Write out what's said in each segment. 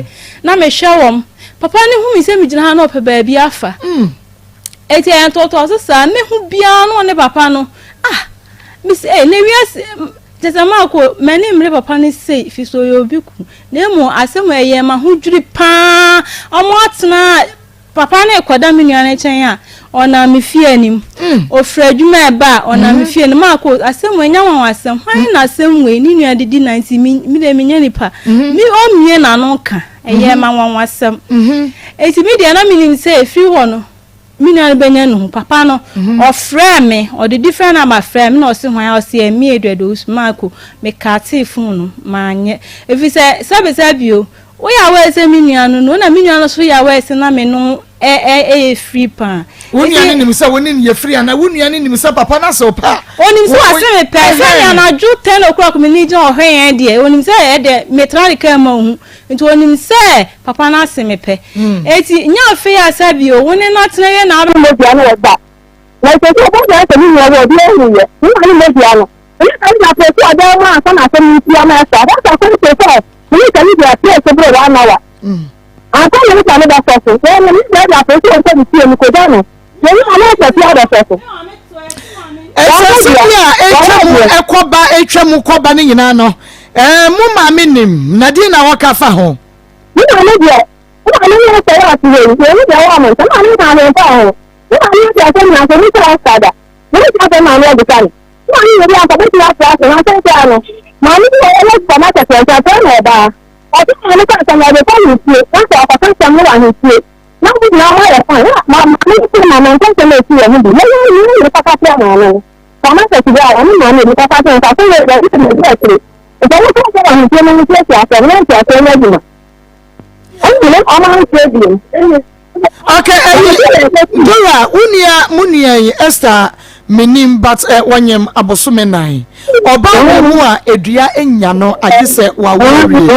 Mepie na mehwɛ wɔn. Papa no hu me sɛ megyina ha na ɔpɛ baabi afa. Eti ɛyɛ ntoatoaso saa. Mehu biara na ɔne papa no. Ah! Mese, eh, na wiase, kyerɛ sɛ Marco, m'ani mmere papa no sei, fi sɛ ɔyɛ obi ku. Na mmom asɛm a ɛyɛ m'ahodwiri paa. Wɔn atena Papa no rekɔda me nua no nkyɛn a, ɔnam me fie anim. Ɔfiri adwuma reba a, ɔnam me fie anim. Marco, asɛm wei, ɛnyɛ anwanwasɛm. Hwan na asɛm wei ne nua de di na nti me me deɛ menyɛ nipa. Me ɔmmue n'ano nka. Ɛyɛ me anwanwasɛm. Enti me deɛ na menim sɛ ɛfiri hɔ no, me nua no bɛnya ne ho. Papa no, ɔfrɛɛ me, ɔde different number frɛɛ me na ɔse hwan a, ɔse ɛme Edward Owusu. Marco, mekatee phone no, manyɛ. Ɛfiri sɛ, sɛbesɛbe o, Woyɛ aware sɛ me nua no no na me nua no nso yɛ aware sɛ na me no yɛ free paa. Wo nua no nim sɛ wo ne no yɛ free anaa wo nua no nim sɛ papa no ase wo pɛ a? Onim sɛ wase me pɛ. Sɛ nea anadwo 10 o'clock me ne gyina ɔhwɛ yɛn deɛ onim sɛ ɛdeɛ metra ne kaa mu ahu nti onim sɛ papa no ase me pɛ. Eti nyɛ afei a sɛ bio wo ne no atena wie na abɛ. Mogya no wɔ ba. Na ɛsɛ sɛ ɔbɔ dua sɛ ne nua wɔ obi ahu yɛ. Ne maame mogya no. Ɛnyɛ saa na afei sɛ ɔdan mu ansa na asɛm no nti ama ɛsɔ. Ɛhɔ sɛ akɔm sɛ sɛ ne sɛ ne deɛ appear so bere one hour. Ansa na ne sɛ ne bɛsɔ so. Wɔn ne deɛ de afei sɛ ɔnkɔ ne fie no kɔgya no. Yɛn ne maame sɛ fie abɛsɔ so. Ɛsɛ bi a ɛtwa mu ɛkɔba ɛtwa mu kɔba ne nyinaa no ɛɛ mo maame nim na deɛ na wɔka fa ho. Ne maame deɛ ne maame ne sɛ yɛ ase wei wɔn ne deɛ wɔ ɔmo nsa maame nka ahwɛ mfa ho. Ne maame ate asɛm nyinaa sɛ ne sɛ ɔsa da. Ne sɛ asɛm maame abisa no. Maame yɛ bi anka bɛtumi atra ase na asɛnkyɛ ano. Maame bi wɔ ɔwɔ supermarket wɔ nkyɛn afei na ɔbaa. Ɔte maame sɛ asɛm ɔde kɔ ahemfie na sɛ ɔkɔka asɛm no wɔ ahemfie na mo nyinaa mo ayɛ fine na ma maame no sɛ maame nka asɛm a ɛsi wɔ ho bi na yɛn nyinaa yɛ kasa kyerɛ maame no. Supermarket bi a ɔne maame bi kasa kyerɛ nka sɛ yɛ yɛ yɛ yɛ akyire. Nti ɔmo ka sɛ wɔ ahemfie no ntiatia asɛm na ntiaseɛ nyɛ adwuma. Ɛnna ɔmo ankyerɛ bio. Okay, ɛyi Dora, wo nua mo nua yi Esther menim but eh, wɔnyem abosome nan. Ɔba wɔ mu a edua nya no agye sɛ wawo awie.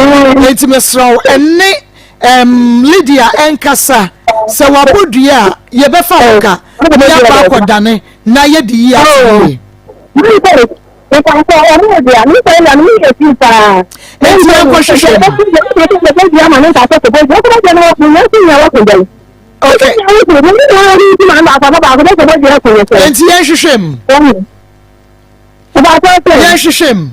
Enti mesrɛ wo ɛne um, Lydia ɛnkasa sɛ wabɔ dua a yɛbɛfa wo ka na yɛakɔ akɔdane na yɛde yi ase yie. Enti yɛnkɔhwehwɛ mu. Okay. Enti yɛnhwehwɛ mu. Yɛnhwehwɛ mu.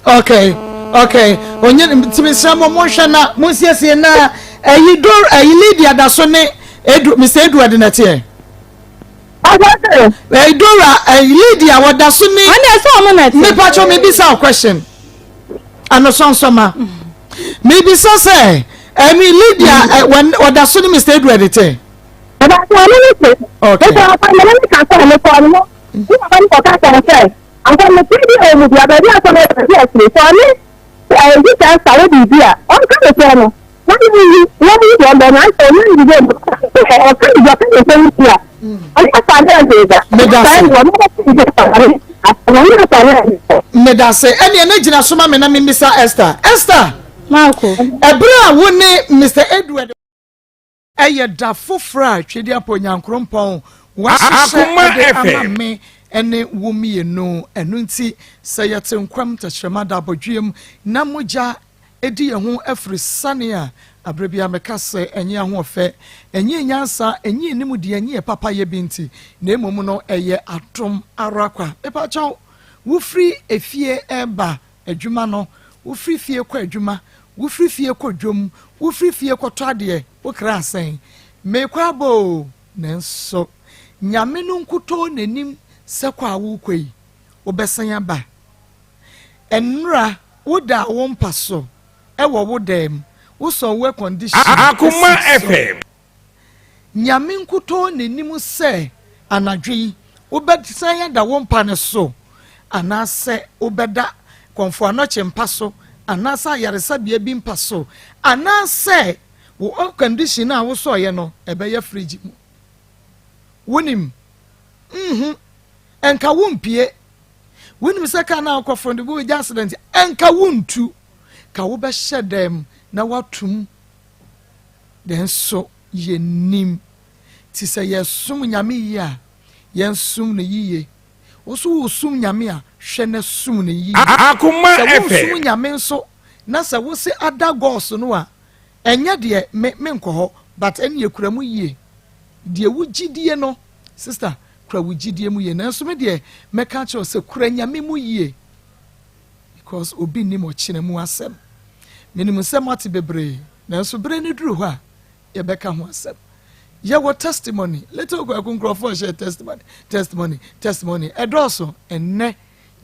Okay, okay. Onye ntumi srɛ mo monhwɛ na monsiesie na ɛyi dor ɛyi Lydia da so ne Edu Mr Edward na ɛteɛ. Ɛyi Dora ɛyi Lydia wɔda so ne. Ɛna ɛsɛ ɔmo na ɛte. Mipatro mi bisa o question. Anosɔnsɔma. Mibisa sɛ ɛmi Lydia ɛ wɔda so ne Mr Edward te. Okay. Medase ɛneɛ na gyina so ma me na memmisa Esther. Esther! Marco. Ɛberɛ a wo ne Mr. Edward ɛyɛ da foforɔ a Twedeapo Nyankorompɔn wahyehyɛ de ama me ne wo mmienu. Ɛno nti sɛ yɛte nkwam tɛkyerɛma da abɔdweam na mogya di yɛn ho afiri sane a, aberɛ biara meka sɛ ɛnyɛ ahoɔfɛ, ɛnyɛ nyansa, ɛnyɛ nimdeɛ, ɛnyɛ papayɛ bi nti, na mmom no ɛyɛ adom ara kwa. Mepakyɛw, wofiri efie reba adwuma no, wofiri fie kɔ adwuma, wofiri fie kɔ dwam, wofiri fie kɔtɔ adeɛ, wo kra asɛn. Merekɔ aba oo, nanso Nyame no nkutoo n'anim sɛ kɔ a worekɔ yi, wobɛsan aba. Nnora, wodaa wo mpa so wɔ wo dan mu, wosɔɔ wo air-condition Akoma sii so. FM. Nyame nkutoo na nim sɛ anadwo yi wobɛsan ada wo mpa no so anaasɛ wobɛda Kɔmfo Anɔkye mpa so anaasɛ ayaresabea bi mpa so anaasɛ wo air-condition a wosɔeɛ no ɛbɛyɛ fridge mu. Wonim? Nhu. Ɛnka wompue. Wonim sɛ kaa no a wokɔforo no de wobɛgya accident a, ɛnka wontu. Ka wobɛhyɛ dɛm na woatom. Nanso yɛnnim. Nti sɛ yɛsom Nyame yie a, yɛnsom no yiye. Wo nso woresom Nyame a, hwɛ na som no yiye. Akoma Sɛ wonsom FM. Nyame nso na sɛ wose other gods no a, ɛnyɛ deɛ me menkɔ hɔ but ɛneɛ kura mu yie. Deɛ wo gyidie no, sister, kura wo gyidie mu yie. Nanso me deɛ mɛka akyerɛ wo sɛ kura Nyame mu yie because obi nnim ɔkyena mu asɛm. Menim sɛ moate bebree nanso berɛ no duru hɔ a, yɛbɛka ho asɛm. Yɛwɔ testimony. Little Kwaku nkurɔfoɔ hyɛ testimony, testimony, testimony. Ɛdɔɔso. Ɛnnɛ,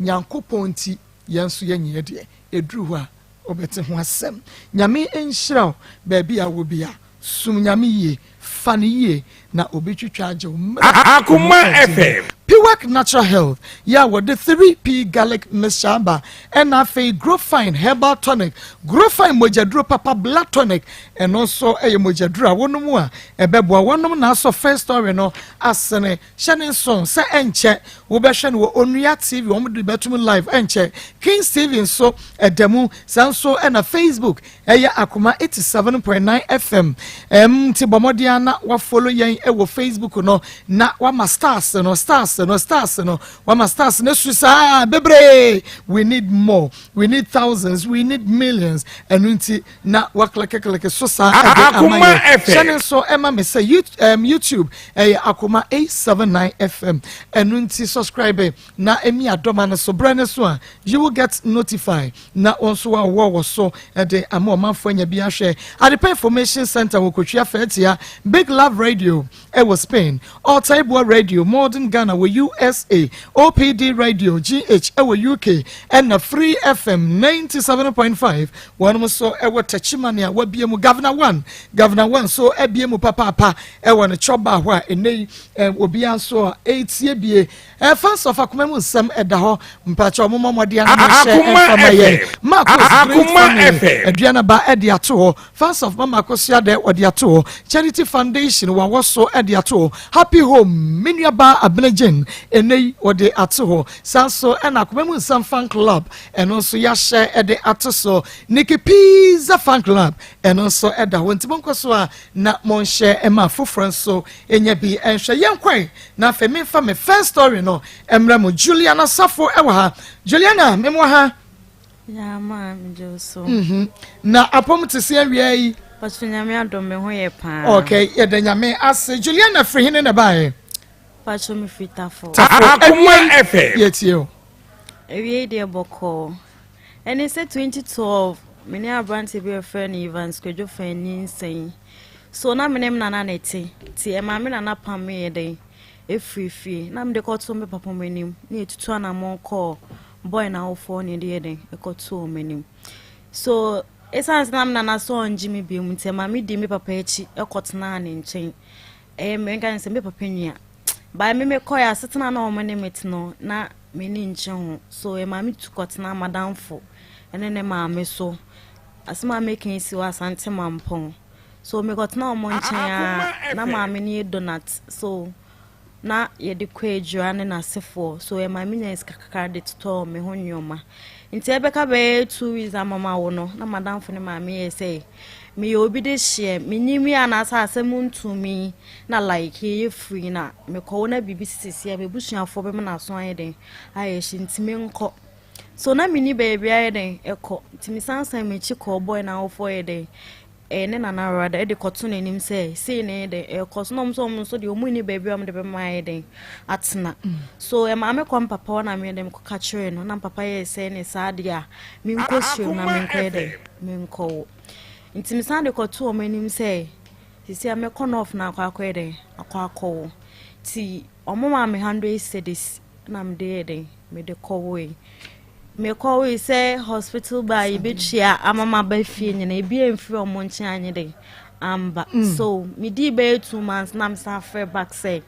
Nyankopɔn nti, yɛn nso yɛnyɛ yɛ deɛ. Ɛduru hɔ a, wobɛte ho asɛm. Nyame nhyira wo baabi a wɔ bia. Som Nyame yie, fa no yie, na obɛtwitwa agye wo mmerɛ a Akoma emu ɛden. FM. Piwak Natural Health yɛ a wɔde 3P Garlic Mixture aba, ɛna afei Grofine Herbal Tonic, Grofine mogyaduro papa Blood Tonic, ɛno nso yɛ mogyaduro a wonom a ɛbɛboa woanom na asɔ First Story no asene. Hyɛ ne nso sɛ ɛnkyɛ wobɛhwɛ no wɔ Onua TV, wɔn de bɛtum live ɛnkyɛ. Kings TV nso ɛda mu, saa nso ɛna Facebook Ɛyɛ Akoma 87.9 FM. Ɛm nti bɔ mmɔden ara na wafollow yɛn wɔ Facebook no na wama stars no stars no stars no wama stars no su saa bebree. We need more, we need thousands, we need millions. Ɛno nti na waklɛkeklɛke so saa ɛde ama Akoma yɛn. Hyɛ ne FM. nso ɛma me sɛ YouTube ɛyɛ Akoma 879 FM. Ɛno nti subscribe na ɛmi adɔma no so berɛ no so a you will get notified. Na wɔn nso wɔawɔ wɔ so de ama ɔmanfoɔ anya bi ahwɛ. Adepa Information Centre wɔ Kotwia Fatia, Big Love Radio wɔ Spain, Ɔtaeboa Radio, Modern Ghana wɔ USA, OPD Radio GH wɔ UK, ɛna Free FM 97.5 wɔnom nso wɔ Techiman a wɔabie mu. Governor One, Governor One nso abie mu papaapa wɔ ne chɔba hɔ a ɛnnɛ yi obiara nso a ɛretie bie. Ɛfa nsɔfo akoma mu nsɛm ɛda hɔ mpakyɛw mo mmɔ mmɔden ano mo hyɛ Akoma ɛmfa ma yɛn FM. Marcos Great Akoma Family FM. aduana ba ɛde ato hɔ Fans of Mama Akosua dɛ wɔde ato hɔ Charity Foundation wawɔ so ɛde ato hɔ Happy Home me nua baa Abena Jane ɛnɛ yi wɔde ato hɔ saa nso ɛna akoma mu nsɛm fan club ɛno nso yɛahyɛ ɛde ato so Nikki Pizza fan club ɛno nso ɛda hɔ nti monkɔ so a na monhyɛ ɛma afoforɔ nso Enya bi nhwɛ. Yɛnkɔe na afei memfa me first story no mmrɛ mo. Juliana Safo wɔ ha. Juliana, mem wɔ ha. Yeah, ma, megye wo so. Mm-hmm. Na apɔm te se awia yi. Paso Nyame adom me ho yɛ paa. Okay, yɛda Nyame ase. Juliana firi hene na ɛbaeɛ? Paso me firi Tafo. Tafo. Akoma FM. Yɛtie o. Awie deɛ bɔkɔɔ. Ɛne sɛ 2012 me ne aberante bi a yɛfrɛ no Evans Kwadwo Fanyi nsɛn. So na me ne me nana na ɛte nti ɛmaa me nana pam me yɛ dɛn ɛfiri fie na mede kɔtoo me papa mu anim na yɛtutu anammɔn kɔɔ boy no awofoɔ na yɛde yɛ dɛn ɛkɔtoo wɔn anim. So ɛsiane sɛ na me nana sɛ ɔngye me bio nti ɛmaa me di me papa akyi ɛkɔtenaa ne nkyɛn. Ɛyɛ me nka ne sɛ me papa nua. By me mekɔɛ asetena na wɔn ne me te no na m'ani nkye ho so ɛmaa me tu kɔtenaa madamfo ɛne ne maame so. Asɛm a meka yi si wɔ Asante Mampɔn. So mekɔtena wɔn nkyɛn a na maame no yɛ donut so na yɛde kɔ adwira ne n'asefoɔ so ɛma menya sika kakra de totɔɔ me ho nneɛma. Nti ɛbɛka bɛyɛ 2 weeks ama mawo no na madamfo ne maame yɛ sɛ meyɛ obi de hyeɛ menyim yi anaasɛ asɛm ntumi na like yɛyɛ free na mekɔwo na biribi sisisi a m'abusuafoɔ bɛma n'aso ayɛ den ayɛ hye nti menkɔ. So na menni baabi ayɛ dɛn ɛkɔ nti mesan san m'akyi kɔɔ boy no awofoɔ yɛ dɛn ɛɛ ne nana rather ɛde kɔto n'anim sɛ sei na ɛyɛ dɛn ɛkɔ so na ɔmo nso ɔmo nso deɛ ɔmo nni baabi a ɔmo de bɛma ayɛ dɛn atena so ɛmaa me kɔ mpapa hɔ na meyɛ dɛn mekɔka kyerɛɛ no na mpapa yɛɛ sɛ ne saa deɛ a menkɔ suom na Akoma menkɔ yɛ dɛn FM. menkɔ wo nti mesan de kɔto ɔmo anim sɛ sisi a mɛkɔ north na akɔ akɔyɛ dɛn akɔ akɔwo nti ɔmo maa me 100 cedis na mede yɛ dɛn mede kɔwoe mekɔwoe sɛ hospital baa yɛbɛtua ama maba fie nyina ebi amfiri ɔmo nkyɛn anyɛ dɛn amba so medii bɛyɛ 2 months na mesan frɛ back sɛ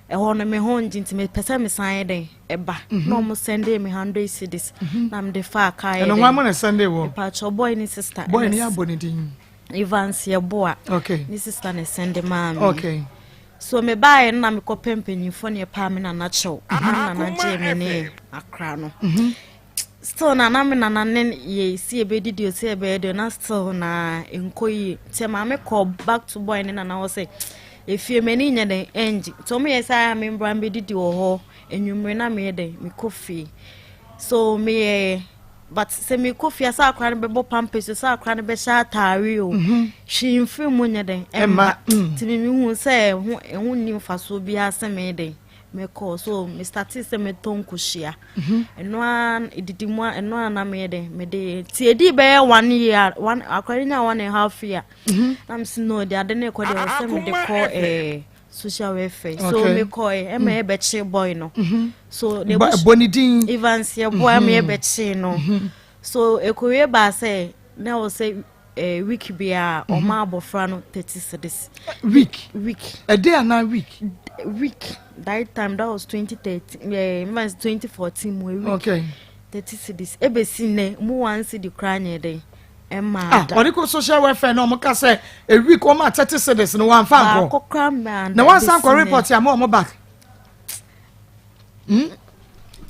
ɛhɔ no me ho ngye nti mepɛ sɛ mesan yɛ dɛn ɛba na ɔmo send me 100 cedis na mede faa kaa yɛ Ɛno hwan mo dɛn na send wɔ? mepakyɛ boy ne sister Boy ɛna ne abɔ ne din. Evans Yeboah Okay. ne sister ne send maa me Okay. So mebaeɛ no na mekɔpɛ mpanyinfoɔ ne ɛpaa me nana kyɛw na me nana gyee me ne akora no. Still na na me nana ne yɛ si yɛbɛdidi o sɛ yɛbɛyɛ deɛ na still na nkɔ yie. Nti maame kɔ back to boy ne nana hɔ sɛ efie m'ani nyɛ dɛn ɛngye. Nti wɔn yɛ sɛ ayɛ a me mbra mbɛdidi wɔ hɔ anwummere na meyɛ dɛn mekɔ fie. So meyɛ but sɛ mekɔ fie a sɛ akora no bɛbɔ pampers o sɛ akora no bɛhyɛ ataare o mhm. hwee mfiri mu nyɛ dɛn ɛmma mm. nti mehu sɛ ɛho ɛho nni mfasoɔ biara sɛ meyɛ dɛn mekɔɔ so me startee sɛ metɔ nkosua mhm. ɛno a ɛdidi mu a ɛno a na meyɛ dɛn mede nti ɛdii bɛyɛ one year one akora no nya one and a half year mhm. na mesi no de ade no kɔ deɛ wɔ sɛ mede kɔ ɛɛ social welfare so okay. mekɔɛ ɛma mm. yɛbɛkye boy no mm-hmm. so ne bɔ ne din Evans yɛboa ɛma mm-hmm. yɛbɛkye no mm-hmm. so ekowie baa sɛ na wɔ sɛ eh, week biara ɔma abɔfra no 30 cedis. Week? Week. A day anaa week? Week. That time, that was 2013, eh, 2014 mu, a week. 30 cedis ebesi nnɛ mu 1 cedi koraa nyɛ dɛn ɛma ah, da. Ɔde kɔ social welfare na ɔmo ka sɛ a week ɔmo a 30 cedis no wɔnfa nkɔ. Baako koraa mmaa da. Na wɔnsan kɔ report ama ɔmo back.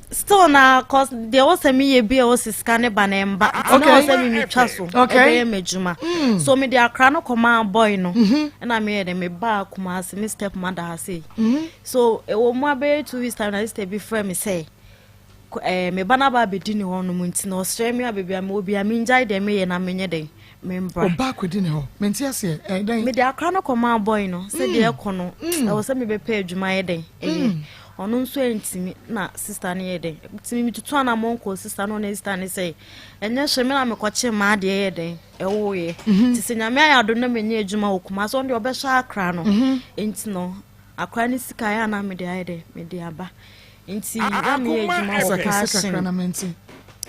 Still na cause deɛ wɔsɛ mi yɛ bi a wɔsɛ sika ne ba ne mba nti na wɔsɛ mi mi twa so ɛbɛyɛ mi adwuma mm. So mi de akora no kɔmaa boy no ɛna mi yɛ dɛ mi ba Kumasi, mi step mother ha sei mm-hmm. So ɛwɔ mu abɛyɛ 2 weeks time na sister bi frɛ mi sɛ me ba n'aba abɛdi ne hɔ nom nti na ɔsrɛ mi a beebi a mi wɔ bi a mi ngyae deɛ mi yɛ na mi nyɛ dɛ mi mbra. Ɔba akɔdi ne hɔ, mente aseɛ, ɛyɛ dɛn? Mede akora no kɔmaa boy no sɛ deɛ ɛkɔ no ɛwɔ sɛ mebɛpɛ adwuma yɛ dɛn ɛyɛ ɔno nso antimi na sister no yɛ dɛn timi metutu anammɔ nkɔɔ sister no, ɔne sister no sɛ ɛnyɛ hwɛ me na mekɔkye maa deɛ yɛ dɛn ɛwoyɛ nti sɛ Nyame ayɛ adom na menyɛ adwuma wɔ Kuma so, ɔno deɛ ɔbɛhwɛ akora no. Nti no akora no sika yɛ ana mede ayɛ dɛn mede aba nti na meyɛ adwuma wɔ Passion.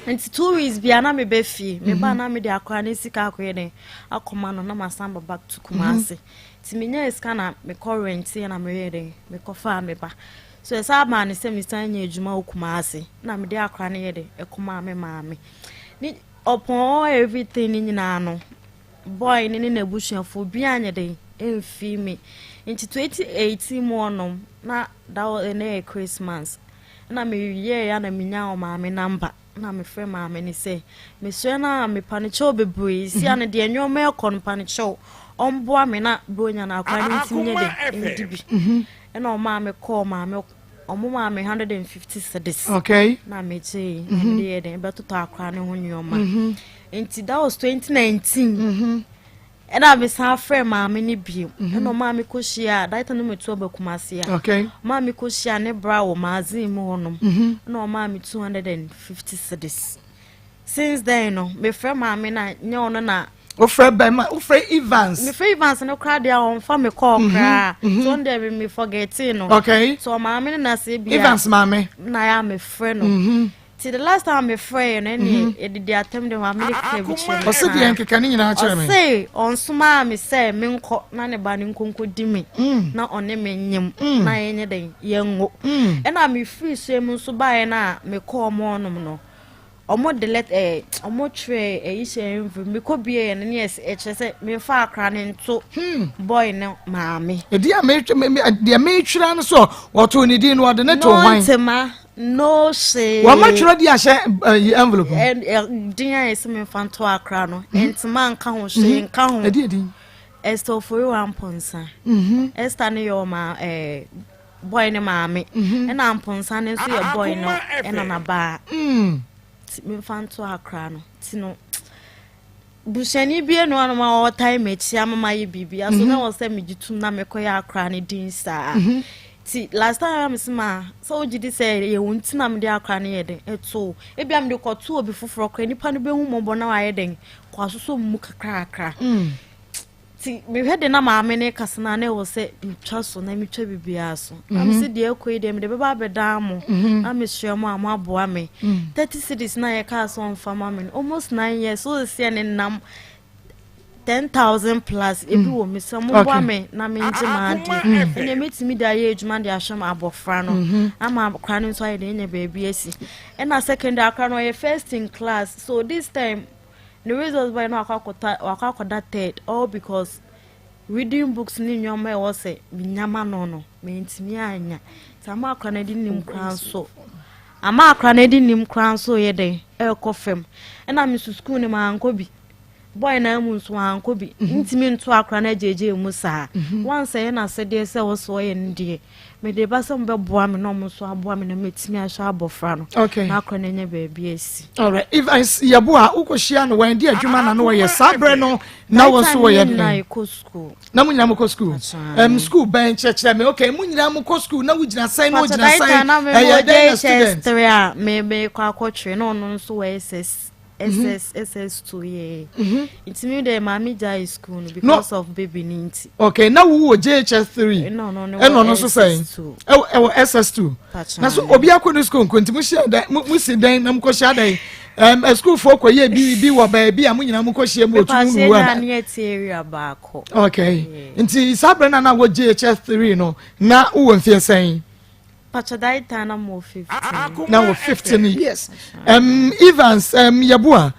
Nti 2 weeks bia na mebɛ fie, meba na mede akora ne sika akɔyɛ dɛn akɔma no na masan ba back to Kumase. Nti menya sika na mekɔ rent na meyɛ dɛn mekɔfaa me ba so ɛsɛ ama ne sɛ mesan nya adwuma wɔ Kumase na mede akora no yɛ dɛn ɛkɔmaa me maame ne. Upon all everything ne nyinaa no, boy ne ne n'abusuafoɔ bi anyɛ dɛn ɛmfii me. Nti 2018 mu ɔnom na that was ɛnɛ yɛ Christmas na meyɛɛ ya na menya ɔmaame number na mefrɛ maame ne sɛ mesrɛ no a mepa no kyɛw bebree sia no deɛ nneɛma ɛkɔ no pa no kyɛw ɔmboa me na bronya no akora no ntimi nyɛ dɛn ɛndi bi ɛna ɔmaa me kɔɔ maame ɔmo maa me 150 cedis. Na megye na mede yɛ dɛn bɛtotɔ akora ne ho nneɛma. Nti that was 2019 ɛna mesan frɛ maame no bio ɛna ɔmaa me kɔhyia a that time no metu aba Kumase a ɔmaa me kɔhyia ne bra wɔ magazine mu hɔnom ɛna ɔmaa me 250 cedis. Since then no mefrɛ maame na nyɛ ɔno na Wofrɛ bɛma wofrɛ Evans. Mefrɛ Evans no koraa deɛ a ɔmfa me kɔɔ koraa so ɔno deɛ me forget no. So ɔmaame no na sɛ bia Evans maame. Na yɛ a mefrɛ no nti the last time mefrɛ yɛ no ɛne yɛdedi atɛm de maame no keka bi kyerɛ me. Ɔse deɛ nkeka ne nyinaa kyerɛ me. Ɔse ɔnsomaa me sɛ menkɔ na ne ba no nkonko me na ɔne me nyem na yɛnyɛ dɛn yɛnwo. Ɛna mefiri sua mu nso baeɛ no a mekɔɔ ɔmo hɔnom no ɔmo de let ɔmo twerɛ ɛyi hyɛ envelope mekɔ bie yɛ no ne ɛkyerɛ sɛ memfa akora ne nto boy no maame. Ɛdi a deɛ metwerɛ no so wɔtoo ne din no ɔde ne to hwan? No ntema no hwee. Wɔma twerɛ de ahyɛ envelope mu. Din a yɛsɛ memfa nto akora no ntema nka ho hwee nka ho. Ɛdi ɛdin? Esther Oforiwa Mponsa. Esther ne yɛ ɔma boy ne maame ɛna Mponsa ne nso yɛ boy no ɛna n'abaa ti memfa nto akora no. Ti no busuani bi enu anum a ɔtae m'akyi ama ma yɛ biribi aso na wɔ sɛ megye tum na mekɔyɛ akora ne din saa. Ti last time a mesi ma sɛ wogye di sɛ yɛ wɔn ti na mede akora no yɛ den ɛto ebi a mede kɔto obi foforɔ koraa nipa no bɛhu mmɔbɔ na wayɛ den kɔ asosɔ mu kakrakra. Ti mehwɛ de na maame ne kasa na na ɛwɔ sɛ metwa so na metwa biribiara so na mesi deɛ ɛkɔ yi deɛ mede bɛba abɛdan mo na mesrɛ mo a mo aboa me. 30 cedis na yɛkaa sɛ ɔmfa ma me no almost 9 years so seɛ ne nam 10,000 plus ebi wɔ mi sɛ mo boa me na mengye maa adeɛ ɛnna metumi de ayɛ adwuma de ahwɛ ma abɔfra no ama akora no nso ayɛ de anya baabi asi. Ɛna secondary akora no ɔyɛ first in class, so this time ne results bɛyɛ no wakɔ akɔda third, all because Reading books ne nneɛma a ɛwɔ sɛ menya ma no no, mantumi annya. Nti ama akora no adi nim koraa nso. Ama akora no adi nim koraa nso yɛ dɛn ɛrekɔ fam. Ɛna me nso sukuu no mankɔ bi. Boy na mu nso wankɔ bi. Mhm. Ntumi nto akora no agyegye mu saa. Mhm. Once ɛyɛ n'asɛdeɛ sɛ wɔ so ɔyɛ no deɛ, mede ba sɛ mobɛboa me na ɔmo nso aboa me na matumi ahwɛ abɔfra no. Okay. Na akora no anya baabi asi. Alright. If I yɛboa wokɔhyia no wɔn de adwuma na no wɔyɛ saa berɛ no na wɔn nso wɔyɛ dɛn na mo nyinaa mo kɔ sukuu ɛm sukuu bɛn kyerɛkyerɛ mi okay mo nyinaa mo kɔ sukuu na wogyina sɛn na wogyina sɛn ɛyɛ dɛn na student. three a me me kɔ akɔtwerɛ na ɔno nso wɔ ss ss ss two yɛ mhm. nti mi de maame gya yi sukuu no because of baby ni nti. okay na wo wɔ jhs three ɛna ɔno nso sɛn ɛwɔ ss two na so obi akɔ ne sukuu nko nti mo hyia dɛn mo si dɛn na mo kɔ hyia dɛn. Um, asukuufoɔ kɔyɛ biribi wɔ baabi a mo nyinaa mo kɔhyia mu otu mu wura na. ne ɛte area baako. Okay. Yeah. Nti saa berɛ na na wɔ JHS 3 no na wowɔ mfeɛ sɛn? Pacho that time na mo 15. Na wɔ 15 years. Um, Evans um, Yeboah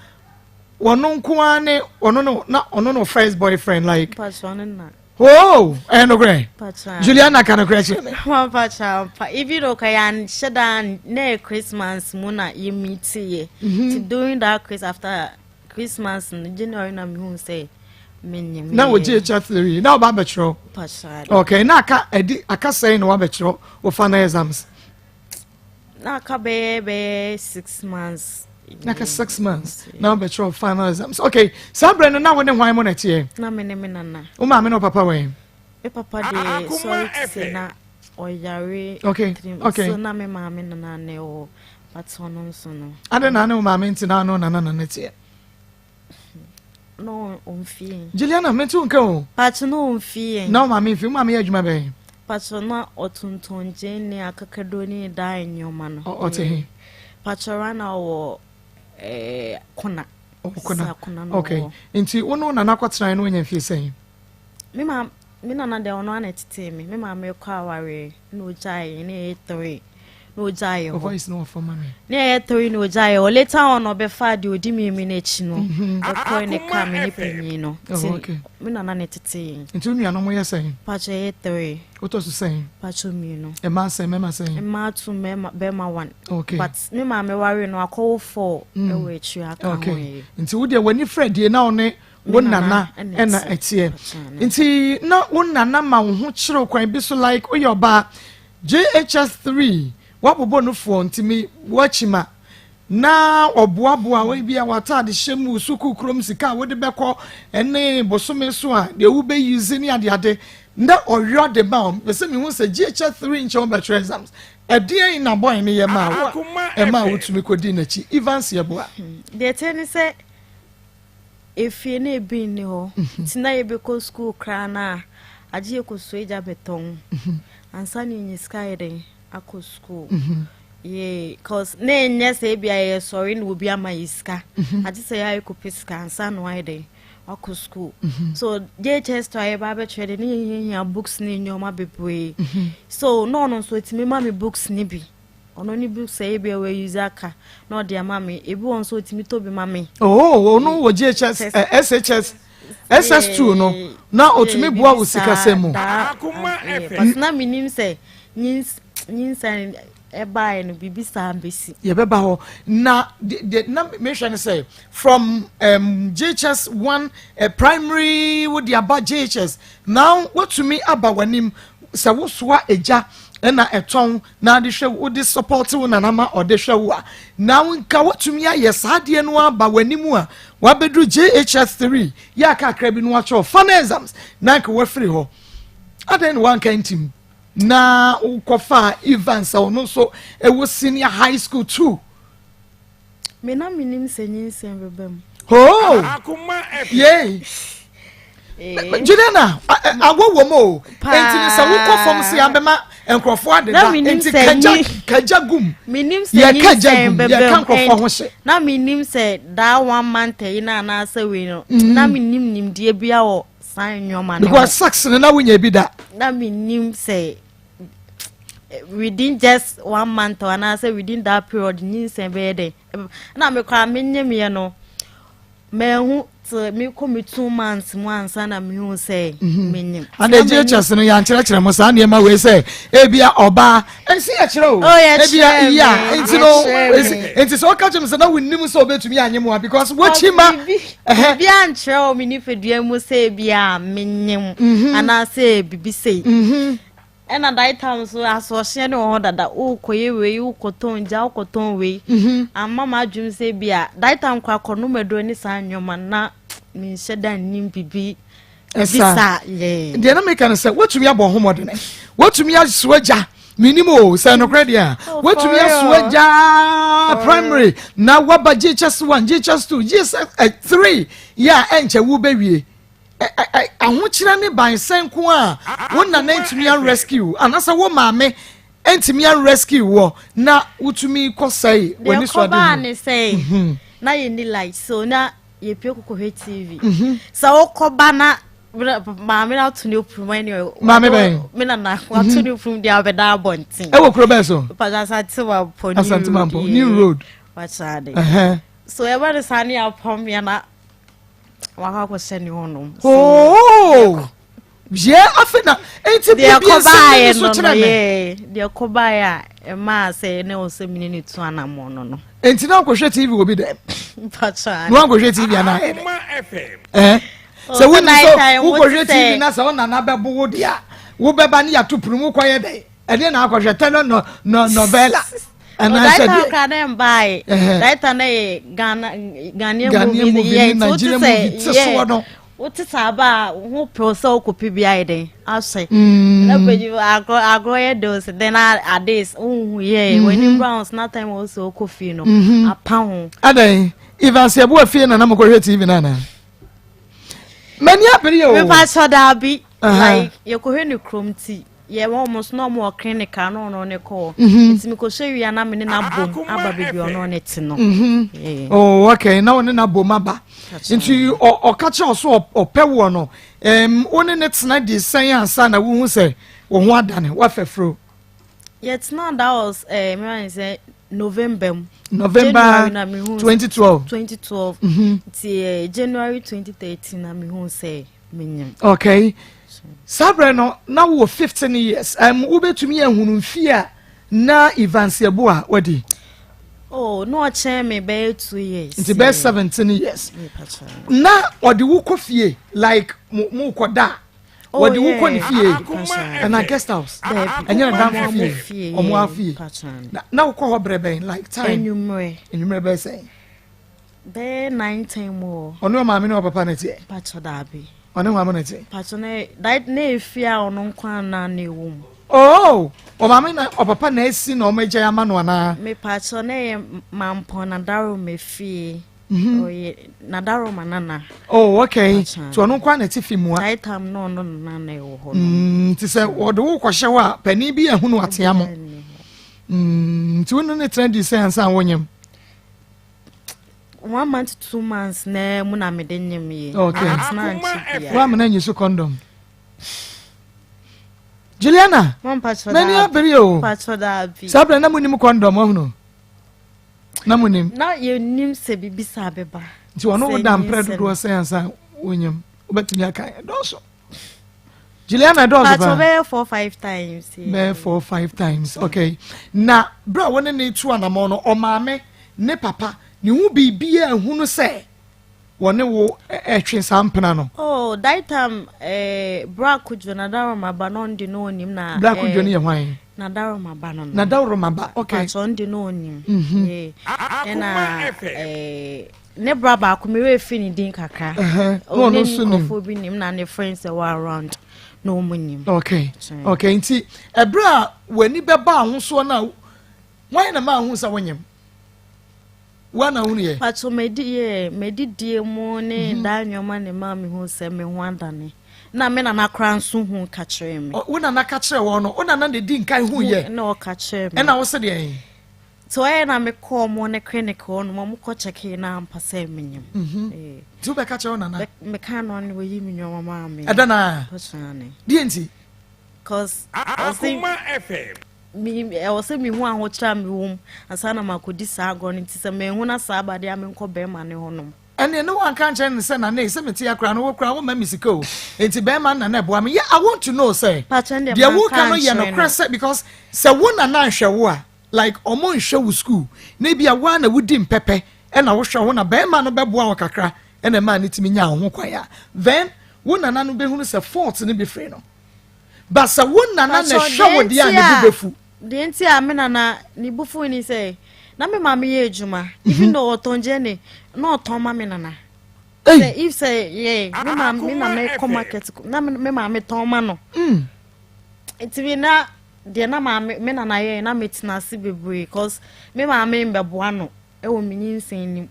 wɔno nko ara ne ɔno no na ɔno no first boyfriend like. Pacho no na. Oh, ɛyɛ nokorɛ. Juliana ka nokorɛ kyerɛ me. Pacha, pa, even though ka yɛanhyɛ da na yɛ Christmas mu na yɛ meet yɛ. Mhm. Ti during that Chris after Christmas no January na mehu sɛ menyim. Na wɔ GHF theory na ɔba abɛkyerɛw. Pacha. Okay, na aka ɛdi aka sɛn na wabɛkyerɛw wɔ final exams. Na aka bɛyɛ bɛyɛ 6 months. Na aka 6 months na wabɛkyerɛw final exams. Okay, saa berɛ no na wo ne hwan mo na ɛteɛ? Na me ne me nana. Wo maame ne wo papa wɛn? Me papa de sorry to say na ɔyare. Okay. So na me maame nana na ɛwɔ but ɔno nso no. Ade na ne wo maame nti na ano nana na ne teɛ? No ɔmfi yɛn. Juliana mente wo nka o. Pacho no ɔmfi yɛn. Na wo maame mfi wo maame yɛ adwuma bɛn? Pacho na ɔtontɔn gyeene akakaduro ne daa nneɛma no. Ɔte he? Pacho ra na ɔwɔ ɛɛ kona. Ɔwɔ kona. Okay. Nti wo ne wo nana kɔtenae no wonya mfie sɛn? Me ma me nana deɛ ɔno ana ɛtetee me. Me maame kɔ awareɛ na ɔgyae yɛn na yɛyɛ three na ɔgyae hɔ. Voice no wɔ fam ma me. Na yɛyɛ three na ɔgyae hɔ. Later on ɔbɛfa deɛ ɔdi me mi n'akyi no. Mhm. Ɔkɔe ne kaa me ne panyin no. Oh, Nti me nana na ɛtetee yɛn. Nti wo nuanom yɛ sɛn? Pacho yɛyɛ three. Wotɔ so sɛn? Pacho mmienu. Mmaa sɛn mmarima sɛn? Mmaa two mmarima bɛrima one. Okay. But me maame ware no akɔwo four mm. ɛwɔ akyire aka ho yɛ. Nti wo deɛ w'ani frɛ deɛ na ɔne wo nana ɛna ɛteɛ nti na wo nana ma wo ho kyerɛw kwan bi so like woyɛ ɔbaa JHS 3 wabobɔ no foɔ nti me wakyi ma na ɔboaboa wo bi a w'ataade hyɛ mu sukuu kurom sika a wode bɛkɔ ɛne bosome so a deɛ wobɛyizi ne adeade na ɔyɔ de ma wo pɛ sɛ mehu sɛ JHS 3 nkyɛn wobɛtwerɛ exams ɛdeɛn na bɔn ne yɛ maa wo a ɛmaa wotumi kɔdi n'akyi Evans Yeboah. Deɛ ɛteɛ ne sɛ Efie no ebi nni hɔ nti na yɛbɛkɔ sukuu koraa no a, agye yɛkɔsua egya bɛtɔn ansa na yɛnya sika ayɛ dɛn akɔ sukuu. Yee, cause na ɛnyɛ sɛ ebi a yɛsɔre na obi ama yɛ sika. Agye sɛ yɛayɛ kɔpɛ sika ansa na wayɛ dɛn wakɔ sukuu. So JHS to a yɛba abɛkyerɛ de ne yɛhiahia books ne nneɛma bebree. So na ɔno nso otumi ma me books ne bi. Ɔno ne bi sɛ ebi a wayi aka na ɔde ama me. Ebi wɔ nso otumi tɔ bi ma me. Oh, ɔno wɔ JHS, eh, SHS, SS2 no, na otumi boa wo sikasɛm mu. But na menim sɛ nyinsɛn ɛbaeɛ no biribi saa bɛsi. Yɛbɛba hɔ na de na mehwɛ no sɛ from um, JHS 1 uh, primary wode aba JHS now watumi aba w'anim sɛ wosoa egya ɛna ɛtɔn na ade hwɛ wo de support wo nana ma ɔde hwɛ wo a na nka watumi ayɛ saa adeɛ no aba w'anim a wabɛduru JHS 3 yɛ akakra bi no wakyerɛw final exams na nka wafiri hɔ adɛn na wanka ntim na wokɔfa Evans a ɔno nso ɛwɔ senior high school 2. Me na menim sɛ nyinsɛn bɛba mu. Oh! Yay! Eh. Juliana, awɔ wɔ mu o. Enti ne sɛ wokɔ fam se abɛma nkurɔfoɔ adeda. Enti kagya kagya gum. Menim sɛ nyinsɛn bɛba mu. Yɛka nkurɔfoɔ ho hye. Na menim sɛ daa one month yi na anaasɛ wei no. Mm. Na menim nimdeɛ bia wɔ saa nneɛma no. Because sex no na wonya bi da. Na menim sɛ within just one month anaasɛ within that period nyinsɛn bɛyɛ dɛ na me koraa menyemyɛ no. Manhu till mekɔ me 2 months mu ansa na mehu sɛ menyim. Ana JHS no yɛankyerɛkyerɛ mo saa nneɛma wei sɛ ebia ɔbaa ɛnsi yɛkyerɛ o? Oh, yɛkyerɛ ebia me, ya nti no yɛkyerɛ me. Nti sɛ ɔka kyerɛ me sɛ na wonim sɛ wobɛtumi anye mu a, because wɔkyi ma ɛhɛ. Biribi ankyerɛ wɔ me nipadua mu sɛ bi a menyim anaasɛ biribi sei. Ɛna that time so asoɔhyeɛ ne wɔ hɔ dada, wokɔyɛ wei, wokɔtɔn gya, wokɔtɔn wei, ama m'adwene sɛ bi a that time kɔ akɔnom aduro ne saa nneɛma na menhyɛ da nnim biribi ɛsa bisa yɛ. Deɛ na meka no sɛ woatumi abɔ ho mmɔdene, woatumi aso agya, menim o sɛ nokorɛ deɛ a Oh, woatumi for real. aso agya primary na woaba JHS 1, JHS 2, JHS 3 yɛ a ɛnkyɛ wobɛwie. Ahokyerɛ ne bansɛn ko a wo nana ntumi arescue anaasɛ wo maame ntumi arescue wɔ na wotumi kɔ sɛe Deɛ w'ani so ade kɔbaa hu. ne sɛ na yɛnni light, so na yɛpie kɔkɔhwɛ TV sɛ wokɔba na maame no ato ne opum ɛne Maame bɛn? Me nana wato ne opum deɛ abɛda abɔnten. Ɛwɔ kuro bɛn so? Pàtó Asante Mampɔ New Asante Road. Mampɔ, New Road. Wakyade. Ɛhɛn. So ɛba ne saa ne apam ya na wakɔ akɔhyɛ ne hɔnom. Oh, yɛ afei na eti Deɛ biribi nsɛm kɔbaeɛ ni so no no kyerɛ me. Yɛ deɛ kɔbaeɛ a ɛmaa sɛ ne wɔ sɛ mene ne tu anammɔ no. Enti na nkɔhwɛ TV wɔ bi dɛm? Mpatwa. Na wankɔhwɛ TV anaa yɛ dɛ ɛɛ sɛ Oh, woni night sɛ time, wote wokɔhwɛ sɛ- TV na sɛ wo nana bɛbo wo deɛ a, wobɛba ne yɛato pono mu kɔyɛ dɛ ɛdeɛ na akɔhwɛ tɛlɛ nɔ nɔ novela anaasɛ That time deɛ kora ne mbaeɛ. That time na yɛ Ghana Ghanaian Ghanaian movie movie yɛ ne nti wote Nigerian sɛ movie te soɔ no. Wote sɛ aba a ho pɛw sɛ wokɔpɛ bi ayɛ den ahyɛ na panyin agorɔ agorɔ yɛ de sɛ den ades wohu yɛ w'ani browns na time wɔ sɛ wokɔ fie no apa ho. Adan Evans yɛboa fie na na mokɔhwɛ TV no anaa? M'ani abere yɛ o. Mepa kyɛ daabi. Like yɛkɔhwɛ ne kurom ti yɛ wɔn mo so na ɔmo wɔ clinic a na ɔno ne kɔ hɔ, nti mekɔhwɛ wia na me ne na bom aba baabi a ɔno ne te no. Yeah. Oh, okay, na wo ne na bom aba, nti ɔka kyerɛ wo so ɔpɛ woɔ no, wo ne ne tena di sɛn ansa na wohu sɛ wo ho adane woafɛ furo? Yɛtena, that was mmerɛ sɛ November mu. November. January na mehu. 2012. 2012, nti January 2013 na mehu sɛ menyim. Okay, saa berɛ no na wowɔ 15 years. Wobɛtumi ahunu mfie a na Evans Yeboah wadi? Oh, na ɔkyɛn me bɛyɛ 2 years. Nti bɛyɛ 17 years. Yeah, patro. Na ɔde wo kɔ fie, like mo kɔ da a Oh, wɔde wo kɔ ne yeah. fie Patro. ɛna guest house? Daabi. Ɛnyɛ ne danfo Ɔmo fie? fie, Ɔmo yeah, afie. patro. Na wokɔ hɔ berɛ bɛn, like time? Anwummerɛ. Anwummerɛ bɛyɛ sɛn? Bɛyɛ 9, 10 mu hɔ. Ɔne ɔmaame ne ɔpapa ne teɛ? Patro, daabi. Ɔne hwame ne te? Patro, na that na efie a ɔno nko ana na ɛwɔ mu. Oh, ɔmaame na ɔpapa na esi na ɔmo agya ama no anaa? Me patro, na yɛ Mampɔn Nadaroma fie. Ɔyɛ Nadaroma nana. Oh, okay. Patro. Nti ɔno nko na ɛte fi mua? That time na ɔno nana na ɛwɔ hɔ no. Nti sɛ wɔde wo kɔhyɛ hɔ a, panin bi ahunu atea mo. Obiara nni hɔ. Nti wo ne ne tena di sɛ ansa a wonyam? 1 month, 2 months na mu na mede nyim yi. Okay. Atena nkyi bia. Woamena nyi so condom, Juliana? Mpatro. M'ani abere o. Mpatro, daabi. Saa berɛ na monim condom ɔhunu na monim? Na yɛnim sɛ biribi saa bɛba. Nti ɔno Sɛ wo da mprɛ nyinsɛn. dodoɔ sɛ ansa wonyam, wobɛtumi aka? Ɛdɔɔso, Juliana, ɛdɔɔso Patro, paa. bɛyɛ four five times. Yeah. Bɛyɛ four five times, okay. Na berɛ a wo ne ne tu anammɔn no, ɔmaame ne papa ne ho biribiaa ehunu sɛ wɔne wo ɛtwe saa mpena no? Oh, that time bra Kojo Nadaroma ba no ɔno de no onim na. Bra Kojo no yɛ hwan? Nadaroma ba no. Nadaroma ba, okay. Patro, ɔno de no onim. Yeah. Ɛna ne bra baako, mi werɛ fi ne din kakra. Ɛhɛn, na ɔno Ɔne nso nim. nkurɔfoɔ bi nim na ne friends ɛwɔ around na ɔmo nim. Okay, nti ɛberɛ a w'ani bɛba ahosoɔ no a, hwan na ma ahu sɛ wonyam woa na wohunu yɛ? Patro, medi yɛ medidie mu ne daa nneɛma ne maa mi hu sɛ me ho adane na me nana koraa nso hu ka kyerɛ me. Wo nana ka kyerɛ wɔn no, wo nana na di nkan hu yɛ? Na ɔka kyerɛ me. Ɛna wo sɛ deɛ? Nti ɔyɛ na mekɔɔ mo ne clinic hɔ nom, ɔmo kɔ kyɛkee na ampa sɛ menyim. Nti wobɛka kyerɛ wo nana? Meka no ne wɔyi me nneɛma maa me. Ɛda naa? Patro ne. Deɛ nti? Cause ɔse Akoma FM. mi ɛwɔ sɛ mehu ahokyerɛ a mewɔ mu ansa na makɔdi saa agorɔ no, nti sɛ mehu na saa abadeɛ a menkɔ bɛrima ne hɔ nom. Ɛnneɛ ne wanka ankyerɛ no sɛ nana ei sɛ mete ha koraa no wo koraa womma me sika o nti bɛrima no na na ɛboa me yeah I want to know sɛ Pakyɛ ɛndeɛ deɛ manka woka no yɛ ankyerɛ nokorɛ no. sɛ because sɛ wo nana anhwɛ wo a like ɔmo nhwɛ wo school na ebia woa na wodi mpɛpɛ ɛna wohwɛ wo na bɛrima no bɛboa wo kakra ɛna ɛmaa ne tumi nyaa wo ho kwan a then wo nana no bɛhunu sɛ fault no bi firi no but sɛ wo nana na Pakyɛ ɛhwɛ wo deɛ deɛ a nti ne bo a bɛfu. Deɛ nti a me nana ne bo fuui ne sɛ, na me maame yɛ adwuma, even though ɔtɔn gyeene, na ɔtɔn ma me nana. Sɛ if sɛ yɛ me maame me nana kɔ market na me maame tɔn ma no. Nti me na deɛ na maame me nana yɛ na me tena ase bebree cause me maame mbɛboa no wɔ me nyinsɛn no mu.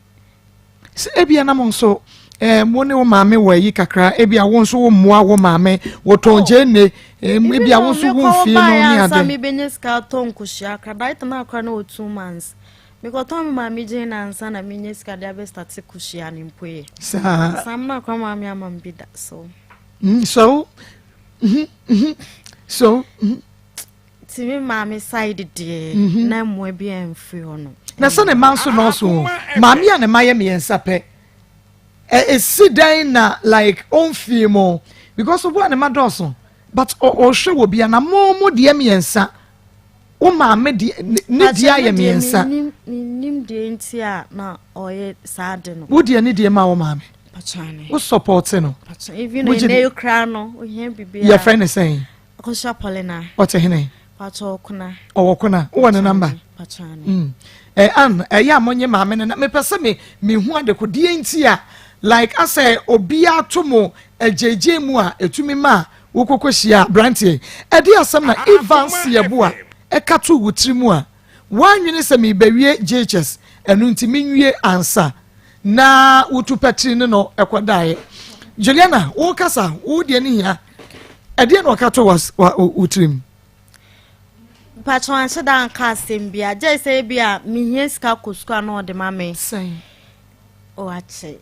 Sɛ ebia na mo nso eh, mo ne wo maame wɔ ayi kakra, ebia wo nso wo mmoa wo maame, wɔtɔn oh, gyeene, eh, ebia wo nso wo mfie no ne ade. Ansa mebɛnya sika atɔ nkosua akra, that na akora na wɔ 2 months. Mekɔtɔn me maame gyeene ansa na menya sika de abɛstarte kosua no mpo yɛ. Saa. Sam na akora maame ama me bi da, so. So, so. Nti me maame side deɛ na mmoa bi amfiri hɔ no. Na sɛ ne mma nso nɔɔso o. Maame a ne mma yɛ mmiɛnsa pɛ. Ɛsi dɛn na like ɔmfii mo because obu a ne mma dɔɔso but ɔhwɛ wɔ bia na mo mo deɛ mmiɛnsa wo maame deɛ ne deɛ ayɛ mmiɛnsa. Menim deɛ nti a na ɔyɛ saa de no. Wo deɛ ne deɛ ma wo maame. Wo support no. Even though ɛnɛ kura no ohia biribiara. Yɛfrɛ ne sɛn? Akosua Paulina. Ɔte hene? Pacho ɔkona. Ɔwɔ kona. Wowɔ ne namba? Pacho ane. Eh, Ann, ɛyɛ a monye maame no na mepɛ sɛ me mehu adekodeɛ nti a like asɛ obiara to mo agyegye mu a ɛtumi ma wokɔkɔ hyia aberanteɛ. Ɛde asɛm na Evans Yeboah ɛka too wo tiri mu a Woannwene sɛ merebɛwie JHS, ɛno nti menwie ansa na wotu patiri ne no kɔdaeɛ. Juliana, wokasa, wo deɛ no hia. Ɛdeɛ na ɔka to wo tirim? Mpakyɛ wanhyɛ da anka asɛm bi a gye sɛ ebi a mehia sika kɔ sukuu a na ɔde ma me. Sɛn? O akyɛ.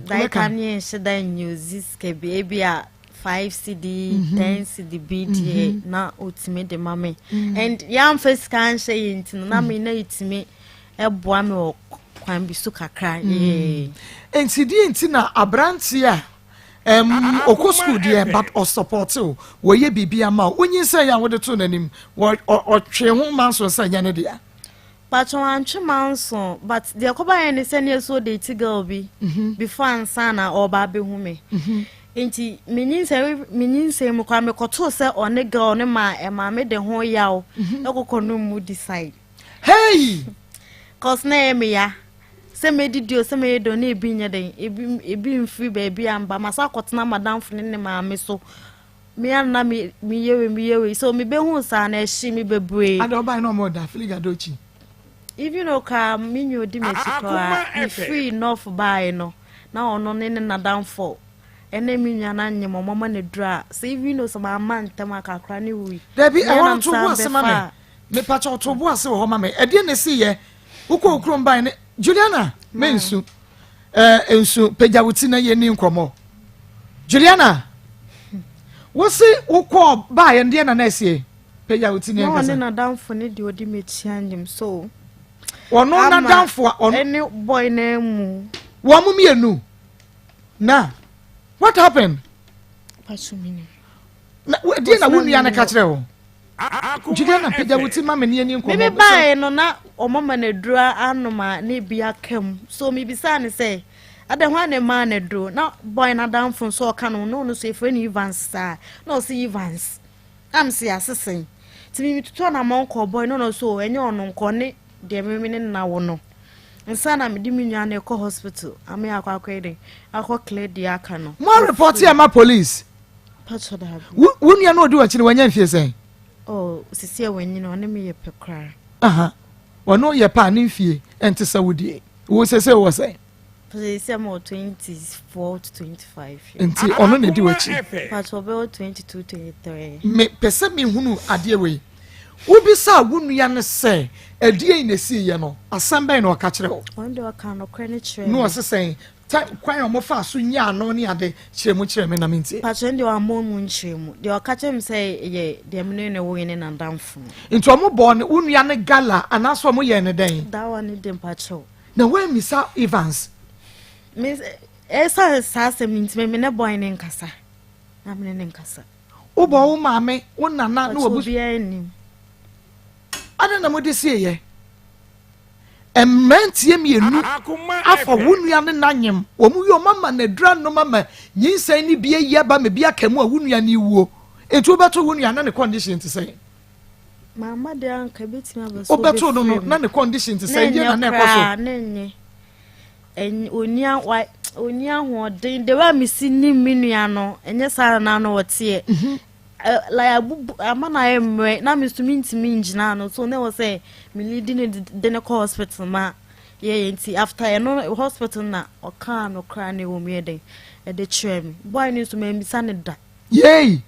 Daika ne nhyɛ da nyɛ ozi sika bi ebi a 5 cedi, 10 cedi bi deɛ na ɔtumi de ma me. And yɛamfa sika anhyɛ yɛ nti no na me na ɛtumi ɛboa me wɔ kwan bi so kakra. Yeah. Nti deɛ nti na aberanteɛ a ɔkɔ sukuu deɛ but ɔsupɔte o, wɔyɛ biribi ama o, wonyinsɛn yɛ a wode too n'anim, ɔtwee ho manso sɛ nyɛ ne dea. Pacho wantwe manso but deɛ ɛkɔba yɛ ne sɛ ne ɛsɛ ɔdate girl bi before ansa na ɔba abɛhu me. Nti menyinsɛn mu koraa mekɔtoo sɛ ɔne girl no ma ɛma me de ho yaw ɛkɔkɔ no mu decide. Hey! Cause na ɛyɛ me ya sɛ mɛdidi o sɛ mɛyɛ dɔ na ebi nyɛ den ebi ebi mfiri baabi a mba masa akɔtena madamfo ne ne maame so. Me ara na me meyɛ wei meyɛ wei so mebɛhu saa na ɛhye me bebree. Ada ɔbae na ɔmo da Filiga Dochi. Even though koraa me nua odi m'akyi koraa mefiri north baeɛ no na ɔno ne ne nadamfo ɛne me nua no anyem ɔmo ama no aduru a sɛ even though sɛ mamma ntɛm a kakra ne wui. Dabi ɛhɔ no to bo ase ma me mepakyɛw to bo ase wɔ hɔ ma me ɛdeɛ na ɛsi yɛ wokɔ wo kurom bae ne Juliana mensu Eh, nsu, pagya wo ti na yɛnni nkɔmmɔ. Juliana, wo se wokɔɔ baeɛ no deɛ na na asie? Pagya wo ti ne Na ɔne yɛnkasa. n'adamfo ne deɛ ɔdi m'akyi anyim so. Ɔno Ama n'adamfo a ɔno ɛne boy no amu. wɔn mo mmienu na what happened? Pacho menim. Na deɛ na wo nua no ka kyerɛ wo? Akoma Juliana, pagya wo ti FM. ma me ne yɛnni Me nkɔmmɔ. me baeɛ no na wɔama no aduro anom a na ebi aka mu so mebisaa no sɛ adɛn hwan na ɛmaa no aduro na boy no adamfo nso ɔka no ho na ɔno nso yɛfrɛ no Evans saa na ɔse Evans na mese asesɛn nti me metutu anamɔn kɔɔ boy no na ɔse o ɛnyɛ ɔno nkɔ ne deɛ me me ne no awo no nsa na mede me nua no kɔ hospital ame akɔ akɔyɛ den akɔ clear deɛ aka no. Mo report yɛ ma police. Pacho daabi. Wo wo nua no odi w'akyi no wanya mfie sɛn? Oh, sisi a wanyini ɔne me yɛ pɛ koraa. Aha. Ɔno yɛ pɛ a ne mfie ɛnte sɛ wo deɛ. Wo sese wɔ sɛn? Sisi a mewɔ 24 to 25. Nti ɔno na edi w'akyi. Pacho ɔbɛwɔ 22 23. Me pɛ sɛ mehunu adeɛ wei. Wobisaa wo nua no sɛ ɛdeɛn na esiiɛ no, asɛm bɛn na ɔka kyerɛ wo? Ɔno deɛ ɔka nokorɛ no kyerɛɛ me. Na ɔse sɛn? Time kwan a wɔfaa so nyaa no ne ade kyerɛ mu kyerɛ me na mentie. Pakyɛ ɛnde wammɔ mu nkyerɛ mu. Deɛ ɔka kyerɛ me sɛ yɛ deɛ me ne no woe ne n'adamfo no. Nti wɔn bɔɔ ne wo nua no gala anaasɛ wɔn yɛɛ no dɛn? That one de mpakyɛw. Na woammisa Evans? Me ɛsiane saa asɛm no nti me ne boy ne nkasa. Na me ne ne nkasa. Wobɔ wo maame, wo nana ne wabu. Obiara nnim. Adɛn na mode sieeɛ? Mmeranteɛ mmienu afa wo nua ne n'anyem. Wɔn wie wɔn ama no aduru anom ama nyinsɛn no bi ayi aba ma bi aka mu a wo nua no rewuo. Nti wobɛto wo nua na ne condition te sɛn? Mama deɛ anka ebetumi aba so Wobɛto no no na ne condition te sɛn? Deɛ na na ɛkɔ so? Na ɛnyɛ. Ɔnni ɔnni ahoɔden. The way a mesi nim me nua no, ɛnyɛ saa na na ano ɔteɛ. Mhm. Like abubu ama no ayɛ mmerɛ na me nso mentumi ngyina ano so na ɛwɔ sɛ me leadi no de no kɔ hospital ma yɛyɛ nti after ɛno hospital na ɔkaa no koraa na ɛwɔ mu yɛ den ɛde kyerɛ me boy no nso mambisa no da. Yei!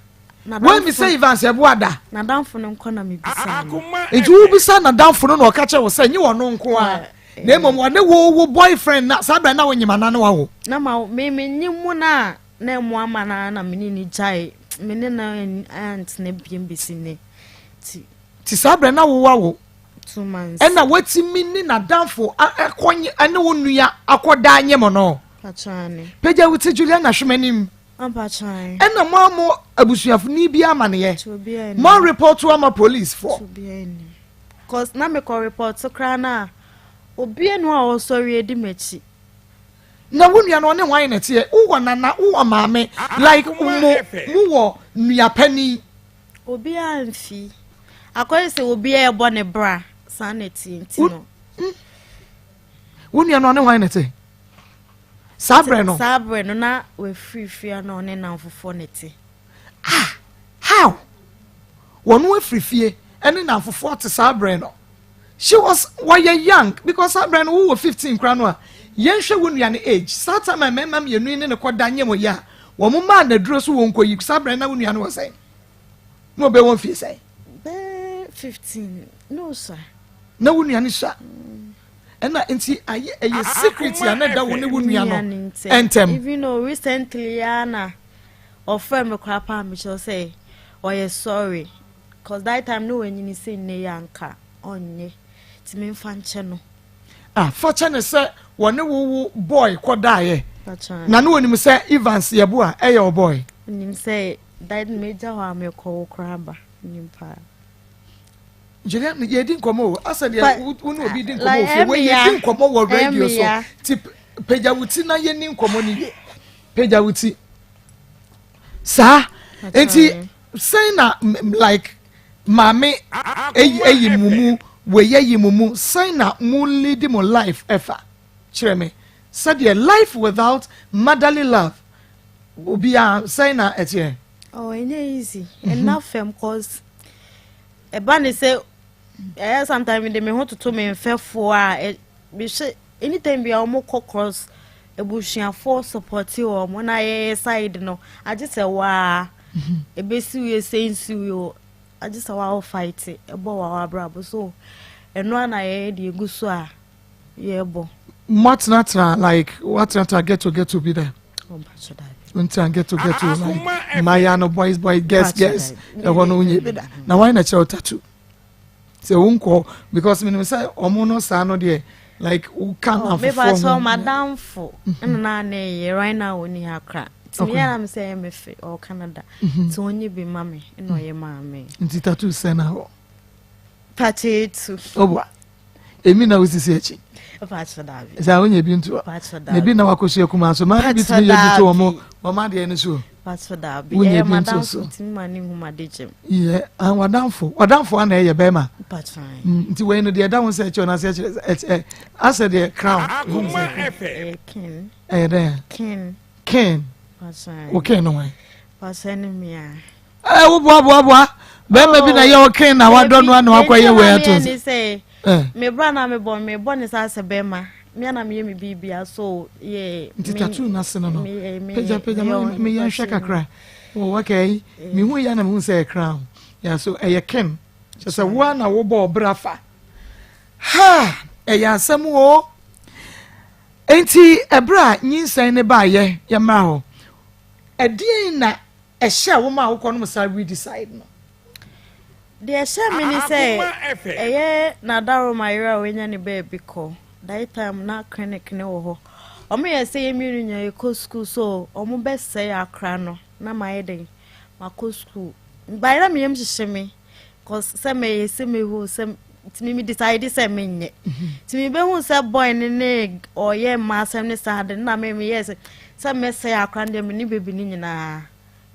Woammisa Evans Yeboah da? N'adamfo no nko na mebisaa no. Nti wobisa n'adamfo no na ɔka kyerɛ wo sɛ nye ɔno nko a na mmom ɔne wo wo boyfriend na saa berɛ na wonyim anaa ne wawo? Na ma me menye mu no a na ɛmo ama no na me ne no gyae me ne no antena biem bɛsi nnɛ ti. Ti saa berɛ na wo wawo? 2 months. Ɛna watumi ne n'adamfo akɔ ne wo nua akɔda anyem no? Pagya wo ti Juliana hwɛ m'anim. Ɛna mo a mo abusuafoni bi amaneyɛ mo report ama police foɔ. Cause na mekɔ report koraa na obi enu a ɔsɔre edi m'akyi. Na wo nua no ɔne hwan na ɛteɛ? Wowɔ nana, wowɔ maame, like mo mo wɔ nua panin. Obiara nfi. Akɔyɛ sɛ obiara ɛbɔ ne bra saa na ɛteɛ nti no. Wo nua no ɔne hwan na ɛte? Saa berɛ no. Saa berɛ no na wafiri fie na ɔne nnamfofoɔ na ɛte. Ah, how? Wɔn afiri fie ɛne nnamfofoɔ te saa berɛ no. She was wɔyɛ young because saa berɛ no wowɔ 15 koraa no a yɛnhwɛ wo nua no age. Saa time a mmarima mmienu yi ne no kɔda nyɛ mo yɛ a wɔn maa no aduro so wɔn nkɔyi saa berɛ na wo nua no wɔ sɛn? Na ɔbɛwɔ mfie sɛn? Bɛɛ 15 na ɔsua. Na wo nua no sua. Ɛna nti ayɛ ɛyɛ secret a na ɛda wo ne wo nua no ntɛm. Even though recently ya na ɔfrɛ me koraa paa mekyerɛ sɛ ɔyɛ sorry cause that time no wanyini sɛ nnɛ yi anka ɔnyɛ nti memfa nkyɛ no. Ah, fa kyɛ ne sɛ wɔne wo wo boy kɔdaeɛ na ne wɔnim sɛ Evans Yeboah ɛyɛ wo boy. Nim sɛ that megya hɔ a mekɔ wo koraa ba nim paa. Julian, yɛdi nkɔmmɔ o asɛ deɛ wo ne obi di nkɔmmɔ wɔ fie wei yɛdi nkɔmmɔ wɔ radio so ti pagya wo ti na yɛni nkɔmmɔ no yie pagya wo ti saa nti sɛn na like maame eyi mu mu wei ayi mu mu sɛn na mo lead mo life ɛfa kyerɛ me sɛdeɛ life without motherly love obiara sɛn na ɛteɛ. Oh, ɛnyɛ easy ɛnna fam cause ɛba ne sɛ ɛyɛ sometimes de me ho toto me mfɛfoɔ a mehwɛ anytime bi a wɔn kɔ cross abusuafoɔ support wɔn na yɛyɛ side no agye sɛ waa ebesi wie sɛ nsi wie o agye sɛ waa fight ɛbɔ waa abrabɔ so ɛno ana yɛyɛ de egu so a yɛbɔ. Moatenatena like woatenatena ghetto ghetto bi da? Ntina ghetto ghetto like mmaayewa no boys boys girls girls ɛhɔ no wonyɛ bi da na wɔn na kyerɛ wo tattoo sɛ wonkɔ because menim sɛ ɔmo no saa no deɛ like woka oh, namfofoɔ ho madamfo ɛna na ne yɛ right now ɔni ha kora nti meyɛ na me sɛ ɛyɛ me fe ɔwɔ Canada nti ɔnyɛ bi ma me ɛna ɔyɛ maa me. Nti tattoo sɛ na hɔ pakyɛ etu. Ɔboa. Emi na wosisi akyi. Sɛ wonya bi nto na ebi na wakɔsua kuma so maa bi tumi yɛ bi to wɔn wɔn adeɛ no so. Wonya bi nto so. Yɛ ah, wadanfo wadanfo ana ɛyɛ bɛrima. Mm, nti wei no deɛ ɛda ho sɛ ɛkyɛ ɔno ase ɛkyerɛ ɛ asɛ deɛ crown. Ɛyɛ dɛ. Ken. Ken. Wo ken no hwan? Ɛ wo boa boa boa bɛrima bi na yɛ ɔken na wadɔ no ana wakɔ yɛ wei ato nsa. Me bra na me bɔ me bɔ ne sa sɛ bɛrima me ana me yɛ me biribia so yɛ. Nti tattoo no ase no no pagya pagya ma me yɛn hwɛ kakra wɔ okay me hu yɛ na me hu sɛ ɛyɛ crown yɛ so ɛyɛ ken kyɛ sɛ wo na wo bɔ ɔbra fa ha ɛyɛ asɛm o nti ɛberɛ a nyinsɛn ne baayɛ yɛ mmra hɔ ɛdeɛn na Ɛhyɛɛ wo ma wokɔnom saa weedicide no? Deɛ ɛhyɛɛ me ne sɛ ɛyɛ Nadaroma yere a wanya ne baabi kɔ. That time na clinic no wɔ hɔ. Ɔmo yɛ sɛ yɛn mmienu nyinaa yɛkɔ sukuu so ɔmo bɛsɛe akora no na mayɛ dɛn makɔ sukuu. Bae na me yam hyehye me cause sɛ mɛyɛ sɛ mehu sɛ nti me decide sɛ menyɛ. Nti me bɛhu sɛ boy no ne ɔyɛ mma asɛm ne saa de na me meyɛ sɛ sɛ mɛsɛe akora no deɛ me ne baby no nyinaa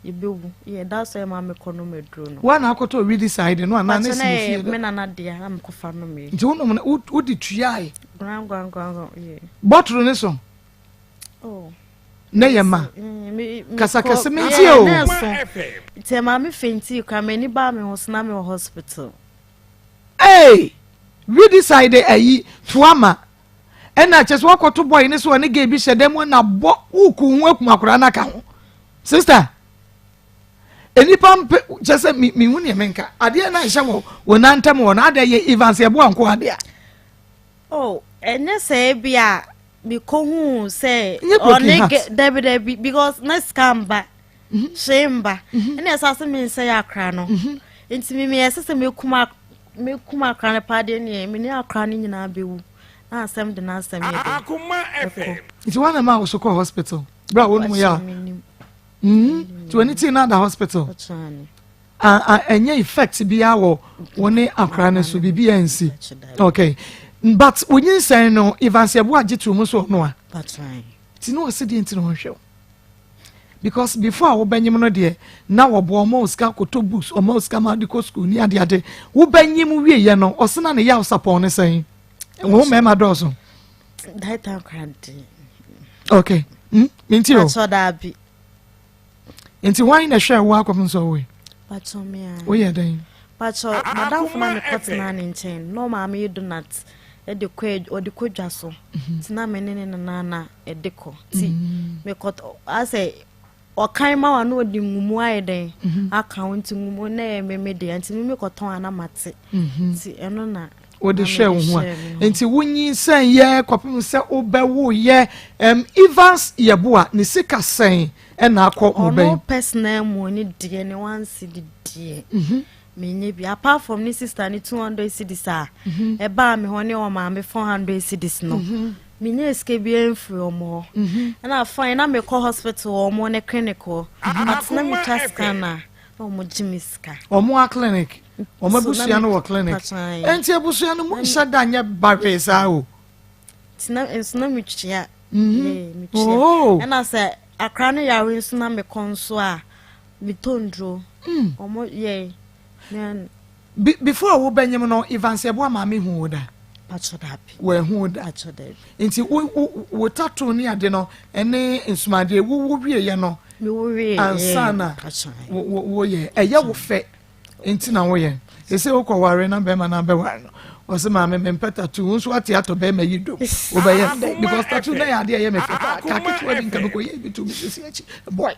yɛbɛwu. Yeah, that's why ma mekɔ nom aduro no. Woa na akɔtɔ weedicide no anaa ne si ne fie? Me nana dea na mekɔfa nom yɛ. Nti wonom no wode tuae? Gran gran gran yeah. Bɔtoro ne so? Oh. Ne yɛ ma. Mm, Kasa kɛse me ntie o. Nti ɛma me fentii kora m'ani baa me ho so na me wɔ hospital. Hey! Weedicide ayi toa ma. Ɛna kyɛ sɛ wakɔto boy ne so ɔne gay bi hyɛ dɛm na bɔ woku ho akum akwaraa no aka ho. Sister, nnipa mpɛ kyɛ sɛ mehu neɛ menka adeɛ na nhyɛ wɔ wɔ nantam wɔ no adeɛ yɛ Evans yɛboa nko adeɛ a. Oh, ɛnyɛ sɛ bi a mekɔhuu sɛ ɔne dabi dabi because na sika mba mhm. hwee mba mhm. ɛna ɛsɛ ase mensɛ yɛ akra no mhm. nti memeyɛ sɛ sɛ mekum akra no paa deɛ neɛ mene akra no nyinaa bɛwu na asɛm de n'asɛm yɛ dɛ ɛkɔ. Nti wɔn na ma woso kɔ hospital bere a wɔn mu yɛ a nti wɔn ti na da hospital ɛnyɛ effect biara wɔ wɔn ne akora no so biribi yɛ nsi okay but wonyinsɛn no Evans Yeboah agye to mu so ɔno a ti na ɔsi deɛ nti na ɔnhwɛ o because before a wobɛnyim no deɛ na wɔboa ɔma wo sika kɔtɔ books ɔma wo sika ma de kɔ school ne ade ade wobɛnyim wieɛ no ɔse na ne yaw sapɔn ne sɛn wo mmarima dɔɔso okay mm? menti o nti wan na ɛhwɛ wo akɔm nso woe woyɛ dɛn Pacho, madamfo na mekɔtena ne nkyɛn na ɔmaame yi donut de kɔ ɔde kɔ dwa so mhm. nti na me ne ne nana na ɛde kɔ nti mhm. mekɔ asɛ ɔkan ma wa na ɔde ngumu ayɛ dɛn mhm. aka ho nti ngumu na ɛyɛ meme deɛ nti meme kɔtɔn a na mate nti ɛno na wode hwɛ wo ho a nti wonyinsɛn yɛ kɔpem sɛ wobɛwo yɛ um, Evans Yeboah ne sika sɛn ɛna akɔ mo bɛn ɔno personal mu ne deɛ ne wansi de deɛ mhm. Menyɛ bi apart from ne sister ne 200 cedis a mhm. ɛbaa me hɔ ne ɔmaame 400 cedis no mhm. menyɛ sika biara mfiri ɔmo hɔ mhm. ɛna fine na mekɔ hospital wɔ ɔmo ne clinic hɔ but na metwa scan a na ɔmo gye me sika. Ɔmo a clinic ɔmo abusua no wɔ clinic ɛnti abusua no mu nhyɛ da nyɛ baree saa o. Nti nso na metua metua oh. ɛna sɛ akra no yare nso na mekɔ nso a. Metɔ nduro. Ɔmo yɛ me. Be before wo bɛnyem no Evans Yeboah maame hu wo da? Pacho dabi. Wanhu wo da? Pacho dabi. Nti wo wo wo tattoo ne ade no ɛne nsumadeɛ wo wo wie yɛ no. Me wo wie yɛ. Ansa na wo wo wo yɛ ɛyɛ wo fɛ nti na wo yɛ. Sese wo kɔ ware na bɛrima na abɛware no ɔsɛ maame me mpɛ tattoo wo nso ate atɔ bɛrima yi dom wo bɛyɛ dɛ because tattoo na yɛ adeɛ ɛyɛ me fɛ paa kaa ketewa bi nka me kɔ yɛ bi to me sisi akyi boy.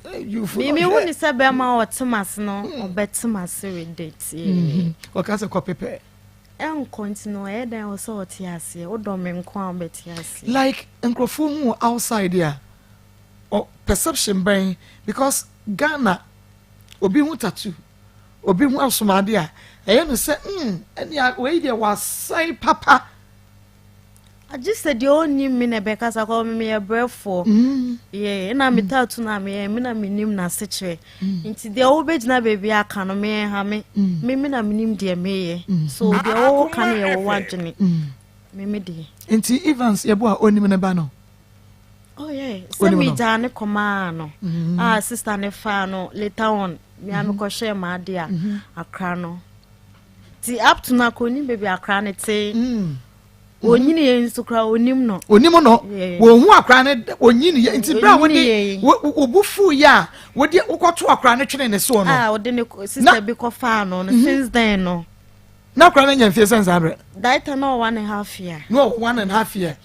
Me me hu ne sɛ bɛrima a ɔte m'ase no hmm. ɔbɛte m'ase with it. Mm-hmm. Ɔka sɛ kɔ pepɛ. Ɛnkɔ nti no ɛyɛ dɛn wɔ sɛ ɔte aseɛ wodɔ me nko a ɔbɛte aseɛ. Like nkurɔfoɔ hu outside a perception bɛn because Ghana obi hu tattoo obi hu asomade a ɛyɛ no sɛ mm ɛnea wei deɛ wasan papa. Agye sɛ deɛ ɔnnim me na ɛbɛkasa kɔ me meyɛ brɛfoɔ mm. yɛ ɛna me tattoo na meyɛ me na menim n'asekyerɛ mm. nti deɛ wobɛgyina baabi aka no meyɛ ha me mm. me me na menim deɛ meyɛ so deɛ wɔwɔ ka no yɛ wɔwɔ adwene me me deɛ. Nti Evans yɛbo a ɔnim ne ba no. Oh yeah, sɛ megyaa ne kɔmaa no a sister ne faa no later on mea mekɔhwɛɛ m'ade a akra no ti up to now kò onim baabi akra no te. Onyini yɛ nso kora onim no. Onim no. Wɔn hu akora no onyini yɛ nti bere a wɔde obu fu yɛ a wɔde wokɔto akora no twene ne soɔ no. A wɔde ne sista bi kɔ faa no no since then no. Na akora no nya mfie sɛn saa berɛ. Daita na ɔwɔ one and half year. Na ɔwɔ one and half year.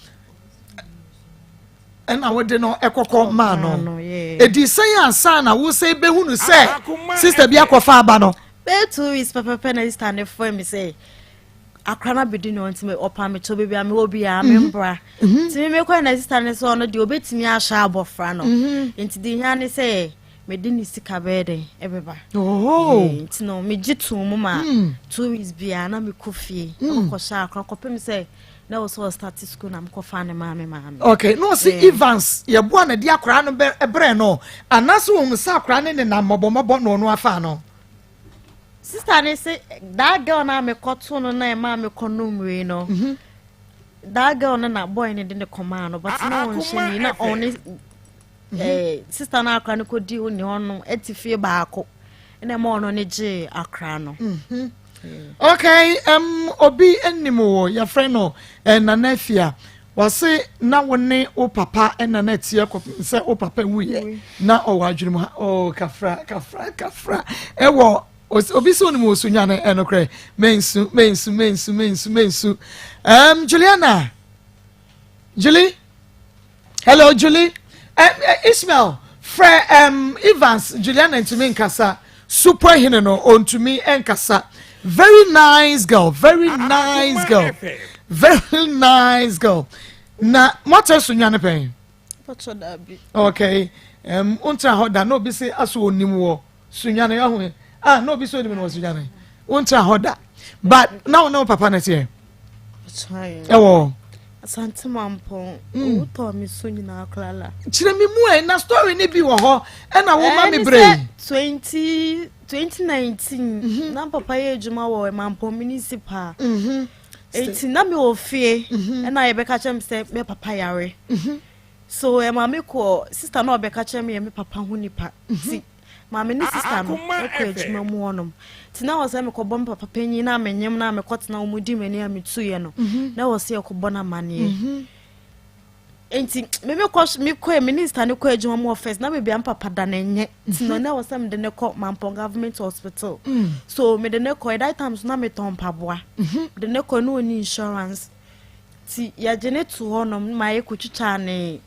Ɛna wɔde no ɛkɔkɔ maa no. Edi sɛn ansa na wosɛ behu no sɛ sista bi akɔfa aba no. Bɛyɛ 2 weeks pɛpɛpɛ na sista ne frɛ mi sɛ. akora no abɛdi ne hɔ nti ɔpa me kyɛw baabi a mewɔ biara mhm. membra mhm. nti me mekɔɛ na sista no sɛ ɔno deɛ ɔbɛtumi ahwɛ abɔfra no mhm. nti deɛ hia ne sɛ mede ne sika bɛyɛ dɛn ɛbɛba nti no megye too mu ma hmm. 2 weeks biara na mekɔ fie hmm. kɔhyɛ akora kɔpem sɛ Na ɛwɔ sɛ ɔstarte school na mekɔfaa ne maa me maame. Okay, na ɔsi Yeah. Evans yɛboa na de akwaraa no brɛ no anaasɛ ohun sɛ akwaraa no nenam mmɔbɔmmɔbɔ na ɔno afa no. Sister ne se that girl na mekɔto no na ɛmaa mekɔnom wei no. That girl no na boy no de ne kɔmaa no, but na ɔnhyɛ ni na ɔne sister no akora no kɔdi ne hɔ no ɛte fie baako ɛna ɛma ɔno ne gyee akora no. Okay, obi anim wo yɛfrɛ no Nana Afia. Wɔse na wo ne wo papa ɛna na ɛteɛ kɔpem sɛ wo papa wuyɛ na ɔwɔ adwene mu ha. Oh, kafra kafra kafra ɛwɔ obi sɛ onim wɔ Sunyane. Ɛnokorɛ, mensu mensu mensu mensu mensu. Juliana, Julie, hello Julie. Ismail, frɛ Evans. Juliana ntumi nkasa, super hene no ɔntumi nkasa. Very nice girl, very nice girl, very nice girl. Na mɔtɛ Sunyane pɛn? Pɔtɔ daabi. Okay, wontena hɔ da na obi sɛ aso onim wɔ Sunyane ahu ah na obi sɛ onim no wɔ Sunyane. Wontena hɔ da, but na wo ne wo papa no teɛ ɛwɔ Asante Mampɔn. Owu tɔ mi so nyinaa koraa. Kyerɛ me mu ɛ na story ne bi wɔ hɔ ɛna wo ma me brɛ yi. 2019 na papa yɛ adwuma wɔ Mampɔn Municipal. Eti na mi wɔ fie ɛna yɛbɛka kyerɛ mi sɛ me papa yare. So ɛma mi kɔ sister na ɔbɛka kyerɛ mi yɛ me papa ho nipa. Ti maame ne sister no ɛkɔ adwuma mu hɔnom. Ti na wɔ sɛ mekɔbɔ me papa panyin na menyem na mekɔtena wɔn di m'ani a metu no. Na wɔ sɛ yɛkɔbɔ no amanneɛ. Nti me mekɔ mekɔ minister ne kɔ adwuma mu wɔ first na baabi a papa da ne nyɛ nti no na wɔ sɛ mede ne kɔ Mampɔn Government Hospital. So mede ne kɔ, that time so na metɔn mpaboa. Mede ne kɔ na ɔni insurance, nti yɛgye ne to hɔnom ma yɛkɔtwitwa ne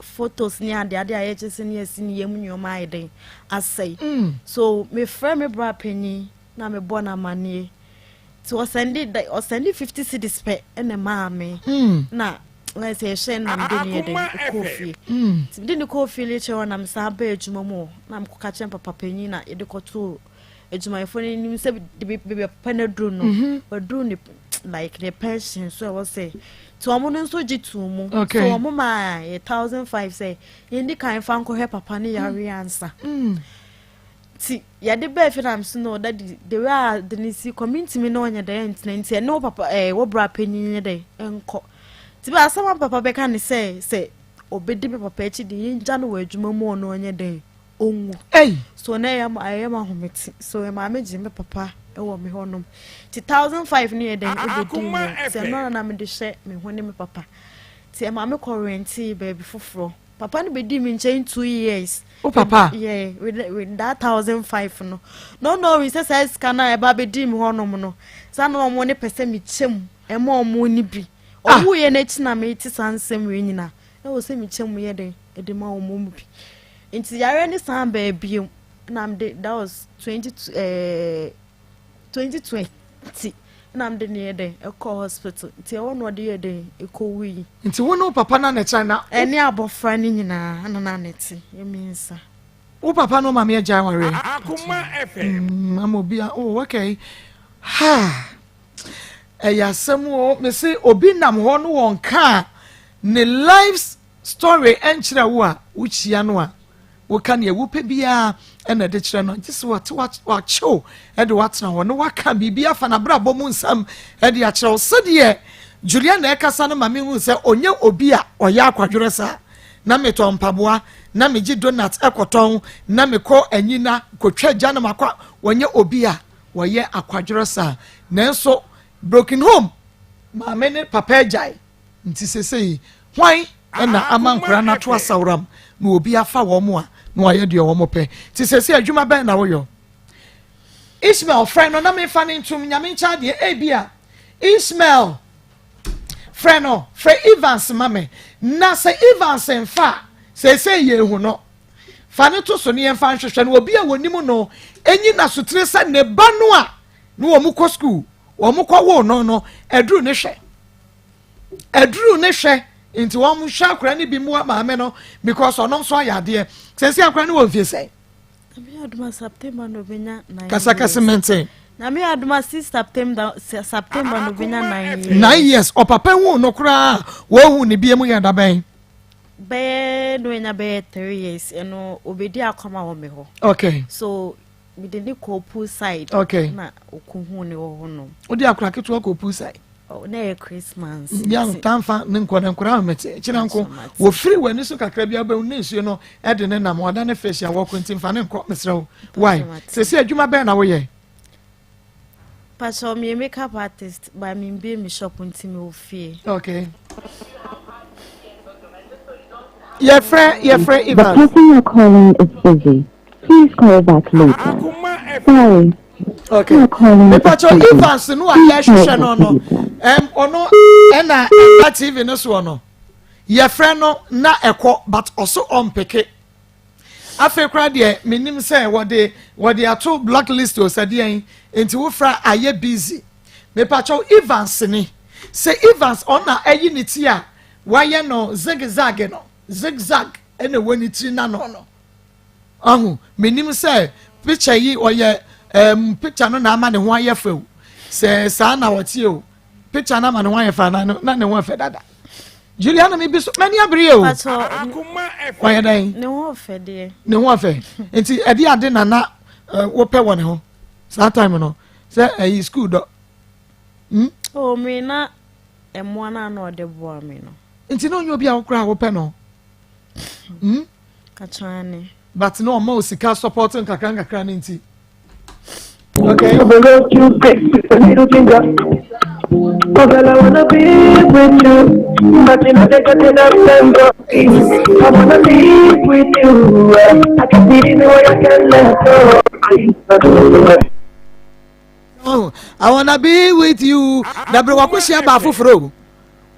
photos ne ade ade a yɛkyɛ sɛ ne yɛsi ne yam nneɛma ayɛ den asɛe. So mefrɛ me bra panyin na mebɔ no amanneɛ, nti ɔsɛnde 50 cedis pɛ ɛna maa me. Na na sɛ yɛhyɛ na mede ne yɛ den kɔɔ fie. Nti mede ne kɔɔ fie no kyerɛ hɔ na mesan ba adwuma mu hɔ na mekɔka kyerɛ papa panyin na yɛde kɔtoo adwumayɛfoɔ no anim sɛ baabi a papa no aduru no, waduru ne like ne pension so ɛwɔ sɛ nti ɔmo no nso gye too mu. So ɔmo maa yɛ 1,500 sɛ yɛndi kan fa nkɔhwɛ papa no yare ansa. Nti yɛde bɛɛ fi nam so no, daddy, the way a de ne si community mi na ɔnyɛ dɛ ntena nti ɛne wo papa wo bra panyin nyɛ dɛ nkɔ. Nti bɛ asɛm a papa bɛka ne sɛ obɛdi me papa akyi de yɛngya no wɔ adwuma mu, ɔno ɔnyɛ dɛ ɔnwu. Ei. So na ɛyɛ ma ɛyɛ ma ahomete so maame gye me papa ɛwɔ me hɔnom, nti 1,500 no yɛ dɛn ɛbɛdi mu nti ɛno na mede hyɛ me ho ne me papa. Nti ɛmaame kɔ rente baabi foforɔ. Papa no bɛdi me nkyɛn 2 years. Wo papa? Yeah, with that 1,500 no, no no sɛ saa sika no a ɛba bɛdi me hɔnom no saa na ɔmo ne pɛ sɛ mekyɛ mu ɛma ɔmo ne bi. Ɔwuiɛ n'akyi na mete saa nsɛm wei nyinaa na wɔ sɛ mekyɛ mu yɛ den ɛde ma ɔmo mu bi. Nti yare ne san baa na mede, that was 2020, na mede ne yɛ den ɛkɔ hospital. Nti ɛwɔ na ɔde yɛ den ɛkɔ wui. Nti wo ne wo papa na ne kyɛn na ɛne abɔfra no nyinaa ɛna na ne te yɛ nsa. Wo papa no maame agya awareɛ? Akoma FM. Ama obi a, oh okay, ha ɛyɛ asɛm o. Mese obi nam hɔ no wɔn ka ne life story ɛnkyerɛ wo a wokyia no a woka nea wopɛ biara ɛna ɛde kyerɛ no, gye sɛ wate wakyew ɛde watena hɔ na waka biribi afa n'abrabɔ mu nsɛm ɛde akyerɛ wo. Sɛdeɛ Juliana ɛkasa no ma mehu sɛ ɔnyɛ obi a ɔyɛ akwadworɔ saa. Na metɔ mpaboa na megye donut ɛkɔtɔn na mekɔ anyina kɔtwa gya na makɔ. Wɔnyɛ obi a wɔyɛ akwadworɔ saa, nanso broken home, maame ne papa agyae nti sesei hwan ɛna ama nkora no ato asawram na obi afa wɔn a na wayɛ deɛ wɔn pɛ. Nti sesei adwuma bɛn na woyɔ? Ismail, frɛ no na mefa ne ntom Nyame nkyɛn adeɛ. Ebi a Ismail, frɛ no, frɛ Evans ma me. Na sɛ Evans nfa a, sesei yɛ ehu no fa ne to so ne yɛmfa nhwehwɛ no. Obi a wɔnim no enyi n'asotire sɛ ne ba no a ne wɔn kɔ school wɔn kɔ wo no aduru ne hwɛ, aduru ne hwɛ. Nti wɔn hwɛ akora no bi mu maame no because ɔno nso ayɛ adeɛ. Sɛnsi akora no wɔ mfie sɛn? Abi aduma, September na obenya 9 Kasakasa years. Mɛnten. Nyame adom a 6 September September no obenya 9 years. 9 years ɔpapa hu no koraa wɔhu ne bie mu yɛ da bɛn? Bɛyɛ no anya bɛyɛ 3 years ɛno obedi akɔma wɔ me hɔ. Okay. So mede ne kɔ pool side. Okay. Na okohu ne wɔ hɔ nom. Wode akora ketewa kɔ pool side. Oh, na ɛyɛ Christmas. Bia ntamfa ne nkɔ ne nkora ahomete kyena nko wɔfiri w'ani so kakra bi abɛhu ne nsuo no ɛde ne nam wɔada ne fish a wɔko nti mfa ne nkɔ mesrɛ wo why sɛsi adwuma bɛn na woyɛ? Pakyɛ meyɛ makeup artist but membie me shop nti mewɔ fie. Okay. Yɛfrɛ yɛfrɛ Evans. The person you're calling is busy. Please call back later. Sorry. Okay. Mepacho Evans no a yɛhwehwɛ no no. Ɛm ɔno ɛna ɛba TV no soɔ no. Yɛfrɛ no na ɛkɔ but ɔso ɔmpeke. Afei koraa deɛ menim sɛ wɔde wɔde ato block list o sɛ deɛn nti wofra ayɛ busy. Mepacho Evans ni. Sɛ Evans ɔna ɛyi ne ti a wayɛ no zig zag no zig zag ɛna ɛwɔ ne tiri n'ano no. Ɔho, menim sɛ picture yi ɔyɛ um, picture no na ama ne ho ayɛ fɛ o. Sɛ saa na ɔteɛ o, picture no ama ne ho ayɛ fɛ anaa na ne ho fɛ dada. Juliana mi bi so m'ani abere o. Ɔyɛ dɛn? Ne ho fɛ deɛ. Ne ho fɛ. Nti ɛde ade na na eh, wopɛ wɔ ne ho saa time no sɛ ɛyi school dɔ. Hmm? Oh, me na mmoa no a na ɔde boa me no. Nti na ɔnyɛ obi a wokora a wopɛ no. Hmm? Akyane. But na ɔma o sika support nkakra nkakra ne nti. Okay. Oh, girl, I wanna be with you, but you know they got enough time for me. I wanna live with you. I can see the way I can let go. Oh, I wanna be with you. Dabre wakohyia baa foforɔ o.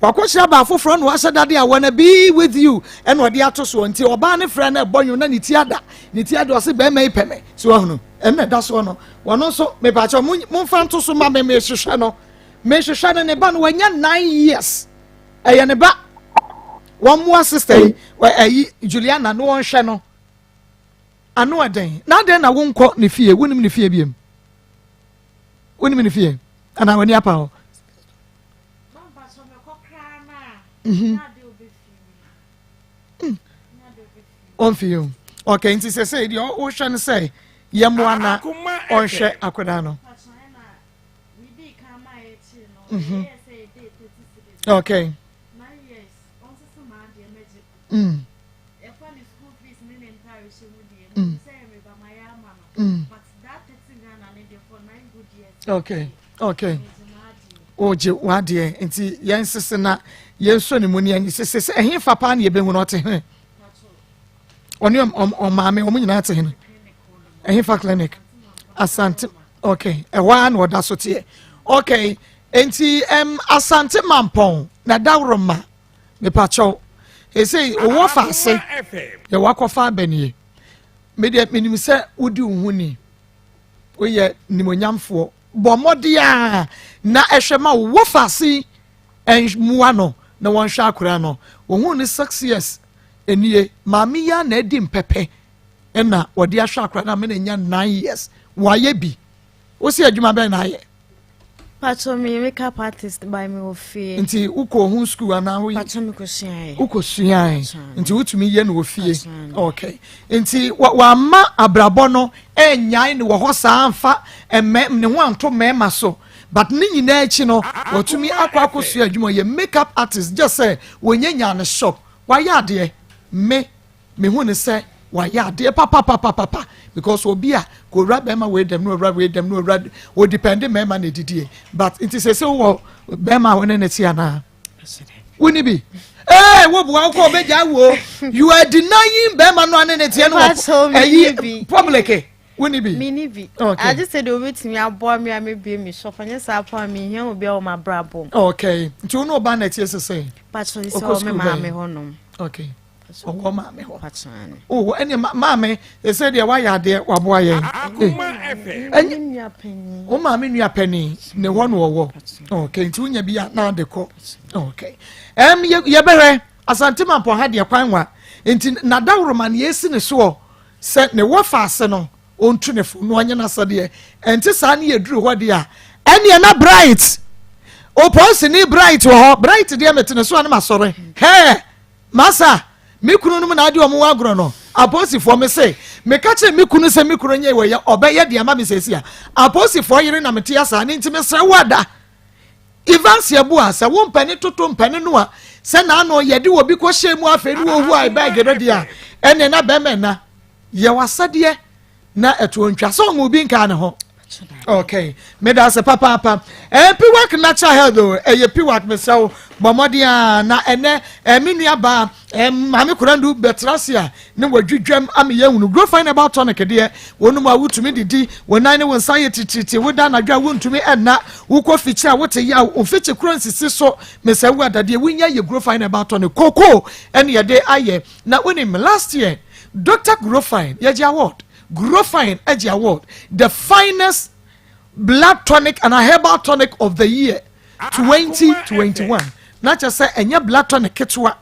Wakɔhyia baa foforɔ na wahyɛ dade a wanna be with you ɛna ɔde ato soɔ nti ɔbaa ne frɛ no ɛbɔ nwom na ne ti ada ne ti ada ɔse bɛrima yi pɛ me so wahunu ɛna ɛda soɔ no wɔno nso mepakyɛ momfa nto so ma me mehwehwɛ no mehwehwɛ no ne ba no wanya nine years ɛyɛ ne ba wɔn mmoa sister yi ɛyi Juliana no wɔnhwɛ no ano ɛdɛn na adɛn na wonkɔ ne fie wonim ne fie biem wonim ne fie anaa w'ani apa hɔ Mhm. Mm. ɔmfi o ok nti sɛ sɛ deɛ wohwɛ no sɛ yɛmmoa na ɔnhwɛ akwadaa no mhm. ok mm. Mm. Mm. Okay, okay. Ogye wadeɛ nti yɛn sese na yɛn nso ne mu ne yɛn sese sɛ ɛhe fa paa na yɛbɛhu no ɔte he ɔne ɔmaame wɔn nyinaa te he ɛhe fa clinic asante okay ɛhɔ ara na ɔda so teɛ okay nti ɛm asante mampɔn na dawuroma mepakyɛw ɛsei owó fa ase yɛ wakɔfa abɛnie me deɛ menim sɛ wodi wo ho ni woyɛ nimonyamfoɔ bɔ mmɔden a na ɛhwɛ ma wo fa ase mmoa no na wɔnhwɛ akora no wɔhu ne six years nie maame yi a na adi mpɛpɛ ɛna wɔde ahwɛ akora no amena nya nine years wɔayɛ bi wosi adwuma bɛn na ayɛ Pacho me makeup artist by me wɔ fie. Nti wokɔ ho school anaa wo? Pacho me kɔ suae. Wokɔ suae. Nti wotumi yɛ no wɔ fie. Okay. Nti wamma abrabɔ no ɛnyae no wɔ hɔ saa amfa mmɛ ne ho anto mmarima so. But ne nyinaa akyi no watumi akɔ akɔsua adwuma yɛ makeup artist gye sɛ wɔnyɛ nyaa ne shop. Wayɛ adeɛ. Me Mehu no sɛ wayɛ adeɛ papapapapa because obi a kò wura bɛrima wei dɛm na owura wei dɛm na owura o depend mɛrima na edidie but nti sɛ sɛ wowɔ bɛrima a wɔne ne te anaa woni bi ee wo bua wokɔ ɔbɛgya wo you are denying bɛrima no ane ne teɛ no wɔ ɛyi public woni bi mini bi okay agye sɛ deɛ obetumi aboa mi a mebie mi shop ɛnyɛ saa po a mehia obi a wɔ m'abrabɔ okay nti wo ne ɔba na ɛteɛ sesɛ patro sɛ ɔwɔ me maame hɔnom okay ɔwɔ maame hɔ oh ɛne maame ɛsɛ deɛ wayɛ adeɛ waboa yɛn wo maame nua panin ne hɔ no ɔwɔ ok nti wonya bi a na ade kɔ ok ɛm yɛbɛhwɛ asante mampɔ ha deɛ kwan wa nti nadaworo ma ne yɛsi ne soɔ sɛ ne wɔ faase no. Ɔntu ne fo na ɔnyɛ n'asɛdeɛ. Ɛnte saa ne yɛduru hɔ deɛ a, ɛneɛ na Bright, opolisini Bright wɔ hɔ. Bright deɛ mete ne so a ne masɔre. Hɛɛ! Masa, me kunu nom na ade wɔn wɔ agorɔ no. Apolisifoɔ me se, meka kyerɛ me kunu sɛ me kunu nyɛ wɔ yɛ, ɔbɛyɛ deɛ ama me sɛsi a. Apolisifoɔ yere na mete asaa ne nti mesrɛ wo ada. Evans Yeboah, sɛ wo mpɛ ne toto mpɛ ne noa, sɛ n'ano yɛde obi kɔhyɛ mu afei ne wɔhu a ɛbɛɛge no deɛ a, ɛneɛ na bɛrima nna. Yɛ w'asɛdeɛ na ɛtoɔ ntwa sɛ ɔmo obi nkaa ne ho. Okay, meda ase papaapa. Eh, Piwak Natural Health o, ɛyɛ Piwak mesrɛ wo, bɔ mmɔden a na ɛnɛ eh, me nua baa eh, Maame Korandu bɛtena ase a ne wadwidwam ama yɛahunu. Grow Fine Herbal Tonic deɛ, wɔnom a wotumi didi, wo nan ne wo nsa yɛ titiritii, woda anadwo a wontumi ɛnna, wokɔ fikyi a wote yaw, wo mfikyi koro nsisi so, mesrɛ wo adadeɛ wonya yɛ Grow Fine Herbal Tonic. Cocoa ɛne yɛde ayɛ. Na wonim, last year, Doctor Grofine yɛgye award. Grofine agye award, the finest blood tonic and a herbal tonic of the year 2021. Na kyerɛ sɛ ɛnyɛ blood tonic ketewa.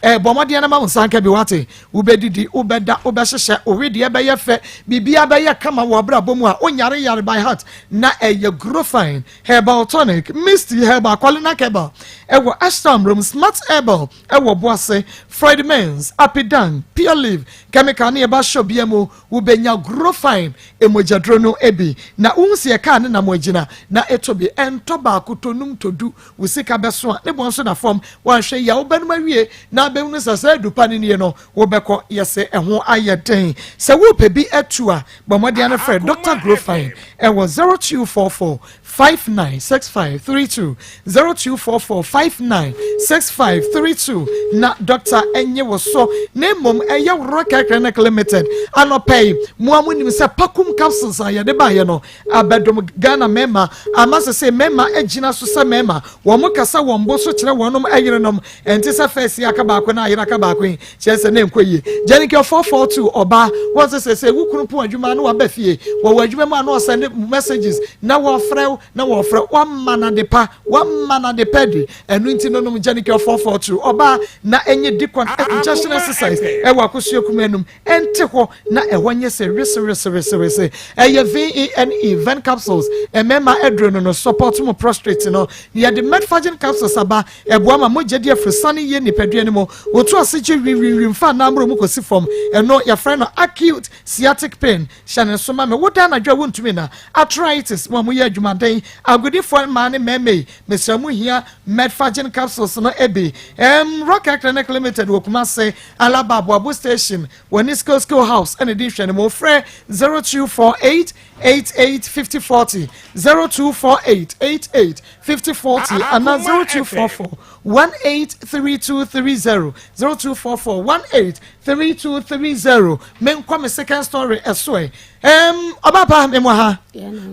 Eh, bɔ mmɔden na ma wo nsa nka bi wate. Wobɛdidi, wobɛda, wobɛhyehyɛ, wo wedeɛ bɛyɛ fɛ, biribiara bɛyɛ kama wɔ abrabɔ mu a wonyare yare by heart. Na ɛyɛ Grofine herbal tonic, Misty herbal, Qualinac herbal, ɛwɔ Ashtown Room, Smart herbal, Ɛwɔ Boase, Freud Mens, Apidan, Pure Leaf, Chemical ne ɛba shop bia mu wobɛnya Grofine mogyaduro no bi. Na wohu sɛ yɛ kaa ne nam agyina na ɛtɔ bi. Ɛntɔ baako, tɔ num, tɔ du, wo sika bɛso a ne boɔ nso da fam. Woanhwɛ yie a wobɛnom awie na abɛhunu sɛ saa adu pa no nie no wobɛkɔ yɛse ɛho ayɛ den. Sɛ worepɛ bi atu a bɔ mmɔden ara frɛ Doctor Grofine ɛwɔ 0244 596532 0244 596532 na dɔkta nye wo so na mmom ɛyɛ Rocket Clinic Limited. Anɔpa yi mo a monim sɛ Pakum capsules a yɛde baeɛ no abɛdom Ghana mmarima ama sese mmarima agyina so sɛ mmarima, wɔn kasa wɔn bo so kyerɛ wɔnom yerenom. Ɛnte sɛ first yi aka baako na ayere aka baako yi, kyerɛ sɛ na ɛnkɔ yie. Jericho 442 ɔbaa, wɔn sɛ sɛ sɛ wo kunu pon adwuma na waba fie, wɔwɔ adwuma mu a na ɔsɛnde messages na wɔfrɛ wo na wɔfrɛ wama no ade pa, wama no ade pa di. Ɛno nti no nom Jericho 442 ɔbaa na ɛnyɛ deacon injection exercise ɛwɔ akosua kuma anum. Ɛnte hɔ na ɛhɔ nyɛ sɛ wese wese wese wese. Ɛyɛ VENE, Ven capsules, mmarima aduro no no support mo prostrate no. Na yɛde Metforgen capsules aba, ɛboa ma mogya di afurusane yie nipadua no mu. Wotu ase gye wimwimwim fa anammerɛ mu kɔsi fam. Ɛno yɛfrɛ no acute sciatic pain. Hyɛ ne nso ma me. Woda anadwo a wontumi nna. Arthritis, mo a moyɛ adwumaden, agodifoɔ mmaa ne mmarima yi, mesrɛ mo hia Metforgen capsules no bi. Ɛm, Rocker Clinic Limited wɔ Kumase. Alaba Aboabo Station wɔ ne Skill Skill House ɛna di nhwɛnimu. Frɛ 0248 88 50 40, 0248 88 50 40 anaa 0244 183230, 0244 183230. Menkɔ me second story ɛso ɛ. Ɛm, ɔbaa pa memmɔ ha.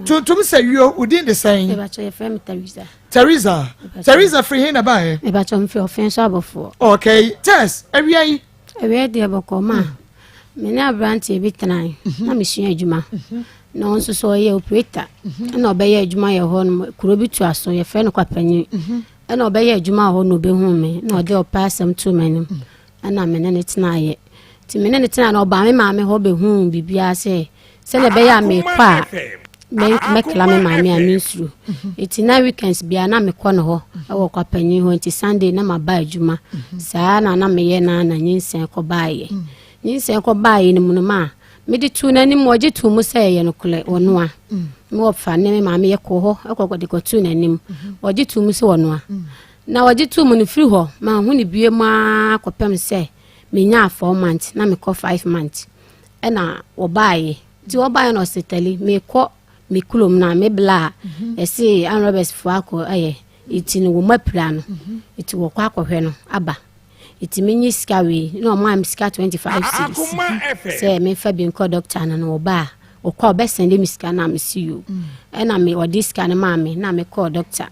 Tuntum sɛ wio, wo din de sɛn? Teresa. Teresa firi he na baeɛ? Mebakyɛ mfiri ɔfɛn so abɔfoɔ. Okay, Tess, awia yi. Awia deɛ bɔkɔɔ ma. Me ne aberanteɛ bi tenae mhm. na mesua adwuma. Mhm. Na ɔno nso so ɔyɛ operator. Mhm. Ɛna ɔbɛyɛ adwuma yɛ hɔ no kuro bi to aso yɛfrɛ no Kwapanyin. Ɛna ɔbɛyɛ adwuma wɔ hɔ na ɔbɛhu me na ɔde ɔpɛ asɛm too m'anim. Mm. Ɛna me ne no tenaeɛ. Nti me ne no tenaeɛ no ɔbaa me maame hɔ bɛhuu biribiara sɛ sɛdeɛ ɛbɛyɛ a mekɔ a mɛkla me maame a mensuro nti na weekends biara na mekɔ ne hɔ ɛwɔ kwapanyin hɔ nti Sunday na maba adwuma saa na na meyɛ na na nyinsɛn kɔbaeɛ nyinsɛn kɔbaeɛ no mu no ma mede too n'anim ɔgye too mu sɛ ɛyɛ nokorɛ ɔnoa me wɔfa ne me maame yɛkɔ hɔ ɛkɔ de kɔtoo n'anim ɔgye too mu sɛ ɔnoa na ɔgye too mu no firi hɔ manhu ne bie mu ara kɔpem sɛ menyaa four months na mekɔ five months ɛna wɔbaeɛ nti wɔbaeɛ na ɔse tali mekɔ me kurom na me bla a mhm. ɛse anrɔbɛs foɔ akɔ ɛyɛ nti no wɔn apira no mhm. nti wɔkɔ akɔhwɛ no aba nti menye sika wei na ɔmaa me sika 25 cedis sɛ memfa bi nkɔ dɔkta no no wɔba a ɔkɔ a ɔbɛsɛnde me sika na mese yo mm. ɛna me ɔde sika no maa me na mekɔɔ dɔkta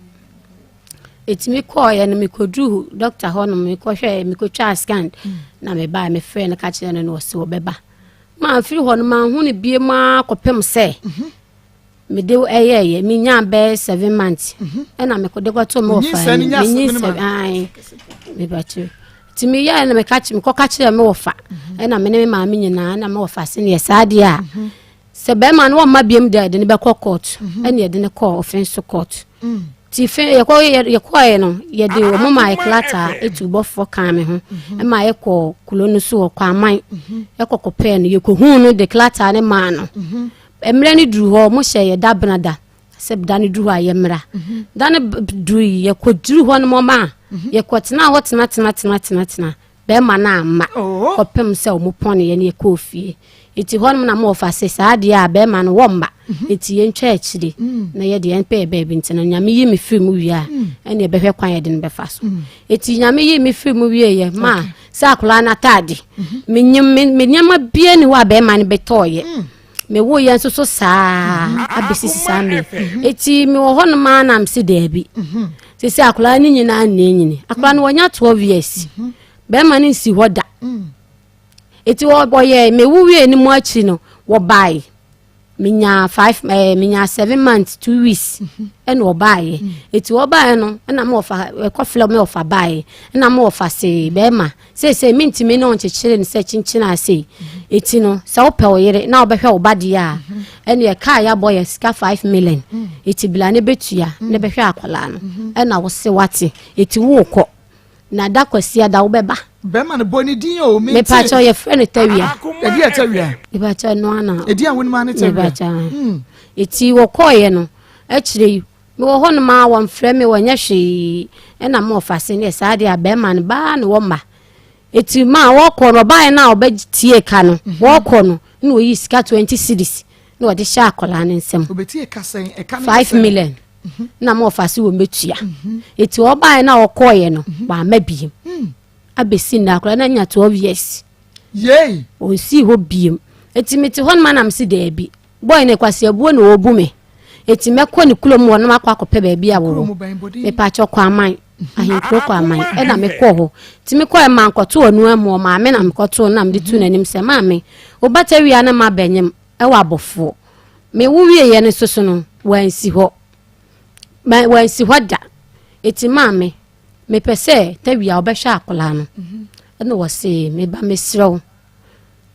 Ɛtumi kɔɔeɛ no mekɔduru dɔkta hɔ nom mekɔhwɛɛ mekɔtwaa scan na mebaa mefrɛ no ka kyerɛ no na ɔse ɔbɛba mamfiri hɔ no manhu no bie mu ara kɔpem sɛ mhm. mede ɛyɛɛyɛ menyaa bɛyɛ seven months mhm. ɛna mekɔde kɔto me wɔfa menyi seven ae mebakyerɛ nti meyɛɛ no mekɔka kyerɛ me wɔfa mhm. ɛna me ne me maame nyinaa na me wɔfa se neɛ saa deɛ a. Sɛ bɛrima no wɔmma biom deɛ yɛde no bɛkɔ court. Mhm. Ɛne yɛde no kɔɔ ɔfen so court. Mm. Ti fe yɛkɔ yɛkɔɛ no yɛde wɔn ma yɛ krataa etu bɔfoɔ kan me ho mhm. ɛma yɛkɔ kuro no so wɔ kwaman mhm. ɛkɔ kɔpɛɛ no yɛkɔhuu no de krataa no maa no. Mmerɛ no duru hɔ wɔn hyɛ yɛ da benada sɛ da no duru hɔ a yɛmmra. Da no duru yi yɛkɔ duru hɔ no mɔma a yɛkɔ tena hɔ tena tena tena tena tena. Bɛrima no amma oh. kɔpem sɛ wɔn pɔneeɛ no yɛkɔɔ fie. Nti hɔnom na mewɔfa se saa deɛ a bɛrima no wɔmma mhm. nti yɛntwa akyire mm. na yɛde yɛn pɛɛ baabi nti no Nyame yi me firi mu wie a mm. ɛne ɛbɛhwɛ kwan yɛde no bɛfa so. Mm. Nti Nyame yi me firi mu wieɛ ma sɛ akwadaa no ataade mhm. menyim me nneɛma bie ne hɔ a bɛrima no bɛtɔɔyɛ. Mewoeɛ nso so saa mhm. abɛsisi saa mmerɛ ɛti mewɔ hɔ nom a na mese daabi mhm. sɛ sɛ akwadaa no nyinaa nna nyini akwadaa no wɔnya 12 years mhm. bɛrima no nsi hɔ da ɛti wɔyɛ mewo wie no mu akyi no wɔbae menyaa five ɛɛ eh, menyaa seven months two weeks ɛna ɔbaeɛ eti ɔbaeɛ no ɛna mo ɔfa ɛkɔ filɛ mo ɔfa baeɛ ɛna mo ɔfa see bɛrima Seesei mentumi ne wo nkyekyere no sɛ kyenkyen a sei. Eti no, sɛ wopɛ wo yere na wobɛhwɛ wo ba deɛ a, ɛneɛ kaa yɛabɔ yɛ sika 5 million. Eti bla ne bɛtua ne bɛhwɛ akwadaa no. Ɛna wo se wate. Eti worekɔ. Na da Kwasiada wobɛba. Bɛrima no bɔ ne din o, mente. Mepakyɛw yɛfrɛ no Tawia. Ɛdi yɛ Tawia. Mepakyɛw ɛno ana. Ɛdi a wonim ara ne Tawia. Mepakyɛw. Eti wɔkɔɔeɛ no, akyire yi Mewɔ hɔ nom ara wɔmfrɛ me wɔnyɛ hwee ɛna mo ɔfa se neɛ saa deɛ a bɛrima no baa na wɔma eti ma wɔkɔ no ɔbaeɛ no a ɔbɛtie ka no mhm. wɔkɔ no na ɔyi sika 20 cedis na ɔde hyɛ akwadaa no nsam ɔbɛtie ka sɛn ɛka no 5 million mhm. na mo ɔfa se wɔn bɛtua mhm. eti ɔbaeɛ no a ɔkɔɔeɛ no wama biem hmm. abɛsi nnɛ akwadaa no anya 12 years yei ɔnsii hɔ biem eti mete hɔ nom anam se daabi Boy no kwasiabuo na ɔɔbu me eti mɛkɔ ne kurom hɔ na makɔ akɔpɛ baabi a wɔwɔ. Mepaakyɛw Kwaman, Ahenkuro Kwaman ɛna mekɔɔ hɔ. Nti mekɔɛ mankɔto ɔno amu ɔmaame na mekɔtoo no na mede too n'anim sɛ maame wo ba tawia ne ma bɛnyem ɛwɔ abɔfoɔ. Mewo wieɛ no nso so no wansi hɔ. Wansi hɔ da. Eti maame mepɛ sɛ tawia wobɛhwɛ akwadaa no. Ɛna wɔse meba mesrɛ wo.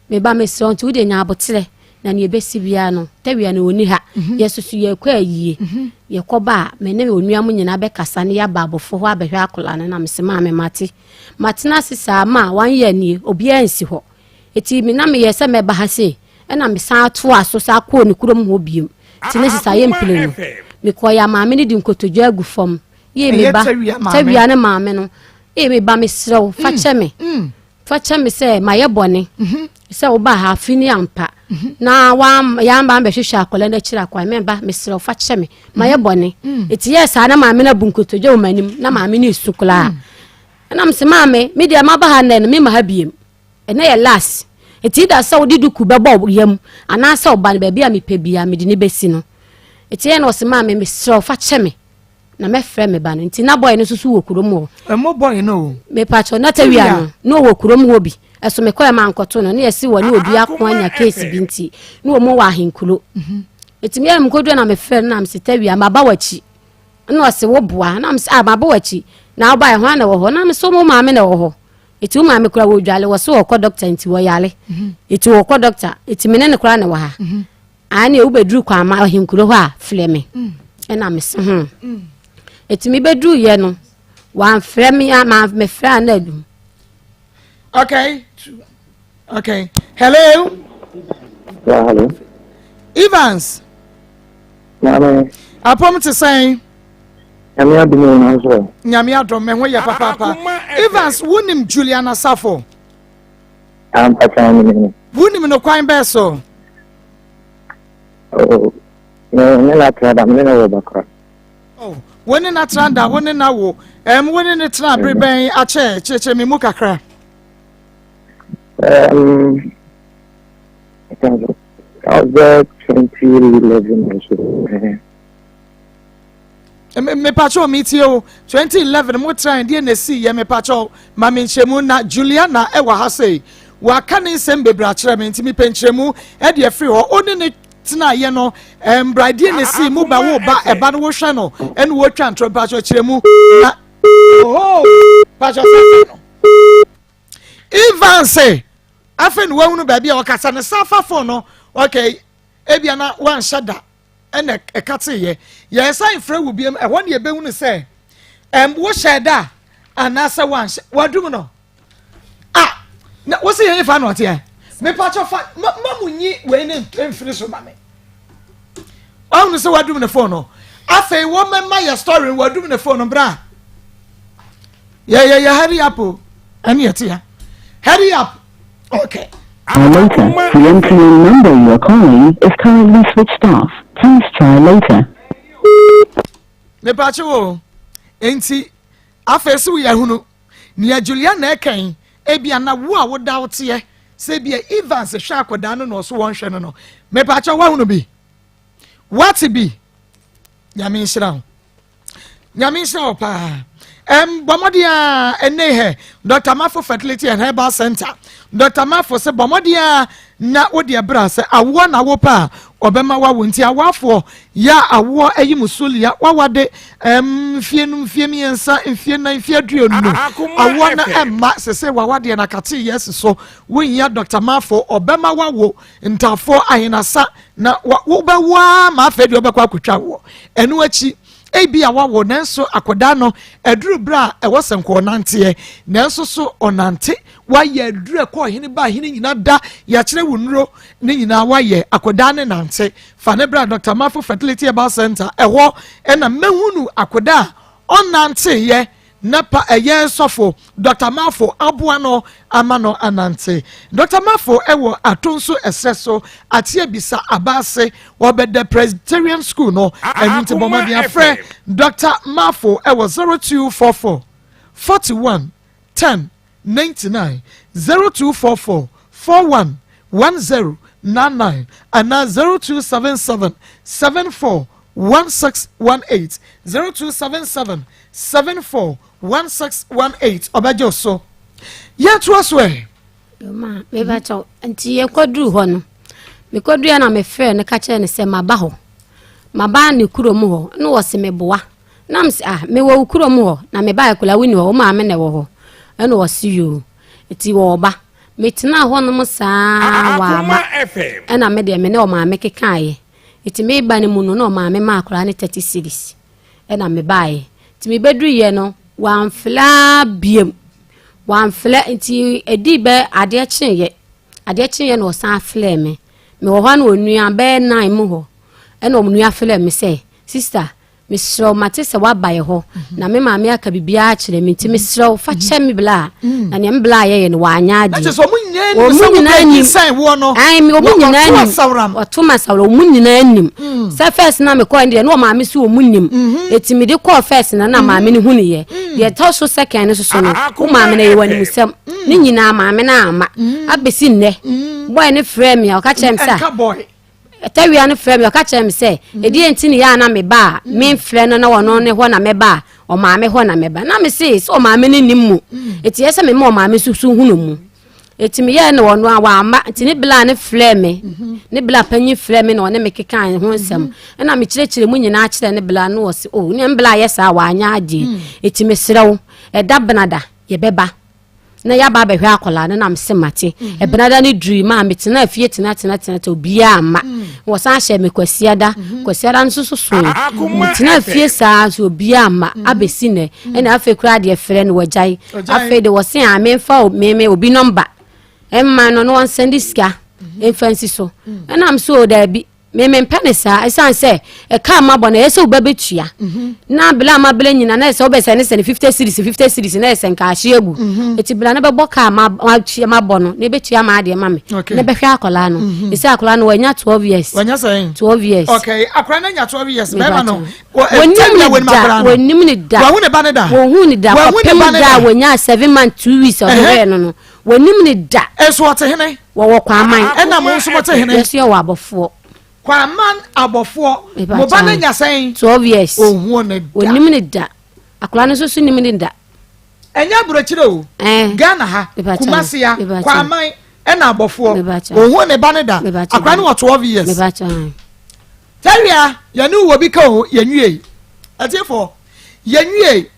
Me ba, mesrɛ wo, nti wo deɛ nya aboterɛ, na nea ɛbɛsi biara no, tawia no ɔnni ha. Mhm. Yɛsusu yɛkɔ ayie. Mhm. Yɛkɔba a, me ne onua mu nyinaa bɛkasa ne yɛaba abɔfo hɔ abɛhwɛ akwadaa no, na mese maame mate. Matena ase saa ma one year nie, obiara nsi hɔ. Eti me na meyɛ sɛ mɛba ha sei, ɛna mesan atoa so saa kɔɔ ne kurom hɔ biom. Nti ne sesa yɛ mpire no. Mekɔɔ yɛ maame no de nkotodwe agu fam. Yee me ba, tawia ne maame no. Ee me ba mesrɛ wo, fa kyɛ me. Mm. Fa kyɛ me sɛ mayɛ bɔne sɛ wobaa ha afe ni ampa na yɛamba ambɛhwehwɛ akwadaa no akyiri akwan. Me ba, mesrɛ wo fa kyɛ me. Mayɛ bɔne. Eti yɛɛ saa na maame no abu nkotodwe wɔ m'anim na maame no resu koraa. Ɛna mese maame, me deɛ maba ha nnɛ no memma ha biem. Ɛnɛ yɛ last. Eti da sɛ wode duku bɛbɔ wo yam anaasɛ ɔba no baabi a mepɛ biara mede no bɛsi no. Eti yɛ na ɔse maame mesrɛ wo fa kyɛ me. Na mɛfrɛ me ba no. Nti na boy no nso so wɔ kurom hɔ. Ɛmo boy no o. Mepakyɛw na tawia no na ɔwɔ kurom hɔ bi. Ɛso mekɔɛ mankɔto no na yɛse wɔne obi ako anya case bi nti na wɔn wɔ ahenkuro. Nti meyɛ mekɔduru na mefrɛ no na mese tawia maba w'akyi. Na ɔse wo boa na mese ah maba w'akyi na wobaeɛ hwan na ɛwɔ hɔ na mese wo maame na ɛwɔ hɔ. Nti wo maame koraa wɔdwale wɔse wɔkɔ doctor nti wɔyare. Nti wɔkɔ doctor nti me ne no koraa na ɛwɔ ha. Aane wobɛduru Kwama ɔhenkuro hɔ a frɛ me ɛna mese ho ɛti mebɛduruyɛ no wamfrɛ me a mefrɛ a na adum. Okay okay hello. Yeah, hello. Evans. Maame. Apɔm te sɛn? Nyame adom o nanso. Nyame adom me ho yɛ papaapa. Evans wonim Juliana Safo? Ampa saa menim no. Wonim no kwan bɛɛ so? Oh, me ne no atra da, me ne no wɔ ba kora. Oh, wo ne no atra da, wo ne no awo. Um, wo ne no tena bere bɛn akyɛ kyerɛkyerɛ me mu kakra. Um, I think that was there 2011 or so. Mepakyɛw metie o 2011 mo trae deɛ na esi yɛ mepakyɛw ma me nkyerɛmu na Juliana ɛwɔ ha sei waka ne nsɛm bebree akyerɛ me nti mepɛ nkyerɛmu ɛde afiri hɔ o ne ne tena yɛ no mbra deɛ na esi mu ba wo ba ɛba no wohwɛ no ɛna wotwa ntorɔ mepakyɛw kyerɛmu na oho pakyɛw sɛ no Evans afei na wahunu baabi a ɔkasa ne sa fa phone no okay. Ebia na woanhyɛ da ɛna ɛkateeɛ. Yɛsan frɛ wo biom, ɛhɔ ne yɛbɛhunu sɛ ɛm wohyɛɛ da anaasɛ woanhyɛ. Wadum no. Ah, na wo se yɛn fa na ɔteɛ. Mepakyɛ fa ma ma mo nyi wei ne mfiri so ma me. Wahunu sɛ wadum ne phone no. Afei wɔmɛma yɛ story wadum ne phone no bra. Yɛ yɛ yɛ hurry up o. Ɛne yɛte ya. Hurry up. Okay. Later, the MTN number you are calling is currently switched off. Please try later. Mepakye wo. Enti afei so yɛ hunu. Nea Juliana ɛka yi, ebia na wo a woda wo teɛ sɛ ebia Evans hwɛ akwadaa no na ɔso wɔnhwɛ no no. Mepakye woahunu bi? Wate bi? Nyame nhyira wo. Nyame nhyira wo paa. Ɛm bɔ mmɔden a ɛnɛ hɛ Dr. Mafo Fertility and Herbal Center. Dr. Mafo sɛ bɔ mmɔden a na wode ɛbra sɛ awoɔ na wopɛ a ɔbɛma wawo nti awoafoɔ yɛ awoɔ ayi mu solia wawade ɛm mfie no mfie mmiɛnsa mfie nan mfie aduonu awoɔ na ɛmma sese wawadeɛ na kate yɛ si so wohia Dr. Mafo ɔbɛma wawo ntafoɔ ahenasa na wobɛwo ara ma afei deɛ wobɛkɔ akɔtwa woɔ. Ɛno akyi, ebia woawo nanso akwadaa no aduru berɛ a ɛwɔ sɛ nka ɔnanteɛ, nanso so ɔnante. Woayɛ aduru ɛkɔ ɔhene ba ahene nyina da, yɛakyerɛ wo nnuro ne nyinaa woayɛ, akwadaa no nante. Fa ne bra Dr. Mafo Fertility Herbal Center, ɛhɔ ɛna mɛhunu akwadaa a ɔnanteeɛ Na pa ɛyɛ sɔfo Dɔkta Marfo aboa no ama no anante. Dɔkta Marfo wɔ Atonso ɛserɛ so Ateabisa aba ase wɔ Bɛdɛ Presbyterian School no. Ɛno nti bɔ mmɔden afrɛ Dɔkta Marfo wɔ 0244 41 10 99, 0244 41 10 99 anaa 0277 74 1618, 0277 74 1618. Ɔbɛgye wo so. Yɛtoa so ɛ. Yoma, mebakyɛw, nti yɛkɔduru hɔ no, mekɔduru na mefrɛ no ka kyerɛ no sɛ maba hɔ, maba ne kurom hɔ, na wɔse meboa. Na mese ah, mewɔ wo kurom hɔ, na mebaeɛ koraa wonni hɔ, wo maame na ɛwɔ hɔ. Ɛna ɔse yoo, nti wɔɔba. Metenaa hɔnom saa waama. Ɛna me deɛ me ne ɔmaame kekaeɛ. Nti meba no mu no na ɔmaame maa akwadaa no 30 cedis. Ɛna mebaeɛ. Nti mebɛduruiɛ no, wamfrɛ biam. Wamfrɛ nti ɛdii bɛ adeɛ kyeeɛ. Adeɛ kyeeɛ na ɔsan frɛɛ me. Mewɔ hɔ na onua bɛyɛ nine mu hɔ. Ɛna onua frɛɛ me sɛ, sister, Mesrɛ wo, mate sɛ woaba yɛ hɔ, na me maame aka biribiara akyerɛ me, nti mesrɛ wo, fa kyɛ me bla a. Na nea me bla yɛyɛ no, wanyɛ adeɛ. Wɔn nyinaa nim. Wɔn nyinaa nim. Wɔto ma sawura, wɔn nyinaa nim. Sɛ first na mekɔɔ deɛ, na wɔn maame so wɔn nim. Eti mede kɔɔ first na na maame no hu ne yɛ. Deɛ ɛtɔ so second no soso no, wo maame no yɛ wɔn animsɛm. Ne nyinaa maame no ama. Abɛsi nnɛ, boy no frɛ me a, ɔka kyerɛ me sɛ. Tawia no frɛɛ me, ɔka kyerɛɛ me sɛ, ɛdeɛn nti ne yɛ a na meba a, memfrɛ no na ɔno ne hɔ na mɛba a, ɔmaame hɔ na mɛba. Na mese sɛ ɔmaame no nnim mu, enti ɛyɛ sɛ mema ɔmaame nso so hunu mu. Enti meyɛɛ no ɔno a wamma, nti ne bla no frɛɛ me, ne bla panyin frɛɛ me na ɔne me kekaa ho nsɛm. Ɛna mekyerɛkyerɛ mu nyinaa kyerɛ ne bla no, ɔse, oh, ne bla yɛ saa wanyɛ adeɛ. Enti mesrɛ wo, ɛda benada yɛbɛba. na yɛaba abɛhwɛ akwadaa no na mese mate mhm. ɛbenada no durui maa metena fie tena tena tena tena obiara mma mm. wɔsan hyɛ me kwasiada mhm. kwasiada nso so so metena fie saa nso obiara mma mhm. abɛsi nnɛ ɛna afei koraa deɛ frɛ no wɔgyae afei de wɔse a memfa meme obi nɔmba ɛmma no na wɔnsɛnde sika mfa nsi so ɛnam so daabi Me mempɛ ne saa ɛsiane sɛ ɛka a mabɔ no ɛyɛ sɛ woba bɛtua mhm. na bla ma bla nyina na ɛsɛ wobɛsɛ ne sɛ ne 50 series 50 series na ɛsɛ nka ahye agu mhm. ɛti bla no bɛbɔ ka mabɔ no na ɛbɛtua ma adeɛ ma me na bɛhwɛ akwadaa no mhm. ɛsɛ akwadaa no wanya 12 years 12 years okay akwadaa no anya 12 years bɛrima no wɔnim ne da wɔnim ne da wɔhu ne ba ne da wɔhu ne da kɔpem da a wɔnya 7 months 2 weeks ɔde no no Wɔnnim no da. Nso ɔte hene? Wɔwɔ Kwaman. Ɛna mo nso mote hene? Yɛn nso yɛwɔ abɔfoɔ. Kwaman abɔfoɔ. Mo ba no anya sɛn? 12 years. Ɔnhuo no da. Ɔnnim no da. Akwadaa no nso so nim no da. Ɛnyɛ aburokyire o. Eh. Ghana ha, Kumasi ha, Kwaman ɛna abɔfoɔ. Ɔnhuo ne ba no da. Akwadaa no wɔ 12 years. Tawia, yɛne wɔ bi ka o, yɛnwie. Atiefoɔ, yɛnwie.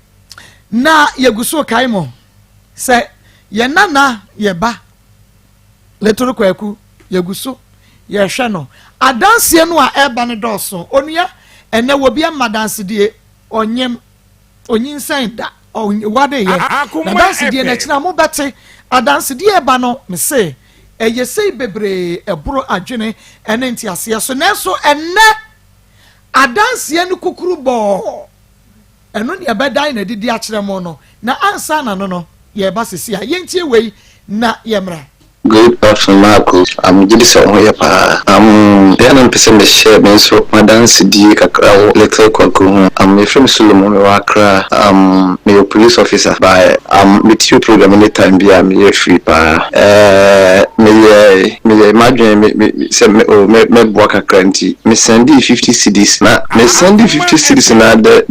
Na yɛgu so kae mo. Sɛ yɛn nana yɛ ba Little Kwaku, yɛgu so. Yɛhwɛ no. Adanseɛ no a ɛreba no dɔɔso. Onua, ɛnnɛ obi ama adansedie, ɔnyem, ɔnyinsɛn da, ɔnwadeeɛ. N'adansedie no akyiri a mobɛte. Adansedie a ɛba no, mese, ɛyɛ sei bebree, ɛboro adwene ne nteaseɛ so. Nanso ɛnnɛ, adanseɛ no kukuru bɔɔ. Ɛno ne ɛbɛdan no adi de akyerɛ mo no. Na ansa na no no, yɛreba seesei a, yɛntie wei na yɛmmra. Good afternoon Marco, ah megye di sɛ wo ho yɛ paa. Umm ɛyɛ a na mepɛ sɛ me share me nso m'adansedie kakra wɔ Little Kwaku ho. Umm yɛfrɛ me Solomon, mewɔ Accra. Umm meyɛ police officer but umm metie wo program anytime biara meyɛ free paa. Eh meyɛɛ meyɛɛ m'adwene me me sɛ me oh mɛ mɛboa kakra nti me sɛndii 50 cedis na me sɛndii 50 cedis na the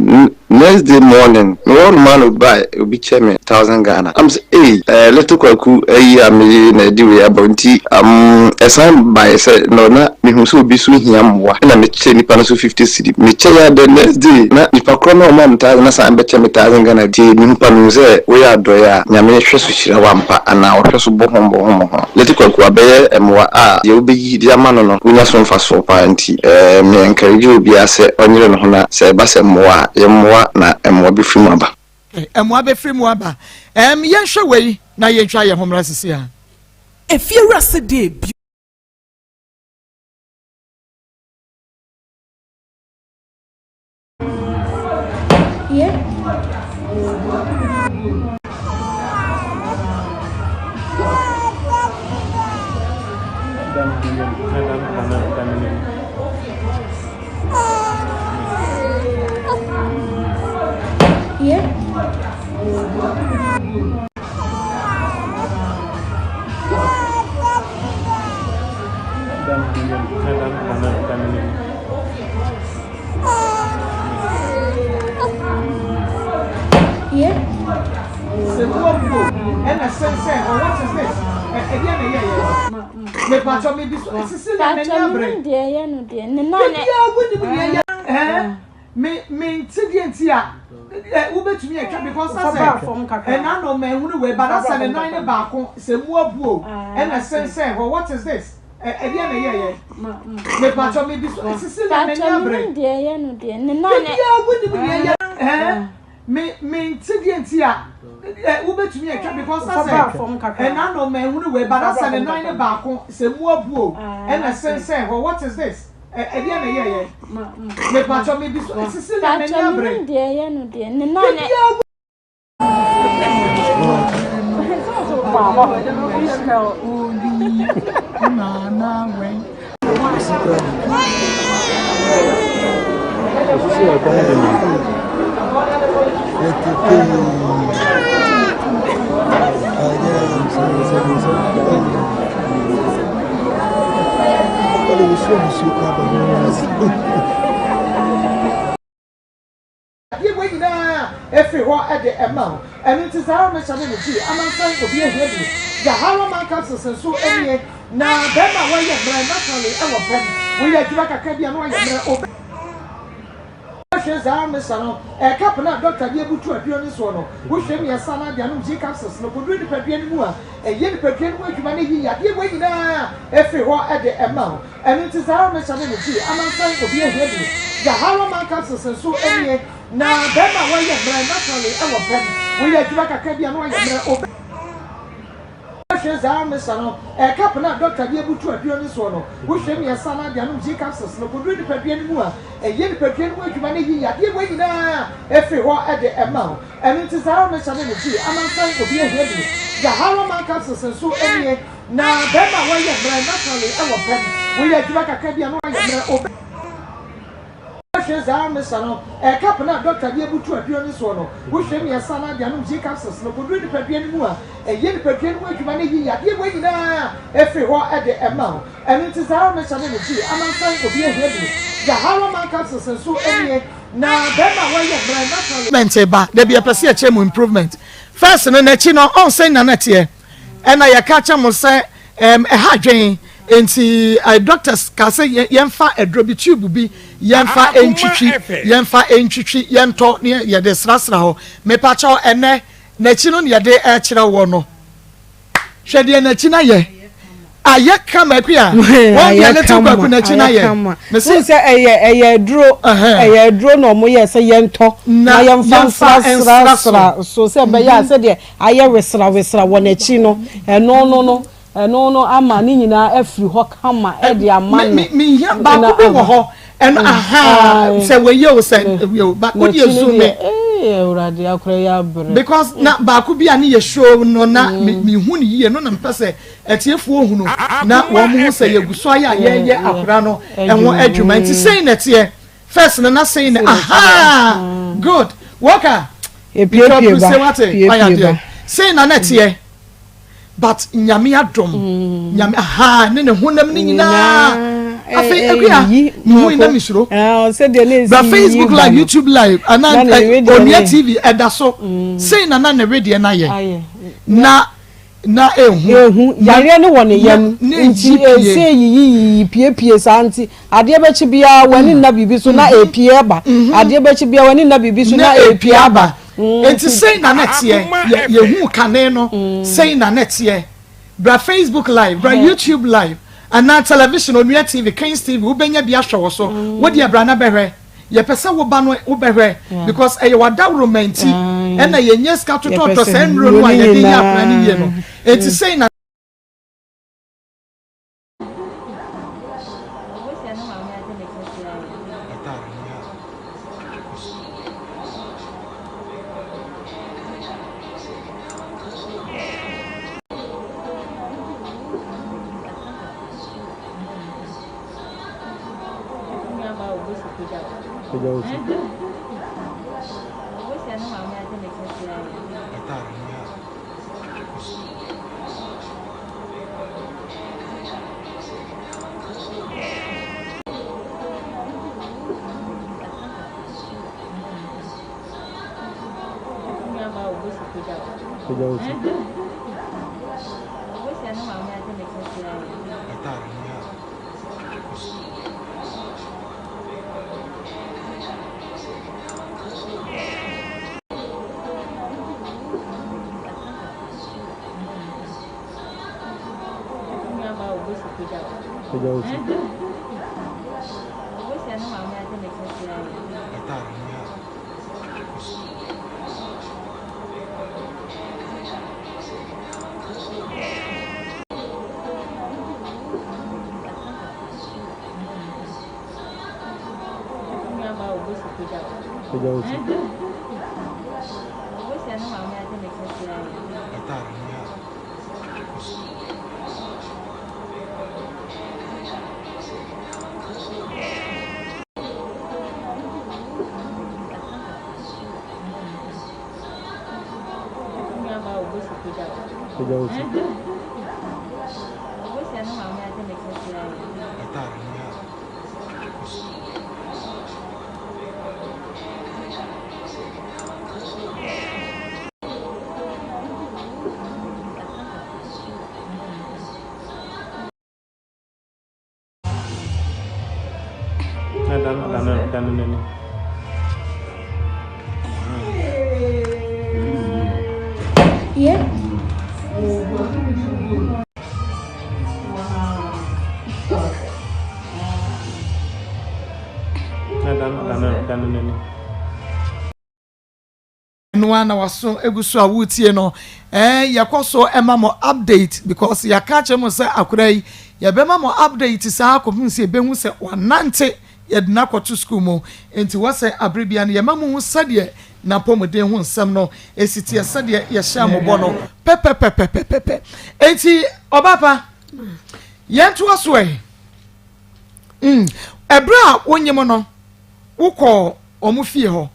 Next day morning me wɔ nom a na obi bae obi kyɛ me thousand Ghana na me sɛ ei eh little Kwaku ayi a me ye na ɛde wei aba nti umm ɛsan bae sɛ no na me hu sɛ obi so hia mmoa ɛna me kyɛ nipa no so 50 cedi me kyɛ yɛ a the next day na nipa korɔ no a ɔmaa me thousand no san bɛkyɛ me thousand Ghana nti me hu pa me hu sɛ wo yɛ adɔeɛ a Nyame hwɛ so hyira wo ampa anaa ɔhwɛ so bɔ ho bɔ ho mmɔ ho little Kwaku abɛyɛ mmoa a deɛ wo bɛyi de ama no no wo nya so mfasoɔ paa nti eh me encourage obiara sɛ ɔnyere ne ho na Sɛ ɛba sɛ mmoa a, yɛmmoa na mmoa bɛfiri mu aba. Mmoa bɛfiri mu aba. Ɛm, yɛnhwɛ wei na yɛntwa yɛn ho mmra sisi a. Efiewura se dee bio. Mepatɔ mi bi so esisi na n'ani abere. Patɔ mi deɛ ɛyɛ no deɛ ne nan. Ebi a wo nim deɛ ɛyɛ ɛɛ me me nti deɛ nti a ɛ wobɛtumi atwa because sɛ ɛna na ɔma ehunu wei ba na sɛ ne nan ne baako sɛ mu abu o ɛna sensɛn hɔ what is this ɛ ɛdeɛ na ɛyɛ yɛ mepatɔ mi bi so esisi na n'ani abere. Patɔ mi deɛ ɛyɛ no deɛ ne nan. Ebi a wo nim deɛ ɛyɛ ɛɛ. Me me nte deɛ nti a ɛ wobɛtumi atwa because na sɛ ɛna na ɔma ehunu wei ba na sɛ ne nan ne baako sɛ mu abu o ɛna sensɛn hɔ what is this ɛ ɛdeɛ na ɛyɛ yɛ mepatwɔ me bi so esisi na n'ani abere ebiara. Adeɛ wei nyinaa ɛfiri hɔ de ɛma wo. Ɛno nti saa ara mehyɛ ne no gye amansan obi ahia bi. Yahara man capsules nso nie. Na bɛrima a wayɛ mmerɛ naturally ɛwɔ pɛm. Woyɛ adwuma kakra bi a na wayɛ mmerɛ. Obe hwɛ saa mesa no ɛɛ cup no a doctor de abutu aduro no soɔ no. Wohwɛ mmiɛnsa na de anom G capsules no kɔduru nipadua no mu a ɛyɛ nipadua no mu adwuma na ɛyi yadeɛ wei nyinaa ɛfiri hɔ de ɛma wo. Ɛno nti saa ara mehyɛ ne no gye amansan obi ahia bi. Yahara man capsules nso nie. Na bɛrima a wayɛ mmerɛ naturally ɛwɔ pɛm. Woyɛ adwuma kakra bi a na wayɛ mmerɛ. Obe hwɛ saa mesa no ɛɛ cup no a doctor de abutu aduro no soɔ no. Wohwɛ mmiɛnsa na de anom G capsules no kɔduru nipadua no mu a ɛyɛ nipadua no mu adwuma na ɛyi yadeɛ wei nyinaa ɛfiri hɔ de ɛma wo. Ɛno nti saa ara mehyɛ ne no gye amansan obi ahia bi. Yahara man capsules nso nie. Na bɛrima a wayɛ mmerɛ naturally ɛwɔ pɛm. Woyɛ adwuma kakra bi a na wayɛ mmerɛ. Obe hwɛ saa mesa no ɛɛ cup no a doctor de abutu aduro no soɔ no. Wohwɛ mmiɛnsa na de anom G capsules no kɔduru nipadua no mu a ɛyɛ nipadua no mu adwuma na ɛyi yadeɛ wei nyinaa ɛfiri hɔ de ɛma wo. Ɛno nti saa ara mehyɛ ne no gye amansan obi ahia bi. Yahara man capsules nso nie. Na bɛrima a wayɛ mmerɛ naturally. Improvement ba dabi yɛpɛ sɛ yɛkyerɛ mu improvement first no n'akyi no ɔn sɛ nna na ɛteɛ. Ɛna yɛka kyerɛ mo sɛ ɛm ɛha adwen nti ɛ doctors ka sɛ yɛnfa aduro bi tube bi yɛnfa ntwitwi yɛnfa ntwitwi yɛntɔ ne yɛde srasra hɔ mepakyɛw ɛnɛ n'akyi no na yɛde ɛkyerɛ wɔ no hwɛ deɛ n'akyi na yɛ. Ayɛ kama akua. Wɔn deɛ ne to kwaku n'akyi na yɛ. Mese sɛ ɛyɛ ɛyɛ aduro ɛyɛ aduro na wɔn yɛ sɛ yɛntɔ na yɛnfa nsrasra so sɛ ɛbɛyɛ a sɛdeɛ ayɛ wesra wesra wɔ n'akyi no ɛno no no ɛno no ama ne nyinaa afiri hɔ kama ɛde ama no. Mehia baako bi wɔ hɔ ɛno aha sɛ wɔyɛ o sɛ ɛyɛ o ba o deɛ zoom me. Awurade akora yɛ abrɛ. Because na baako bi a ne yɛ show no na mehu ne yie no na mpɛ sɛ atiefoɔ hunu na wɔn ho sɛ yɛgu so ayɛ a yɛyɛ akora no ɛho adwuma nti sɛn na ɛteɛ first no na sɛn na aha good wɔka epiepie ba piepie ba sɛn na na ɛteɛ but nyame adom mm. nyame aha ne ne honam ne nyinaa afei akua mehu yi na mesuro ah, bra facebook live youtube live ana eh, onua tv ɛda so mm. sei na na ne wedeɛ no ayɛ na na ehu. Ehu, yareɛ no wɔ ne yam nti ɛsɛ yiyi yiyi piepie saa nti adeɛ bɛkye biara w'ani nna biribi so na epie aba adeɛ bɛkye biara w'ani nna biribi so na epie aba. Nti sei na na ɛteɛ yɛhuu kane no sei na na ɛteɛ bra Facebook live bra YouTube live anaa television Onua TV Kings TV wobɛnya bi ahwɛ wɔ so wodeɛ bra na bɛhwɛ. Yɛpɛ sɛ wo ba no wobɛhwɛ because ɛyɛ w'adaworoma nti ɛna yɛnyɛ sika totɔtɔ saa nnuro no a yɛde yɛ akwadaa no yie no eti sei na. Ɛno ara na waso egu so a woretie no. Ɛɛ yɛkɔ so ɛma mo update because yɛaka akyerɛ mo sɛ akora yi yɛbɛma mo update saa kɔpem sɛ yɛbɛhu sɛ wanante yɛde no akɔto sukuu mu. Nti wɔ sɛ abere bia no yɛma mo hu sɛdeɛ n'apɔmuden ho nsɛm no esi teɛ sɛdeɛ yɛhyɛ mo bɔ no pɛpɛpɛpɛpɛpɛ. Nti ɔbaapa yɛntoa so ɛ. Mm, ɛberɛ a wonyem no wokɔɔ wɔn fie hɔ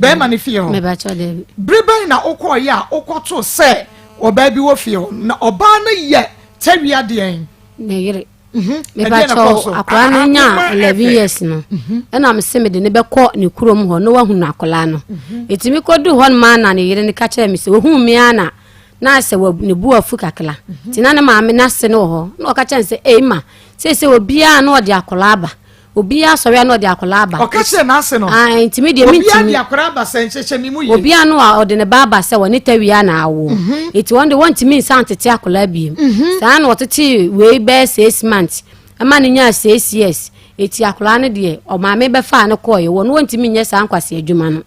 bɛrima no fie hɔ bere bɛn na wokɔɔyɛ a wokɔtoo sɛ ɔbaa bi wɔ fie hɔ na ɔbaa no yɛ tawia deɛn ne yere mhm. mepakyɛw akwadaa no nya 11 years no mhm. ɛna mese mede ne bɛkɔ ne kurom hɔ na wahunu akwadaa no ɛtumi mhm. kɔdu hɔ no ma na ne yere no ka kyerɛ me sɛ ohuu me a na na sɛ ne bu afu kakra nti na ne maame no ase no wɔ hɔ na ɔka kyerɛ no sɛ ei ma seesei obiara na ɔde akwadaa aba. Obiara sɔre a na ɔde akwadaa aba. Ɔka kyerɛ n'ase no. Ae, nti me deɛ mentumi. Obiara de akwadaa aba sɛ nhyehyɛ me mu yie. Obiara no a ɔde ne ba aba sɛ wɔne tawia na awo. Mhm. Nti wɔn de wɔntumi nsan tete akwadaa biem. Mhm. Saa na ɔtete wei bɛyɛ 6 months ɛma no nyaa 6 years. Eti akwadaa no deɛ ɔmaame bɛfaa no kɔɔeɛ wɔn wɔntumi nyɛ saa nkwasi adwuma no.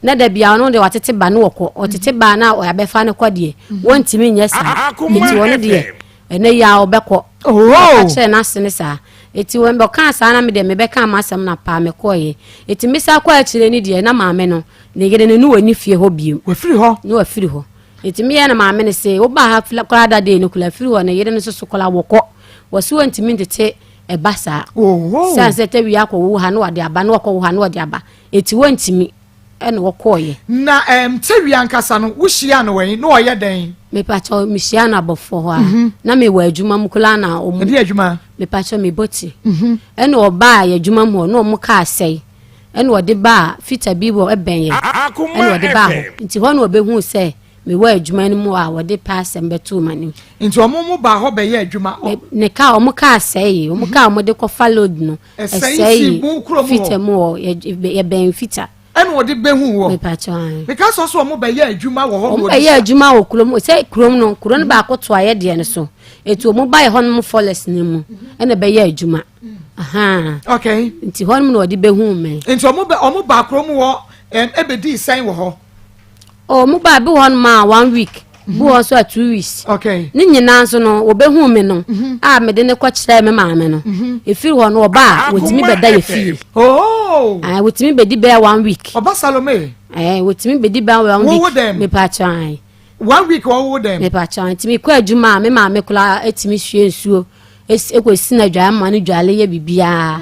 Na da bia ɔno deɛ watete ba no wɔkɔ ɔtete ba na ɔabɛfa no kɔ deɛ mhm. wɔntumi nyɛ saa. Eti wɔn deɛ ɛnɛ yi a ɔbɛkɔ. Ɔka kyerɛ n'ase ne saa. Eti wɔn bɛkaa saa na me deɛ mebɛkaa m'asɛm na paa mekɔeɛ. Eti mesa kɔ akyire no deɛ na maame no ne yere no ne wɔnni fie hɔ bio. Wafiri hɔ? Ne wafiri hɔ. Eti meyɛ na maame no se wobaa ha koraa da dei no koraa firi hɔ ne yere no nso so koraa wɔkɔ. Wɔse wɔntumi ntete ɛba saa. Sane sɛ tawia akɔwo ha na wɔde aba na wɔkɔwo ha na wɔde aba. Eti wɔntumi. ɛna wɔkɔɔeɛ. Na ɛɛm Tawia ankasa no, wohyiaa no wɛn? Na ɔyɛ dɛn? Mepakyɛw, mehyiaa no abɔfoɔ hɔ a. Mhm. Na mewɔ adwuma mu koraa na wɔn. Ɛdeɛ adwuma? Mepakyɛw, mebɔ ti. Mhm. Ɛna ɔbaa yɛ adwuma mu hɔ na wɔn kaa sɛe. Ɛna ɔde baa fita bi wɔ ɛbɛn yɛn. Ɛna ɔde baa hɔ. Nti hɔ na ɔbɛhuu sɛ mewɔ adwuma no mu a wɔde pɛ asɛm bɛtoo m'anim. Nti wɔn mo baa hɔ bɛyɛ adwuma? Ne kaa, wɔn kaa sɛe. Wɔn kaa wɔn de kɔfa load no. Ɛsɛe fita mu hɔ yɛbɛn fita. Ɛna ɔde bɛhu wɔ. Mepakyɛ ayi. Meka sɛ ɔsɛ ɔmo bɛyɛ adwuma wɔ hɔ. Ɔmo bɛyɛ adwuma wɔ kurom sɛ kurom no kuro no baako to ayɛ deɛ no so etu ɔmo ba yɛ hɔ nom forest no mu ɛna bɛyɛ adwuma. Okay. Nti hɔ nom na ɔde bɛhu me. Nti ɔmo bɛ ɔmo ba kurom hɔ ɛm ɛbɛdi sɛn wɔ hɔ. Oh, mo baa bi wɔ hɔ nom a one week bi wɔ nso a 2 weeks. Okay. Ne nyinaa nso no wɔbɛhu me no mhm. a mede ne kɔkyerɛɛ me maame no. Mhm. Ɛfiri hɔ no ɔba a wɔtumi bɛda yɛ fie. Oh. Ah, wɔtumi bɛdi bɛyɛ one week. Ɔba Salome. Eh, wɔtumi bɛdi bɛyɛ one week. Wɔwɔ dɛm. Mepa kyɛn. One week wɔwɔ dɛm. Mepa kyɛn nti mekɔ adwuma a me maame koraa etumi sue nsuo ekɔsi na dware ma no dwale yɛ biribiara.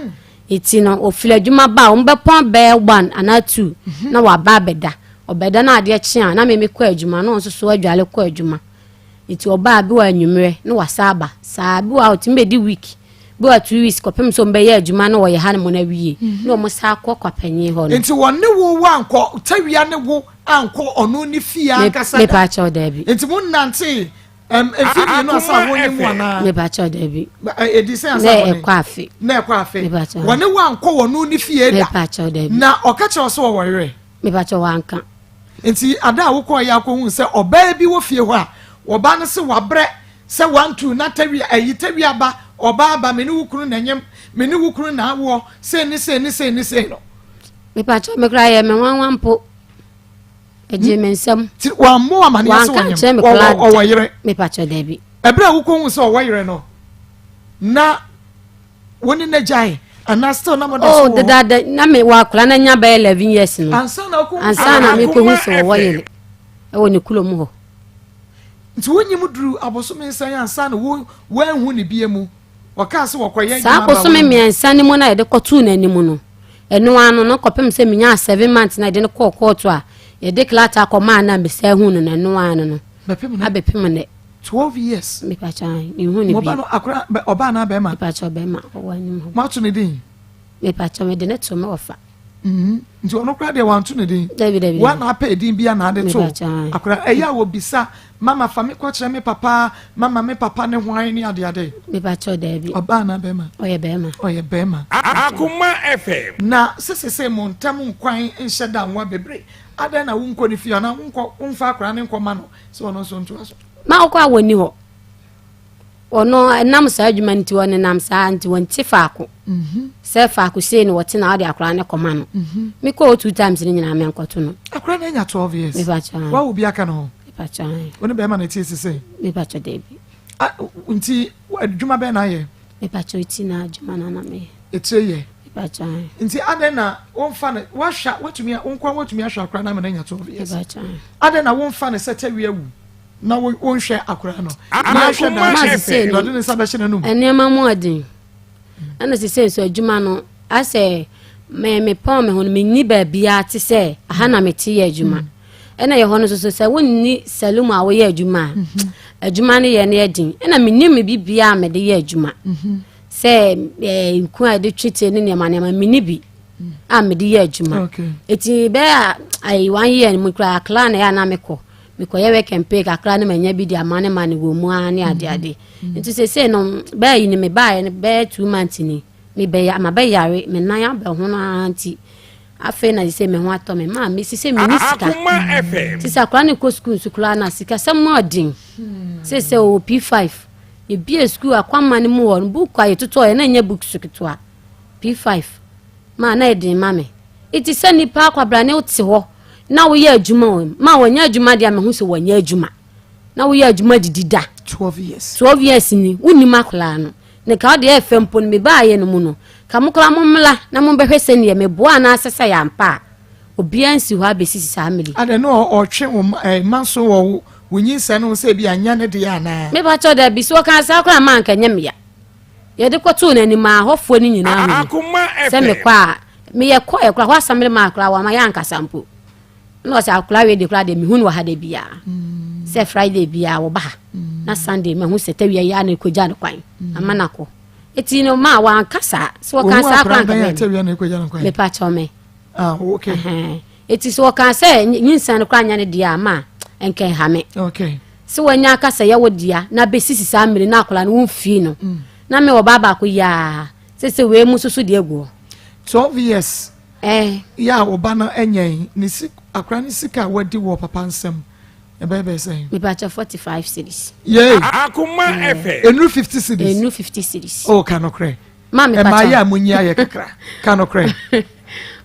Eti no, ofiri adwuma ba a, wɔbɛpɔn bɛyɛ 1 anaa 2 na waba abɛda. Ɔbɛda na adeɛ kye a, na me mekɔ adwuma na ɔno nso so adwale kɔ adwuma. Nti ɔba a, bi wɔ anwummerɛ na wasa aba. Saa bi wɔ a ɔtumi bɛdi week, bi wɔ 2 weeks kɔpem sɛ wɔbɛyɛ adwuma na wɔyɛ ha no mu no awie na wɔn sa akɔ kwapanyin hɔ no. Nti wɔne wo ankɔ, Tawia ne wo ankɔ ɔno ne fie ankasa da? Mepa kyɛw, daabi. Nti mo nantee Mfe mmienu ansa wɔn mu anaa. Mepakyɛw dabi. Edi sɛ ansa wɔn. Na ɛkɔ afe. Na ɛkɔ afe. Mepakyɛw. Wɔne wɔn ankɔ wɔn ne fie da. Mepakyɛw dabi. Na ɔka kyerɛ sɛ ɔwɔ yere. Mepakyɛw wanka. Nti ada a wokɔ yɛ akɔhu sɛ ɔbaa bi wɔ fie hɔ a ɔbaa no se wabrɛ sɛ 1 2 na tawia ayi tawia ba ɔbaa ba me ne wo kunu na nyem me ne wo kunu na awoɔ sei ne sei ne sei ne sei no. Mepakyɛw me koraa yɛ me nwanwa mpo. Ɛgyee me nsam. Ti wammɔ amaneɛ sɛ Wanka nkyerɛ me koraa da. ɔwɔ yere. Mepakyɛ dabi. Ɛberɛ a wokɔhu sɛ ɔwɔ yere no, na wo ne no gyae anaa still na moda so Oh, wɔ hɔ? dedaada na me wɔ akwadaa no anya bɛyɛ 11 years no. Ansa na wokɔhu Ansa na mekɔhu sɛ ɔwɔ yere ɛwɔ ne kurom hɔ. Nti wonyim duru abosome nsan ansa na wo woanhu ne bie mu? Wɔkaa sɛ wɔkɔyɛ Saa adwuma ba bosome wo. mmiɛnsa no mu no a yɛde kɔtoo n'anim no, ɛno ara no, no kɔpem sɛ menyaa 7 months na yɛde no kɔɔ kɔɔto a yɛde krataa kɔmaa no a mesan huu no no, ɛno ara no no, Bɛpem nnɛ. abɛpem nnɛ. 12 years. Mepakyɛ, menhu no Mo bio. ba no akora bɛ ɔbaa anaa bɛrima? Mepakyɛ, ɔbɛrima, ɔwɔ anim hɔ. Moato ne din? Mepakyɛ, mede no too me wɔfa. Mm-hmm. Nti ɔno koraa deɛ wanto ne din. Dabi dabi. Wa na apɛ edin bi a na ade to akora. Ɛyɛ a wɔbisa mama fa me kɔkyerɛ me papa mama me papa ne hwan ne ade ade. Mepakyɛ dabi. Ɔbaa na bɛrima. Ɔyɛ bɛrima. Ɔyɛ bɛrima. Akoma FM. Na sesese mo ntam nkwan nhyɛ da nwa bebree. Adɛn na wonkɔ ne fie anaa wonkɔ womfa akora ne nkɔma no sɛ ɔno nso ntoa so. Ma wokɔ a wɔnni hɔ. Ɔno ɛnam saa adwuma no nti ɔnenam saa nti wɔnte faako mhm. sɛ faako sei na wɔte na ɔde akwadaa no kɔma no mhm. mekɔ hɔ two times no nyinaa menkɔto no. Akwadaa no anya 12 years. Mepakyɛ. Wawo bi aka ne ho. Mepakyɛ. Wo ne bɛrima na ɛte sese. Mepakyɛ dabi. Nti adwuma bɛn na ayɛ? Mepakyɛ ti na adwuma na na meyɛ. Etire yɛ. Mepakyɛ. Nti adɛn na womfa no wahwɛ watumi wonkwa watumi ahwɛ akwadaa no ama no anya 12 years. Mepakyɛ. Adɛn na womfa no sɛ tɛwi awu? Na wonhwɛ akwadaa no na ahwɛ daakye na ɔde ne nsa bɛhyɛ n'anum. Nneɛma mu ɔden ɛna sese nso adwuma no asɛ me mepɔn me ho no menni baabiara te sɛ aha na mete yɛ adwuma ɛna yɛ hɔ no nso sɛ wonni salum a woyɛ adwuma a mhm. adwuma no yɛ no yɛ den ɛna mennim me biribiara a mede yɛ adwuma mhm. sɛ ɛɛ nku a yɛde twe tie ne nneɛma nneɛma menni bi a mede yɛ adwuma eti bɛyɛ a ayi one year mu koraa akra na ɛyɛ a na mekɔ mekɔyɛ work and pay kakra ne manya bi de ama ne ma ne wɔ mu ara ne ade ade mm-hmm. nti sesei no bɛyɛ yi ne mebaeɛ no bɛyɛ 2 months ni. Mebɛya mabɛyare me nan abɛhono ara nti afei na sɛ me ho atɔ me maa me sisɛ me ni sika. Ti sɛ akwadaa no kɔ sukuu nso koraa na sika sɛ mo ɔden. Sɛ sɛ ɔwɔ P5 yɛbie sukuu akwamma no mu hɔ no book a yɛtotɔ yɛ na ɛnyɛ books ketewa P5 maa na ɛden ma me. Eti sɛ nipa akwabra ne wote hɔ na woyɛ adwuma o ma wɔnyɛ adwuma deɛ mehu sɛ wɔnyɛ adwuma na woyɛ adwuma didi da. 12 years. 12 years ni wonim akwadaa no. Ne ka ɔdeɛ ɛfɛ mpo no mebaayɛ no mu no ka mo koraa mommla na mombɛhwɛ sɛdeɛ meboa anaasɛ sɛ yɛ ampa a obiara nsi hɔ abɛsisi saa mmere yi. Adɛn na ɔtwe wo mma nso wɔ wo nyinsɛn no ho sɛ ebia nyɛ ne dea anaa? Mepakyɛw dabi, sɛ ɔkaa saa koraa a ma anka ɛnyɛ me ya. Yɛde kɔtoo n'anim a ahɔfoɔ no nyinaa hu me sɛ mekɔ a meyɛ kɔɛ koraa hɔ asamere maa koraa wama yɛ ankasa mpo. Na ɔsɛ akwadaa wei de koraa deɛ mehu no wɔ ha da biara mm. sɛ Friday biara wɔba ha mm. na Sunday mahu sɛ tawia yi a na ɛkɔgya no kwan mm. ama no akɔ ɛti no ma wanka saa sɛ wɔka saa koraa nka bɛn mepa kyɛw me ah, okay. ɛti sɛ wɔka sɛ nyinsa no koraa nya no deɛ a ma ɛnkɛ nha me sɛ wanya aka sɛ yɛwo dea na bɛsisi saa mmiri na akwadaa no womfii no na me wɔ baa baako yiaa sɛ sɛ wei mu soso deɛ agu hɔ 12 years Eh. Yɛ a wo ba no anya yi, ne si akora ne sika a wadi wɔ papa nsam ɛbɛyɛ bɛyɛ sɛn? Mepakyɛ 45 cedis. Yay! Akoma FM. Enuru 50 cedis. Enuru 50 cedis. Oh, ka nokorɛ. Ma mepakyɛ. Ɛmaa yɛ a munyi ayɛ kakra. Ka nokorɛ.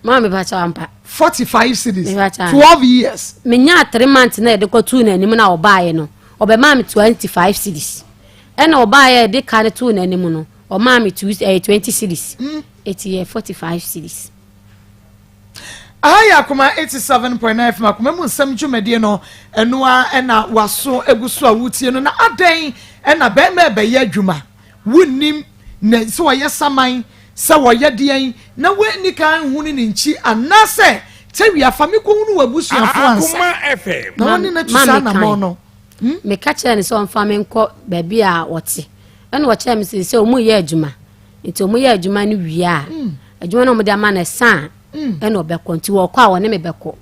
Ma mepakyɛ ampa. 45 cedis. Mepakyɛ. 12 years. Menya 3 months na yɛde kɔtuu n'anim na ɔbaeɛ no, ɔbɛmaa me 25 cedis. Ɛna ɔbaeɛ yɛde ka no too n'anim no, ɔmaa me 20 cedis. Mm. Eti yɛ 45 cedis. Aha yɛ Akoma 87.9 FM Akoma mu nsɛm dwumadie no ɛno ara ɛna waso egu so a wotie no na adɛn ɛna bɛrima ɛbɛyɛ adwuma wonnim na sɛ wɔyɛ saman sɛ wɔyɛ deɛn na woanni kan nhunu ne nkyi anaasɛ tawia fa me kɔhunu w'abusuafoɔ ansa na wɔne no atu saa anammɔn no. Hmm? Meka kyerɛ no sɛ ɔmfa me nkɔ baabi a wɔte ɛna ɔkyerɛ me sɛ sɛ ɔmu yɛ adwuma nti wɔn yɛ adwuma no wie a mm. adwuma no wɔn de ama no ɛsa a mm. ɛna ɔbɛkɔ nti wɔkɔ a wɔne me bɛkɔ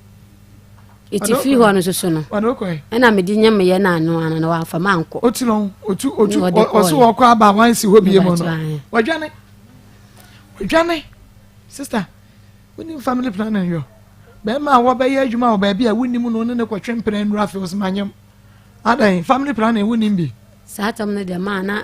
nti firi hɔ no soso no ɛna mede nyɛ meyɛ no ano ano na wɔamfa ma ankɔ otu no otu otu ɔso wɔkɔ aba wansi hɔ bie mu no wɔdwane wɔdwane sister wonim family planning yɔ bɛrima a wɔbɛyɛ adwuma wɔ baabi a wonim no ne ne kɔtwe mpena nnura afei ɔsɛ manyam adan family planning wonim bi saa tam no deɛ maa na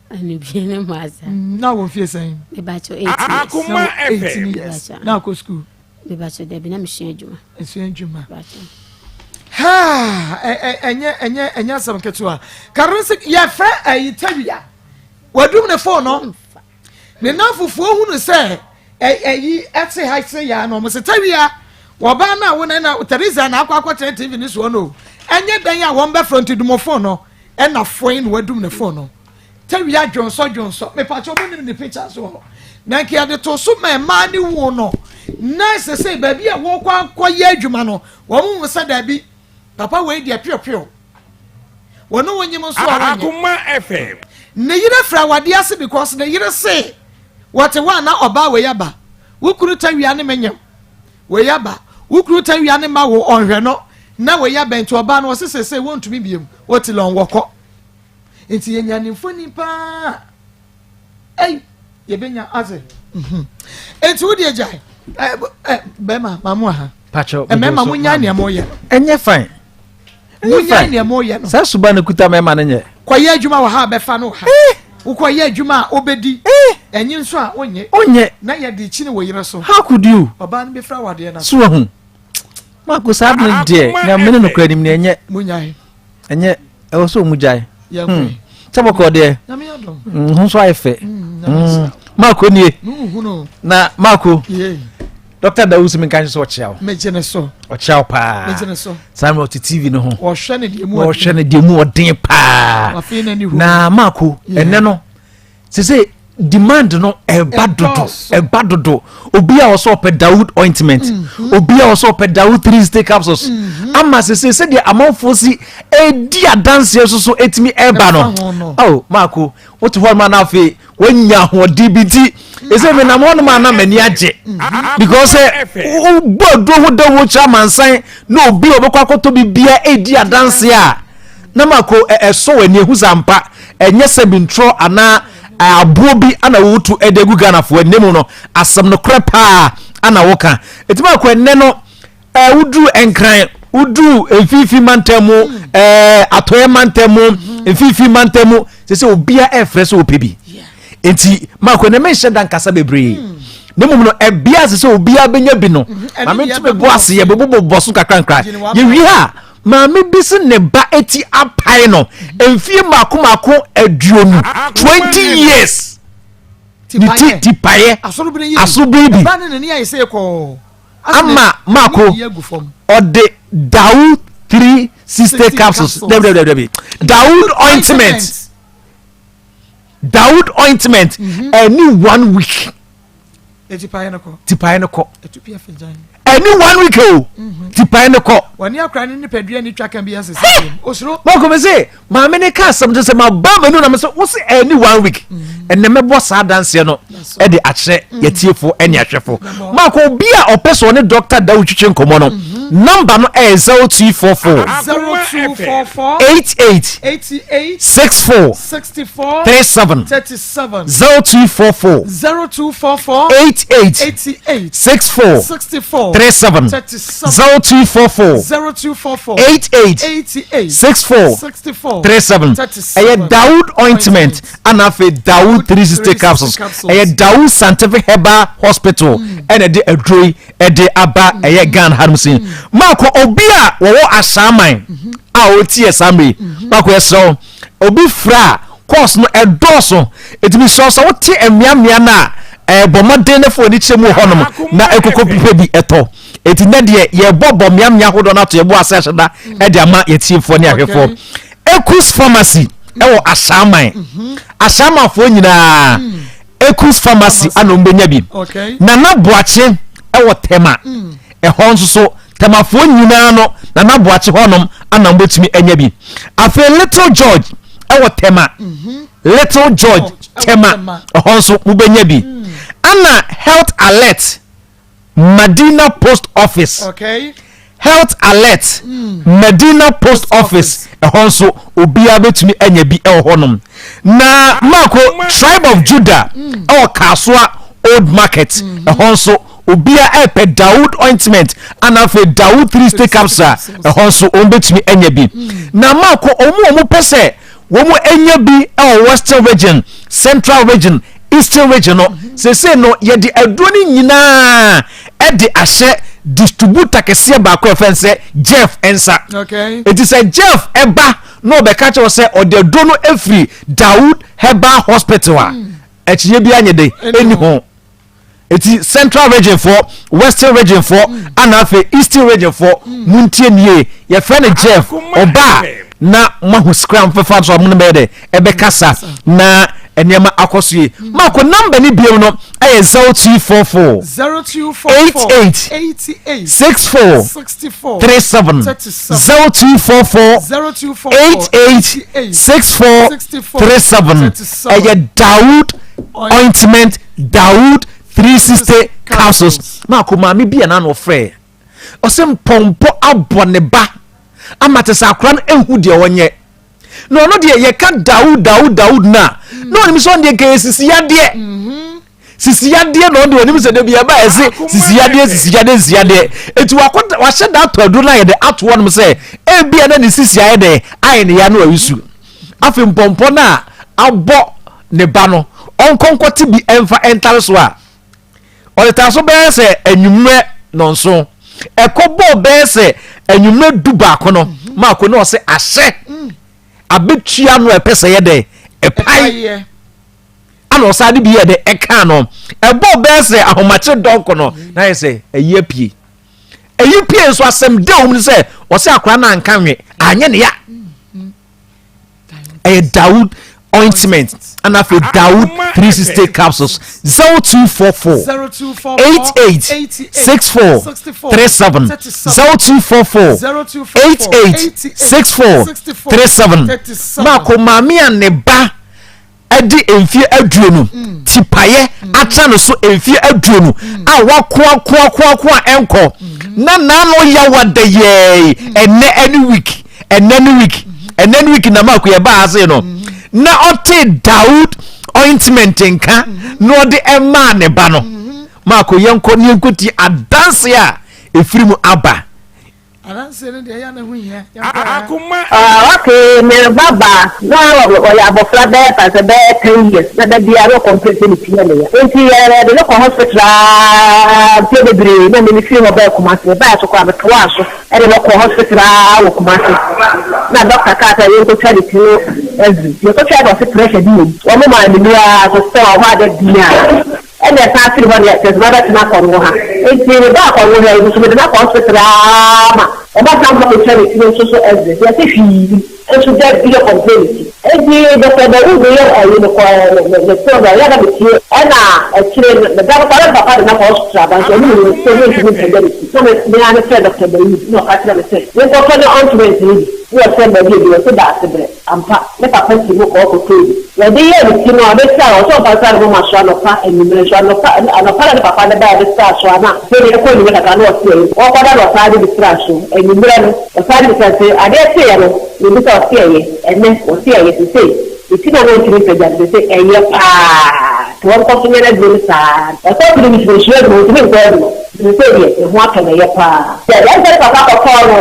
Anibie ne mu asa. Mm, na wɔ mfie sɛn? Mebakyɛ 18 years. Akoma FM. 18 years. Na akɔ school. Mebakyɛ dabi na mesua adwuma. Esua adwuma. Ha, ɛnyɛ ɛnyɛ ɛnyɛ asɛm ketewa. Karo sɛ yɛfrɛ ɛyi tawia. Wadum ne phone no. Ne namfofoɔ hunu sɛ ɛyi ɛte ha sɛ yaa na wɔn sɛ tawia. Wɔbaa no a wo na Teresa na akɔ akɔtena TV ne soɔ no. Ɛnyɛ dan a wɔn bɛfrɛ nti dum phone no. Ɛna foin na wadum ne phone no. Tawia dwonsɔ dwonsɔ mepakyɛ ɔmo nim ne picture so hɔ na nka yɛde to so ma mmaa ne wu no na sese baabi a wɔkɔ akɔyɛ adwuma no wɔn ho sɛ daabi papa wei deɛ piopio wɔne wɔn nyim nso a wɔnyɛ Akoma FM. Ne yere fira awadeɛ ase because ne yere se wɔte hɔ a na ɔbaa wei aba wo kunu tawia ne menyam wei aba wo kunu tawia ne ma wo ɔnhwɛ no na wei aba nti ɔbaa no ɔse sese wɔntumi biem wɔte lɔn wɔkɔ Nti yɛnya ne mfoni paa ei yɛbɛnya ase mhm. nti wo deɛ gyae bɛrima ma mo aha mmarima mo nya nea mo yɛ ɛnyɛ fine mo nya nea mo yɛ no saa suba no kuta mmarima no nyɛ kɔyɛ adwuma wɔ ha bɛfa no ha eh. wokɔyɛ adwuma a wobɛdi eh. ɛnye nso a wonyɛ wonyɛ na yɛde kyini wɔ yerɛ so how could you ɔbaa no bɛfira wadeɛ no so ahu mako saa bene deɛ na mene nokora nim ne ɛnyɛ ɛnyɛ ɛwɔ sɛ ɔmu gyae hmm. sɛ bɔkɔ deɛ hmm, ho nso ayɛ fɛ hmm, maako nie na maako dr dawusu mi nka sɛ ɔkyea wo ɔkyea wo paa saa mmerɛ ɔte tv no ho ɔhwɛ no deɛ mu ɔden paa na maako ɛnɛ no sese demand no ɛba dodo ɛba dodo obi a ɔsɛ ɔpɛ dawood ointment mhm. obi a ɔsɛ ɔpɛ dawood three stick capsules mhm. ama sese sɛdeɛ amanfoɔ si edi adanseɛ soso etimi ɛba no oh maako wote hɔ ma na afei wanya ahoɔden bi nti ɛsɛ mi nam hɔ nom a na m'ani agye mhm. because sɛ wobɔ aduro ho dawuro kyerɛ amansan na obi a ɔbɛkɔ akɔtɔ biribiara edi adanseɛ a na mako ɛsɔ w'ani ehu sɛ ampa. Ɛnyɛ sɛ bi ntorɔ anaa aboɔ bi ana wotu de agu Ghanafoɔ anim no asɛm nokorɛ paa ana woka. Ɛtumi akɔ ɛnnɛ no ɛɛ woduru Nkran, woduru mfimfini mantam mu, ɛɛ atɔeɛ mantam mu, mfimfini mantam mu, sɛ sɛ obiara ɛfrɛ sɛ ɔpɛ bi. Nti maakɔ ɛnɛ menhyɛ da nkasa bebree. Na mmom no ɛbea sɛ sɛ obiara bɛnya bi no, maame ntumi bɔ ase yɛ bɛbobɔ so kakra nkra. Yɛwie a Maame bi se ne ba ti apae no mfie mmaako mmaako 20, 20 years. Ne ti tipaeɛ asorobene bi ama maako ɔde Dawood 360 capsules dabi dabi dabi Dawood ointment Dawood ointment ɛni one week. Tipaeɛ no kɔ. Tipaeɛ no kɔ. Ɛni one week o. Mhm. Tipaeɛ no kɔ. Wɔne akora ne nipadua ne twa kan bi asese bi. Osoro. Mɔkò mi se maame ne ka asɛm te sɛ ma ba mɛnu na mi sɛ wosi ɛni one week. Mhm. Ɛnna mɛbɔ saa adanseɛ no ɛde akyerɛ mhm. yɛtiefo ɛne ahwɛfo. Maako obi a ɔpɛ sɛ ɔne Dr. Dawu twitwi nkɔmɔ no namba no ɛyɛ 0244. 0244. 88. 88. 64. 64. 37. 7. 0244. 0244. 88. 88. 64. 64. 37. 37. 0244. 0244. 88. 88. 64. 64. 37. 37. Ɛyɛ Dawood ointment ana afei Dawood 360 capsules. Ɛyɛ Dawood Scientific Herbal Hospital ɛna ɛde aduro yi ɛde aba ɛyɛ Ghana hanom sin. Maako obi a wɔwɔ Ashaiman a ɔretie yɛ saa mmerɛ yi maako yɛsrɛ wo Obi frɛ a, course no ɛdɔɔso. Enti mesrɛ wo sɛ wote mmeammea no a, eh, bɔ mmɔden na fa w'ani kyerɛ mu wɔ hɔnom na ɛkoko pepɛ bi ɛtɔ. Enti nnɛ deɛ yɛrebɔ bɔ mmeammea ahodoɔ no ato yɛbo ase ahyɛ da de ama yɛtiefoɔ ne ahwɛfoɔ. Ekus Pharmacy ɛwɔ Ashaiman. Ashaimanfoɔ nyinaa Ekus Pharmacy ana wɔn bɛnya bi. Nana Boakye ɛwɔ Tema. Ɛhɔ nso so Tɛmafoɔ nyinaa no Nana Boakye hɔnom ana wɔbɛtumi anya bi. Afei Little George ɛwɔ Tɛma. Mhm. Little George Tɛma ɛhɔ nso mobɛnya bi. Mm. Ana Health Alert Madina Post Office. Okay. Health Alert mm. Madina Post Office ɛhɔ nso obiara bɛtumi anya bi ɛwɔ hɔnom. Na Marko Tribe of Judah mm. ɛwɔ Kasoa Old Market mm-hmm. ɛhɔ nso Obia ɛpɛ Dawood ointment ana afei Dawood 360 capsule a ɛhɔ nso wɔn bɛtumi anya bi. Na maako wɔn a wɔn pɛ sɛ wɔn anya bi ɛwɔ Western region, Central region, Eastern region no, sese no yɛde aduro no nyinaa ɛde ahyɛ distributor kɛseɛ baako a yɛfrɛ no sɛ Jeff nsa. Eti sɛ Jeff ɛba na ɔbɛka kyerɛ sɛ ɔde aduro no afiri Dawood Herbal Hospital a, akyinnye biara nyɛ dɛ ɛni ho. Eti central region foɔ, western region foɔ, mm. ana afei eastern region foɔ, mm. muntie nie. Yɛfrɛ no Jeff, ɔba a na moahu scrum fɛfa so a mo no bɛyɛ dɛ ɛbɛkasa na nneɛma akɔ so yie. Mm. Maako namba ne biom no ɛyɛ 0244 88 64 37 0244 88 64 37 ɛyɛ Dawood ointment Dawood 360 capsules. Maako maame bi a n'ano ɔfrɛ ɔsɛ mpɔmpɔ abɔ ne ba ama te sɛ akora no ehu deɛ ɔnyɛ na ɔno deɛ yɛka Dawood Dawood Dawood no a na ɔnim sɛ ɔno deɛ nka yɛ sisi yadeɛ mm-hmm. sisi yadeɛ na ɔno deɛ ɔnim sɛ dabi ɛba ɛse sisi yadeɛ sisi yadeɛ sisi yadeɛ eti wakɔ wahyɛ da atɔ aduro no ayɛ dɛ ato hɔnom sɛ ebia na ne sisi ayɛ dɛ ayɛ ne ya no awisu afei mpɔmpɔ no a abɔ ne ba no ɔnkɔ nkɔte bi mfa ntare so a, ɔde taa so bɛyɛ sɛ anwummerɛ nɔnson. Ɛkɔ bɔɔ bɛyɛ sɛ anwummerɛ 11 no, maako na ɔsɛ ahyɛ abɛtua no ɛpɛ sɛ yɛ dɛ ɛpae ana ɔsan de bi yɛ dɛ ɛka no. Ɛbɔɔ bɛyɛ sɛ ahomakye dɔnko no na ayɛ sɛ ɛyi apue. Ɛyi pue nso asɛm dɛ wɔm no sɛ ɔsɛ akora no anka nwe anyɛ ne ya. ɛyɛ Dawood ointment ɛna afei Dawood 360 capsules 0244 88 64 37 0244 88 64 37 maako maame a ne ba adi mfeɛ 20 tipaeɛ atra ne so mfeɛ 20 a wakoakoakoakoa ɛnkɔ na n'ano yawa da yɛɛ ɛnɛ ɛne week ɛnɛ ne week ɛnɛ ne week na maako yɛ baa ase no na ɔte Dawood. ointment nka na ɔde ɛmaa ne ba no. Maako, yɛnkɔ ne yɛnkɔtie adanse a ɛfiri mu aba. Adanseɛ no deɛ ɛyɛ na ho hia. Akoma. Ah okay, me ba ba na ɔyɛ abɔfra bɛyɛ fa sɛ bɛyɛ 10 years na da biara na ɔcomplain sɛ ne ti yɛ ne ya. Nti yɛde no kɔ hospital aa mfeɛ bebree na me me firi hɔ bɛɛ Kumasi. Mebaeɛ so koraa metoaa so de no kɔ hospital aa wɔ Kumasi. Na doctor kaa sɛ yɛnkɔtwa ne ti no x-ray. Nti yɛkɔtwaeɛ na ɔse pressure bi wɔ mu. Wɔn maa me nnuro aa so still ɔhɔ a da biara. Ɛna ɛsan firi hɔ deɛ kyerɛ sɛ mabɛtena Kɔngo ha. Nti mebaa Kɔngo ha yi nso mede no akɔ hospital ara ma wɔasan ma kɔtwa ne tiri nso so x-ray nti yɛse hwee nnim nso da bi yɛ complain ne ti. Nti Doctor Dawood yɛ ayi no kɔ ne ne program yɛ a na metie ɛna akyire no meda no koraa na me papa de no akɔ hospital aba nso ɔno nim sɛ mentumi mpagya ne ti na me me ara mefrɛɛ Doctor Dawood na ɔka kyerɛɛ me sɛ menkɔtɔ ne ointment no bi na ɔkyerɛ me baabi a ebi wɔ ɔse Daasebrɛ. Ampa, ne papa sii mu kɔɔ kɔtɔɔ bi. Wɔde yɛɛ ne ti no a, ɔde sraa, ɔsɛ ɔmfa nsra ne moma so anɔpa, anwummere nso. Anɔpa, anɔpa na ne papa de baeɛ de sraa so a, na afei deɛ ɛkɔ anwummere kakra na ɔte ayi. Ɔrekɔda na ɔsan de bi sraa so. Anwummerɛ no, ɔsan de bi sraa so. Adeɛ kyeeɛ no, mebisa, ɔse ɛyɛ. Ɛnnɛ, ɔse ɛyɛ. Seesei, ne ti no a na ɔntumi mpagya no, seesei ɛyɛ pa ara. Nti wɔnkɔ so nyɛ n'aduro no saa ara. Ɔsɛ ɔtumi de sua adwuma, ɔntumi nkɔ adwuma. Seesei deɛ, ne ho atɔ no, ɛyɛ pa ara. Ɛsɛ ne papa kɔtɔɔ no.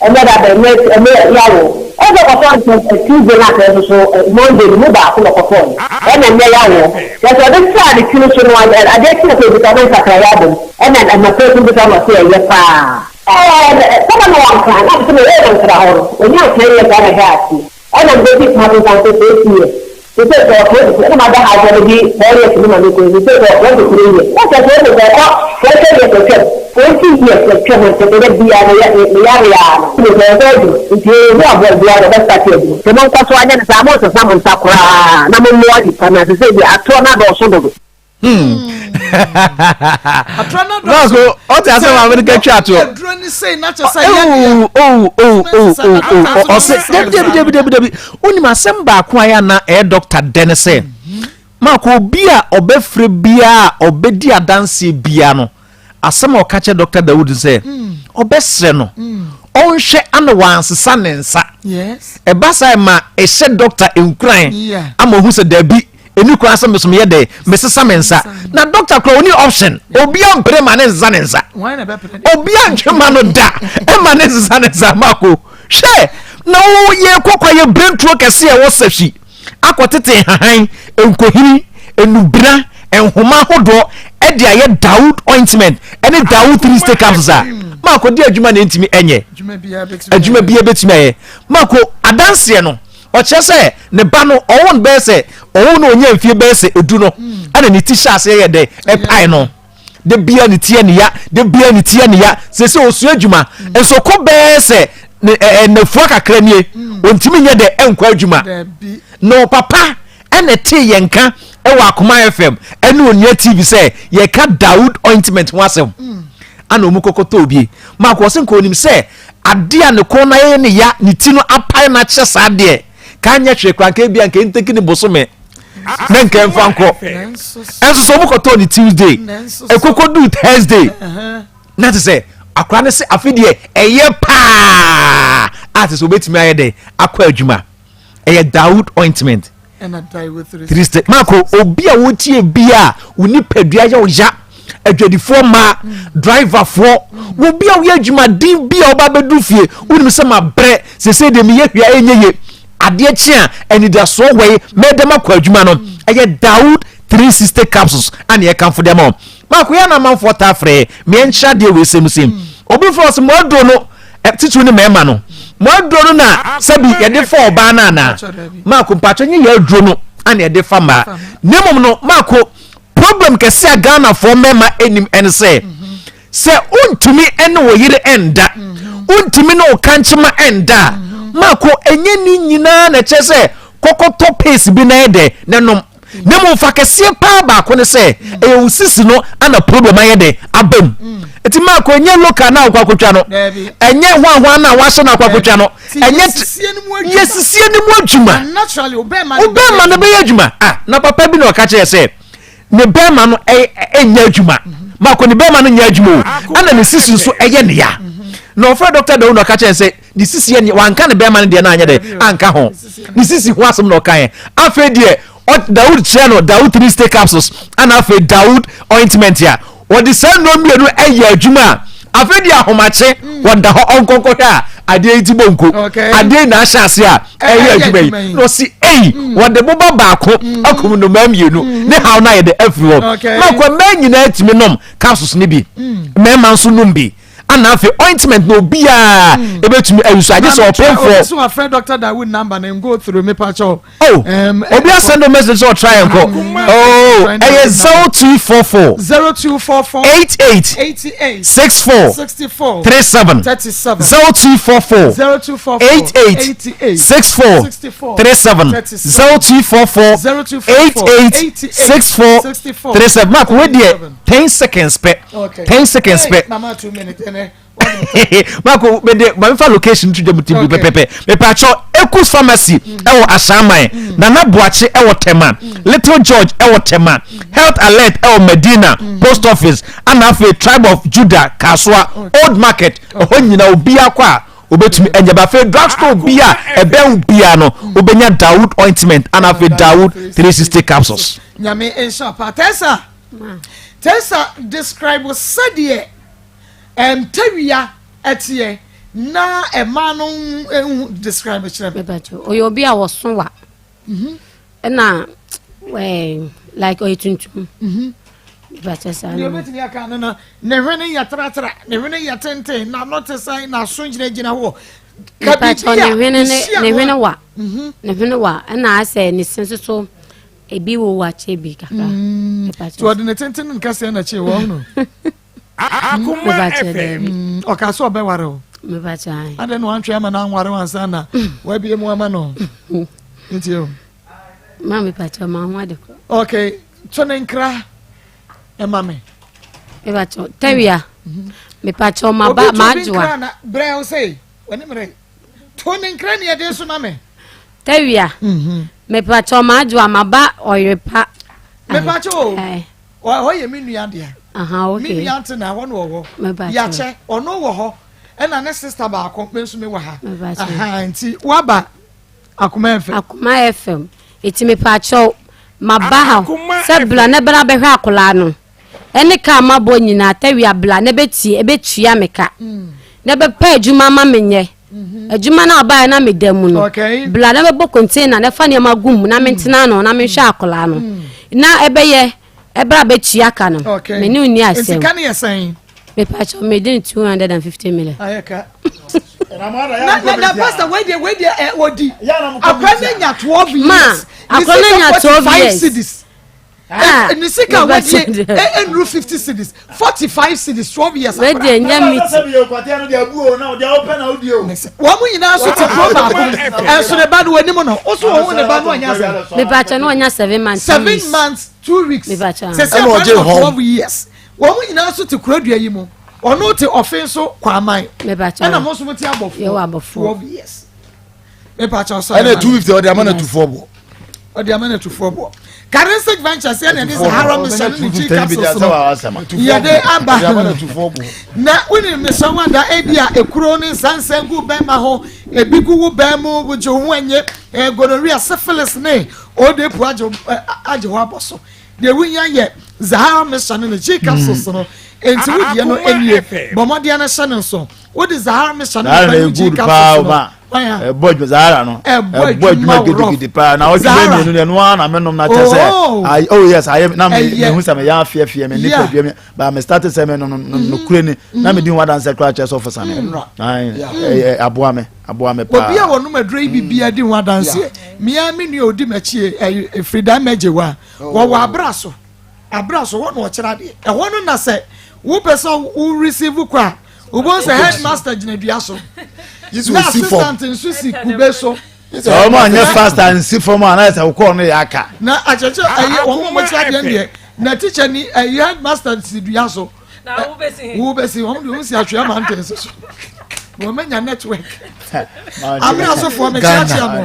Ɛnɛ da bɛn? Ɛnɛ ɛnɛ yawo. Ɛsɛ ɔkɔtɔɔ no sɛ Tuesday na sɛ nso so Monday no mu baako na ɔkɔtɔɔ no. Ɛna ɛnɛ yawo. Kyerɛ sɛ ɔde sraa ne tiri so no adeɛ kye sɛ obisa na nsakraeɛ aba mu. Ɛna anɔpa yi nso bisa no ɔse ɛyɛ paa. Ɛɛ sɛ na mewɔ Nkran na mese mewoo no Nkran hɔ no ɔnyaa 10 years a na ɛhɛ aseɛ. Ɛna mebɛdi kuma me nsa nso 8 years. Sesei sɛ ɔwɔ 23 ɛna mada ha sɛ mede 4 years no ma me kunu sesei sɛ ɔwɔ 23 years na kyerɛ sɛ ɔmu sɛ ɔkɔ 20 years atwam 20 years atwam nti sɛ da biara me me yare a no me sɛ ɔkɔ adwuma nti ɛhu aboa biara na ɔbɛ start adwuma nti monkɔ so anyɛ no saa monsesa mo nsa koraa na mommoa nipa no sesei deɛ atoɔ no adɔɔso dodo. Marco, ɔte asɛm a mede katwa atoɔ. Ɔse dabi dabi dabi dabi dabi wonim asɛm baako a yɛ ana ɛyɛ dɔkta dɛ ne sɛ Marco obi a ɔbɛfrɛ biara a ɔbɛdi adanseɛ biara no asɛm a ɔka kyerɛ dɔkta Dawood sɛ ɔbɛsrɛ no ɔnhwɛ ana wansesa ne nsa ɛba saa ɛma ɛhyɛ dɔkta nkuran ama ohu sɛ dabi ɛni kwan sɛ meso meyɛ dɛ mesesa me nsa na dɔkta kora ɔni option obia mpere ma ne nsesa ne nsa obia ntwe ma no da ɛma ne nsesa ne nsa mako hwɛ na woyɛ kɔkɔ yɛ brentuo kɛse a ɛwɔ sahwi akɔtete nhahan nkohini nnubena nhoma ahodoɔ ɛde ayɛ dawood ointment ɛne dawood three stick capsules a mako di adwuma na ntumi ɛnyɛ adwuma bia bɛtumi ayɛ mako adanseɛ no Ɔkyerɛ sɛ ne ba no, ɔwoo no bɛyɛ sɛ ɔwoo no ɔnya mfie bɛyɛ sɛ edu no, ɛna ne ti hyɛ aseɛ yɛ dɛ ɛpae no. De bia ne ti yɛ ne ya, de bia ne ti yɛ ne ya. Sese osua adwuma, nso kɔ bɛyɛ sɛ ne ɛɛ nafua kakra nie, ontumi nyɛ dɛ ɛnkɔ adwuma. Na ɔpapa ɛna ɛtee yɛn nka ɛwɔ Akoma FM ɛne Onua TV sɛ yɛka Dawood ointment ho asɛm. Ana ɔmu kɔkɔtɔ obie. Maako ɔse nka onim sɛ Adeɛ a ne kɔn no ayɛ ne ya, ne ti no apae no akyɛ saa deɛ, ka anyɛ hwee koraa, nka ebia nka nteki ne bosome na nka mfa nkɔ. Ɛnso sɛ wɔkɔtɔɔ ne Tuesday, ɛkɔkɔduu Thursday, na te sɛ akora no sɛ afe deɛ ɛyɛ paa a te sɛ obɛtumi ayɛ dɛ akɔ adwuma. Ɛyɛ Dawood ointment. Three Marco, obi a wotie bi a wo nipadua yɛ wo ya, adwadifoɔ mmaa, driverfoɔ, obi a woyɛ adwumaden bi a woba bɛdu fie, wonim sɛ mabrɛ, sesei deɛ meyɛ hwee a ɛnyɛ ye, adeɛ kye a anidasoɔ wɔ yi, mɛdɛm akɔ adwuma no, ɛyɛ Dawood 360 capsules a ne yɛkamfo de ama wo. Marco, yɛ na amanfoɔ taa frɛ, meɛnkyerɛ adeɛ wei sɛm sɛm. Obi frɛ ɔsɛ mo aduro no, titiriw ne mmarima no mo aduro no na sɛbi yɛde fa ɔbaa no anaa maako mpakyɛ nye yɛ aduro no ana yɛde fa mmaa na mmom no maako problem kɛse a ghanafoɔ mmarima anim ɛne sɛ sɛ wontumi ɛne wo yere ɛnda wontumi ne wo kankyema ɛnda a maako ɛnyɛ ne nyinaa na ɛkyerɛ sɛ kɔkɔtɔ pace bi na ɛdɛ na nom Na mmom fa kɛseɛ paa baako ne sɛ ɛyɛ wo sisi no ana problem ayɛ dɛ aba mu. Nti maako ɛnyɛ local na akɔ akɔtwa no, ɛnyɛ hwanhwan na wahyɛ no akɔ akɔtwa no, ɛnyɛ yɛ sisie no mu adwuma. Wo bɛrima no bɛyɛ adwuma. Ah, na papa bi na ɔka kyerɛ sɛ ne bɛrima no ɛnyɛ adwuma. Maako ne bɛrima no nyɛ adwuma o, ɛna ne sisi nso ɛyɛ ne ya. Na ɔfrɛ dɔkta Dawu na ɔka kyerɛ sɛ ne sisi yɛ ne wanka ne bɛrima no deɛ no anyɛ dɛ anka ho. Ne sisi ho asɛm na ɔka yɛ. Afei deɛ. Dawood kyerɛ no Dawood 360 capsules ana afei Dawood ointment a wɔde saa nnuro mmienu ɛyɛ adwuma a afei de ahomakye mm. wɔda hɔ ɔnkɔnkɔhwɛ a adeɛ yi ti bɔ nko adeɛ yi na ahyɛ ase a ɛyɛ adwuma yi na ɔsi eyi mm. wɔde boba baako mm. akum nnomaa mmienu ne haw no ayɛ de afiri hɔ makɔ mmaa nyinaa tumi nom capsules no bi mmarima nso nom bi ana afei ointment na obiara hmm. ebetumi ayi so agye sɛ ɔpemfoɔ. obi so afrɛ Dr. Dawood number na go through me pa kyɛw. oh obi asɛn do message sɛ ɔtra yɛn kɔ oh ɛyɛ 0244. 0244. 88. 88. 64. 64. 37. 37. 0244. 0244. 88. 64. 37. 0244. 88. 64. 37. Mark wei deɛ. 10 seconds pɛ 10 seconds pɛ mako mede mamefa location to dwam tim bi pɛpɛpɛ mepaakyɛw Ekus pharmacy mm. ɛwɔ Asaman mm. Nana Boakye ɛwɔ Tema mm. Little George ɛwɔ Tema Health Alert ɛwɔ Medina post office ana afei Tribe of Judah Kasoa Old Market ɛhɔ nyina obiara kɔ a obetumi anya ba afei drugstore bi a ɛbɛn wo biara no wobɛnya Dawood ointment ana afei Dawood 360 capsules. Nyame nhyɛ pa tɛsa. Tessa describe sɛdeɛ ntawia ɛteɛ na ɛmaa no nhu describe kyerɛ me. Ɔyɛ obi a wɔso wa mhm. ɛna like ɔyɛ tuntum. Mhm. Deɛ obetumi aka no no ne hwene yɛ tratra ne hwene yɛ tenten n'ano te sɛn n'aso gyinagyina hɔ. Mepakyɛ ne hwene ne hwene wa mhm. ne hwene wa ɛna asɛ ne se nso so. Ebi wo wakyɛ bi kakra. Mm. Nti ɔde ne tenten ne nkɛseɛ na kyee wɔn no. Akoma FM. Mm, ɔka sɛ ɔbɛware o. Adɛn na wantwe ama no anware wansa na wabie mu ama no. Nti o. Ma mepakyɛ ma ho ade korɔ. Okay, to ne nkra ɛma me. Mepakyɛ tawia. Mm-hmm. Mepakyɛ ma ba ma adwoa. Obi to bi nkra na brɛ wo sɛ w'anim rɛ. To ne nkra ne ɛde so ma me. Tawia. Mhm. Mepakyɛ m'adwo a maba ɔyere pa. Mepakyɛ o. Ɔhɔ yɛ me nua dea. Me nua nte na ɛhɔ na ɔwɔ. Yɛakyɛ ɔno wɔ hɔ ɛna ne sista baako me nso me wɔ ha. Nti waba Akoma FM. Akoma FM. Eti mepakyɛ maba ha sɛ bla na bra bɛhwɛ akwadaa no. Ɛne ka a mabɔ nyinaa tawia bla na ɛbɛtie ɛbɛtua me ka na ɛbɛpɛ adwuma ama menyɛ adwuma no a ɔbaeɛ na meda mu no bla na bɛbɔ container na ɛfa nneɛma gu mu na mentena ano na menhwɛ akwadaa no na ɛbɛyɛ ɛberɛ a bɛtua ka no me ne nni asɛm. Nti ka no yɛ sɛn? Mepakyɛ mede no 250 million. Ayɛ ka. Na na na pastor wei deɛ wei deɛ ɛ ɔdi akora no nya 12 years. Ma akora no nya 12 years. Ah, ne sika a wadie ɛnuru 50 cedis 45 cedis 12 years akora. Wei deɛ nyɛ mi ti. Wɔn mu nyinaa nso te kuro baako mu ɛnso ne ba no wɔn anim no woso wɔn ho ne ba no ɔnya sɛ. Mipakyɛ no ɔnya seven months two weeks. Seven months two weeks. Mipakyɛ. Sɛ sɛ akora no 12 years wɔn mu nyinaa nso te kuro dua yi mu ɔno te ɔfe nso kwaman. Mipakyɛ. Ɛna mo nso mo te abɔfoɔ 12 years. ɛna 250 ɔde ama no atufoɔ boɔ ɔde ama no atufoɔ boɔ Charistic Ventures yɛ na ɛde Sahara Mission ne G capsules no yɛde aba na wonim mesɛ ho ada ebi a ekuro ne nsansan gu bɛrima ho ebi gu wo bɛn mu wogye wo ho anye eh, gonorrhea syphilis ne ɔde pu agye eh, agye hɔ abɔ so deɛ wohia yɛ Zahara Mission ne G capsules no enti wodeɛ no nie bɔ mmɔdeɛ no hyɛ ne nso wode Zahara Mission ne ne G capsules no ɛbɔ adwuma zahara no ɛbɔ adwuma gidigidi paa na ɔtwe bɛ mmienu deɛ noa na menom na kyɛ sɛ oh. oh yes ayɛ na me mehu sɛ meyɛ afeɛfeɛ me nipadua mi ba me start sɛ me no no mm-hmm. nokure ni na me di ho adanse koraa kyerɛ sɛ ɔfo sane ɛɛ aboa me aboa me paa obi a wɔnom aduro yi biribi di ho adanseɛ mmea me nua odi m'akyi ɛyɛ efiri dan mɛgye wa wɔwɔ abira so abira so hɔ na ɔkyerɛ adeɛ ɛhɔ no na sɛ wopɛ sɛ wo receive kɔ a wobɛhu sɛ headmaster gyina dua so na assistant nso si kube so. Sɛ wɔn anyɛ fast ansi fam a na sɛ wokɔɔ no yɛ aka. Na akyerɛkyerɛ ɛyɛ wɔn a wɔkyerɛ adeɛ deɛ na teacher ni ɛyɛ headmaster si dua so. Na wobɛsi wobɛsi wɔn de wɔn si atwea mountain so so wɔn anya network. Abiri asofoɔ mekyerɛkyerɛ mo.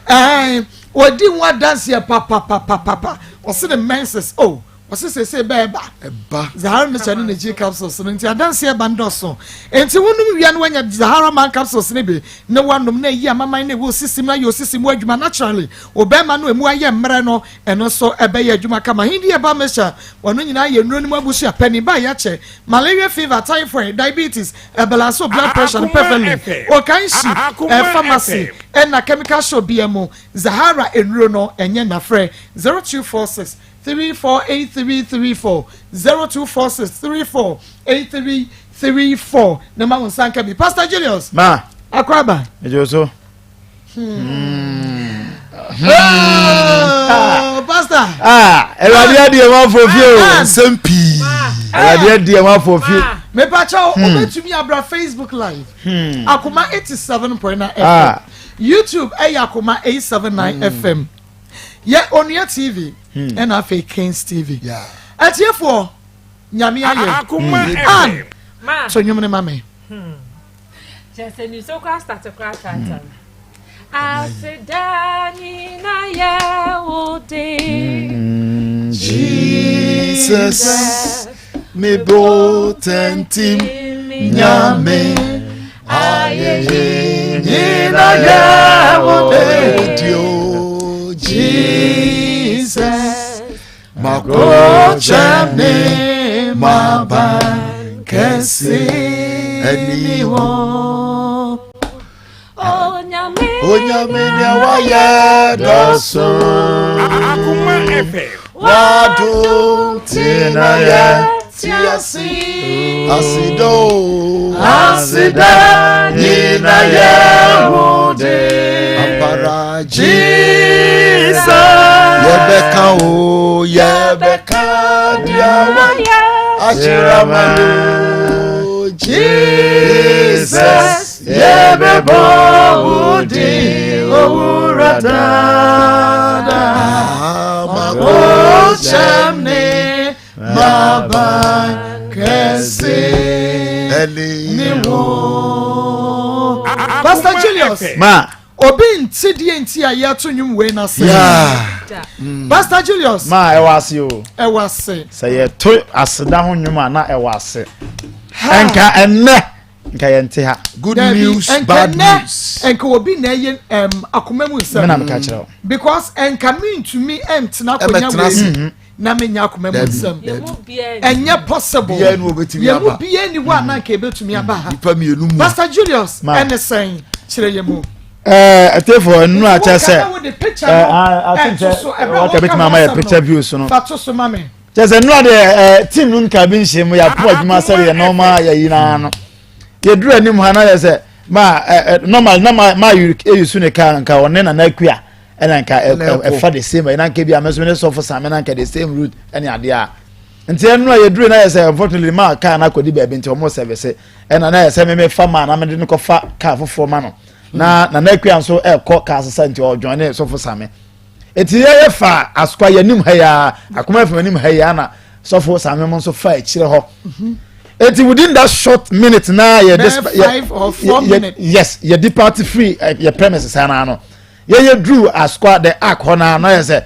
Ɛɛ wɔdi ho adanseɛ papapapapa ɔsi ne menses oh. Ɔse seesei bɛɛ ba. Ɛba. Zahara mixture ne ne G capsules no nti adanseɛ ba ndɔso. Enti wonom wie a na wanya Zahara man capsules no bi na wanom na ayi amaman na ɛwɔ osisi mu ayɛ osisi mu adwuma naturally. Obɛɛma no emu ayɛ mmerɛ no ɛno nso ɛbɛyɛ adwuma kama. Hindi herbal mixture wɔno nyinaa yɛ nnuro no mu abusua panin ba yɛkyɛ malaria fever, typhoid, diabetes, ɛbalanse wo blood pressure no perfectly. Okanshi eh, pharmacy ɛna chemical shop bia mu Zahara nnuro no ɛnyɛ na frɛ 0246 348334 0246 348334 na ma wo nsa nka bi. Pastor Julius. Ma. Akwaba. Ejo so. Oh, Pastor. Ah, Awurade adi ɛho afɔ fie o. Nsɛm pii. Awurade adi ɛho afɔ fie. Mepakyɛw, wobɛtumi abra Facebook live. Akoma 87.9 FM. YouTube ɛyɛ Akoma 879 FM. Yɛ Onua TV ɛna afei Kings TV. Atiefoɔ, Nyame ayɛ. Ann, to nnwom no ma me. Kyerɛ sɛ nisuo koraa start koraa taataa me. Aseda nyina yɛ wo den. Jesus, me botantim nyame ayeyi nyina yɛ wo den. Jesus, makokyɛm ne maban kɛse ɛni hɔ. Onyame nea wayɛ dɔso. Akoma FM. Wadom ti na yɛ ti ase. Asido. Asida nyina yɛ wo de. Ampara Jesus. Yɛbɛka o yɛbɛka deɛ wayɛ akyerɛ ma yo. Jesus. Yɛbɛbɔ wo din owura dada. Makokyɛm ne maban kɛse ne wo. Pastor Julius. Ma. Obi nti deɛ nti a yɛto nnwom wei no ase. Pastor Julius. Ma ɛwɔ ase o. Ɛwɔ ase. Sɛ yɛto aseda ho nnwom a na ɛwɔ ase. Ɛnka ɛnnɛ. Nka yɛn te ha. Good news, bad news. Nka obi na ɛyɛ um, akoma mu nsɛm. Mena meka kyerɛ wo. Because nka mentumi ntena akonnwa wei mu na menya akoma mu nsɛm. Ɛnyɛ possible. Yɛn mu biara ni hɔ a na nka ebetumi aba ha. Nipa mmienu mu. Pastor Julius ɛne sɛn kyerɛ yɛn mu. Ɛɛ ɛtefo ɛnu akyɛ sɛ ɛɛ ati sɛ wɔka betumi ama yɛ picture views no. Fa to so ma me. Kyɛ sɛ nnora deɛ ɛɛ team no nka bi nhyɛ mu yɛapo adwuma sɛdeɛ nɔɔma yɛyi naa no yɛduru anim ha na yɛ sɛ ma ɛɛ normal na ma ma eyi su ne kaa nka ɔne nana akua ɛna nka ɛfa the same ɛna nka bi a mɛso ne sɔfo same na nka the same route ɛne adeɛ a nti ɛnora yɛduru na yɛ sɛ unfortunately ma kaa na akɔdi baabi nti ɔmo service ɛna na yɛ sɛ meme fa ma na mede no kɔfa kaa foforɔ ma no na nana akua nso ɛkɔ kaa sesa nti ɔjoin ne sɔfo same Eti yɛyɛ fa asoa yɛ anim ha yi ara, akoma fam anim ha yi ara na sɔfo Same mo nso fa akyire hɔ. Mhm. Eti within that short minute na yɛ yɛ yes yɛ depart free eh, yɛ premises ha na no. Yɛyɛ drew asoa the ark hɔ na na yɛ sɛ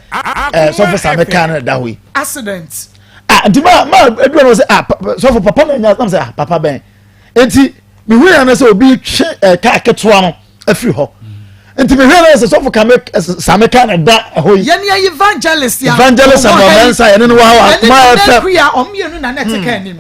eh, sɔfo Same kaa no da hɔ yi. Accident. Ah nti ma ma eduru no sɛ ah sɔfo papa na nya na sɛ ah papa bɛn. Eti mehu yɛn no sɛ obi twe eh, kaa ketewa no. afiri hɔ nti mehwɛ no sɛ sɔfo kame same ka na da ɛhɔ yi. yɛne ayi evangelist ya evangelist abɔmɛ nsa yɛne no wɔ hɔ akoma ɛfɛ ɛne kuya ɔmo mmienu na na ɛte kaa anim.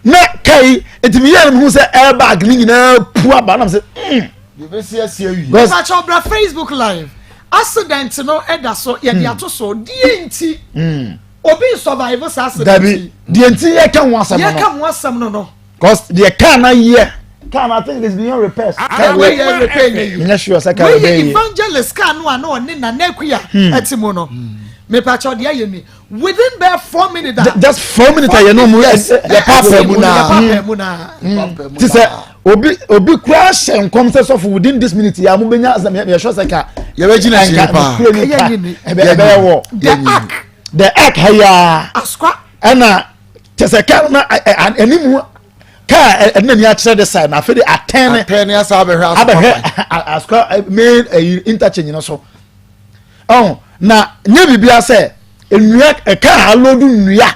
na kai nti meyɛ no mehu sɛ airbag ne nyinaa pu aba nam sɛ mm. yɛbɛsi asi awie. Mepakyɛ ɔbra Facebook live accident no ɛda so yɛde hmm. ato so deɛ nti hmm. obi survive saa accident dabi deɛ nti yɛka ho asɛm no yɛka ho asɛm no no. Cause deɛ car na yɛ car na I think it's beyond repairs. Car wei yɛ repair yɛ yi. Nyɛ sure sɛ car wei yɛ evangelist car no a na ɔne Nana Akua ɛte mu no. Mepakyɛw deɛ ayɛ ni within bɛɛ 4 minutes a. Just 4 minutes a yɛ no mu yɛ paapaa mu naa. Yɛ paapaa mu naa. Ti sɛ obi obi kura hyɛ nkɔm sɛ sɔfo within this minute yɛ a mo bɛ nya yɛ sure sɛ car. Yɛ bɛ gyina akyire paa. Ɛbɛ yɛ wɔ. The ark. The ark ha yaa. Asukwa. Ɛna. kyɛ sɛ kaa no na anim kaa ɛde n'ani akyerɛ de side na afei de atɛn ne atɛn ne asa abɛhwɛ asokwa abɛhwɛ asokwa main ɛyi interchange no so ɔn na nye biribi asɛ. Nnua ɛka alodu nnua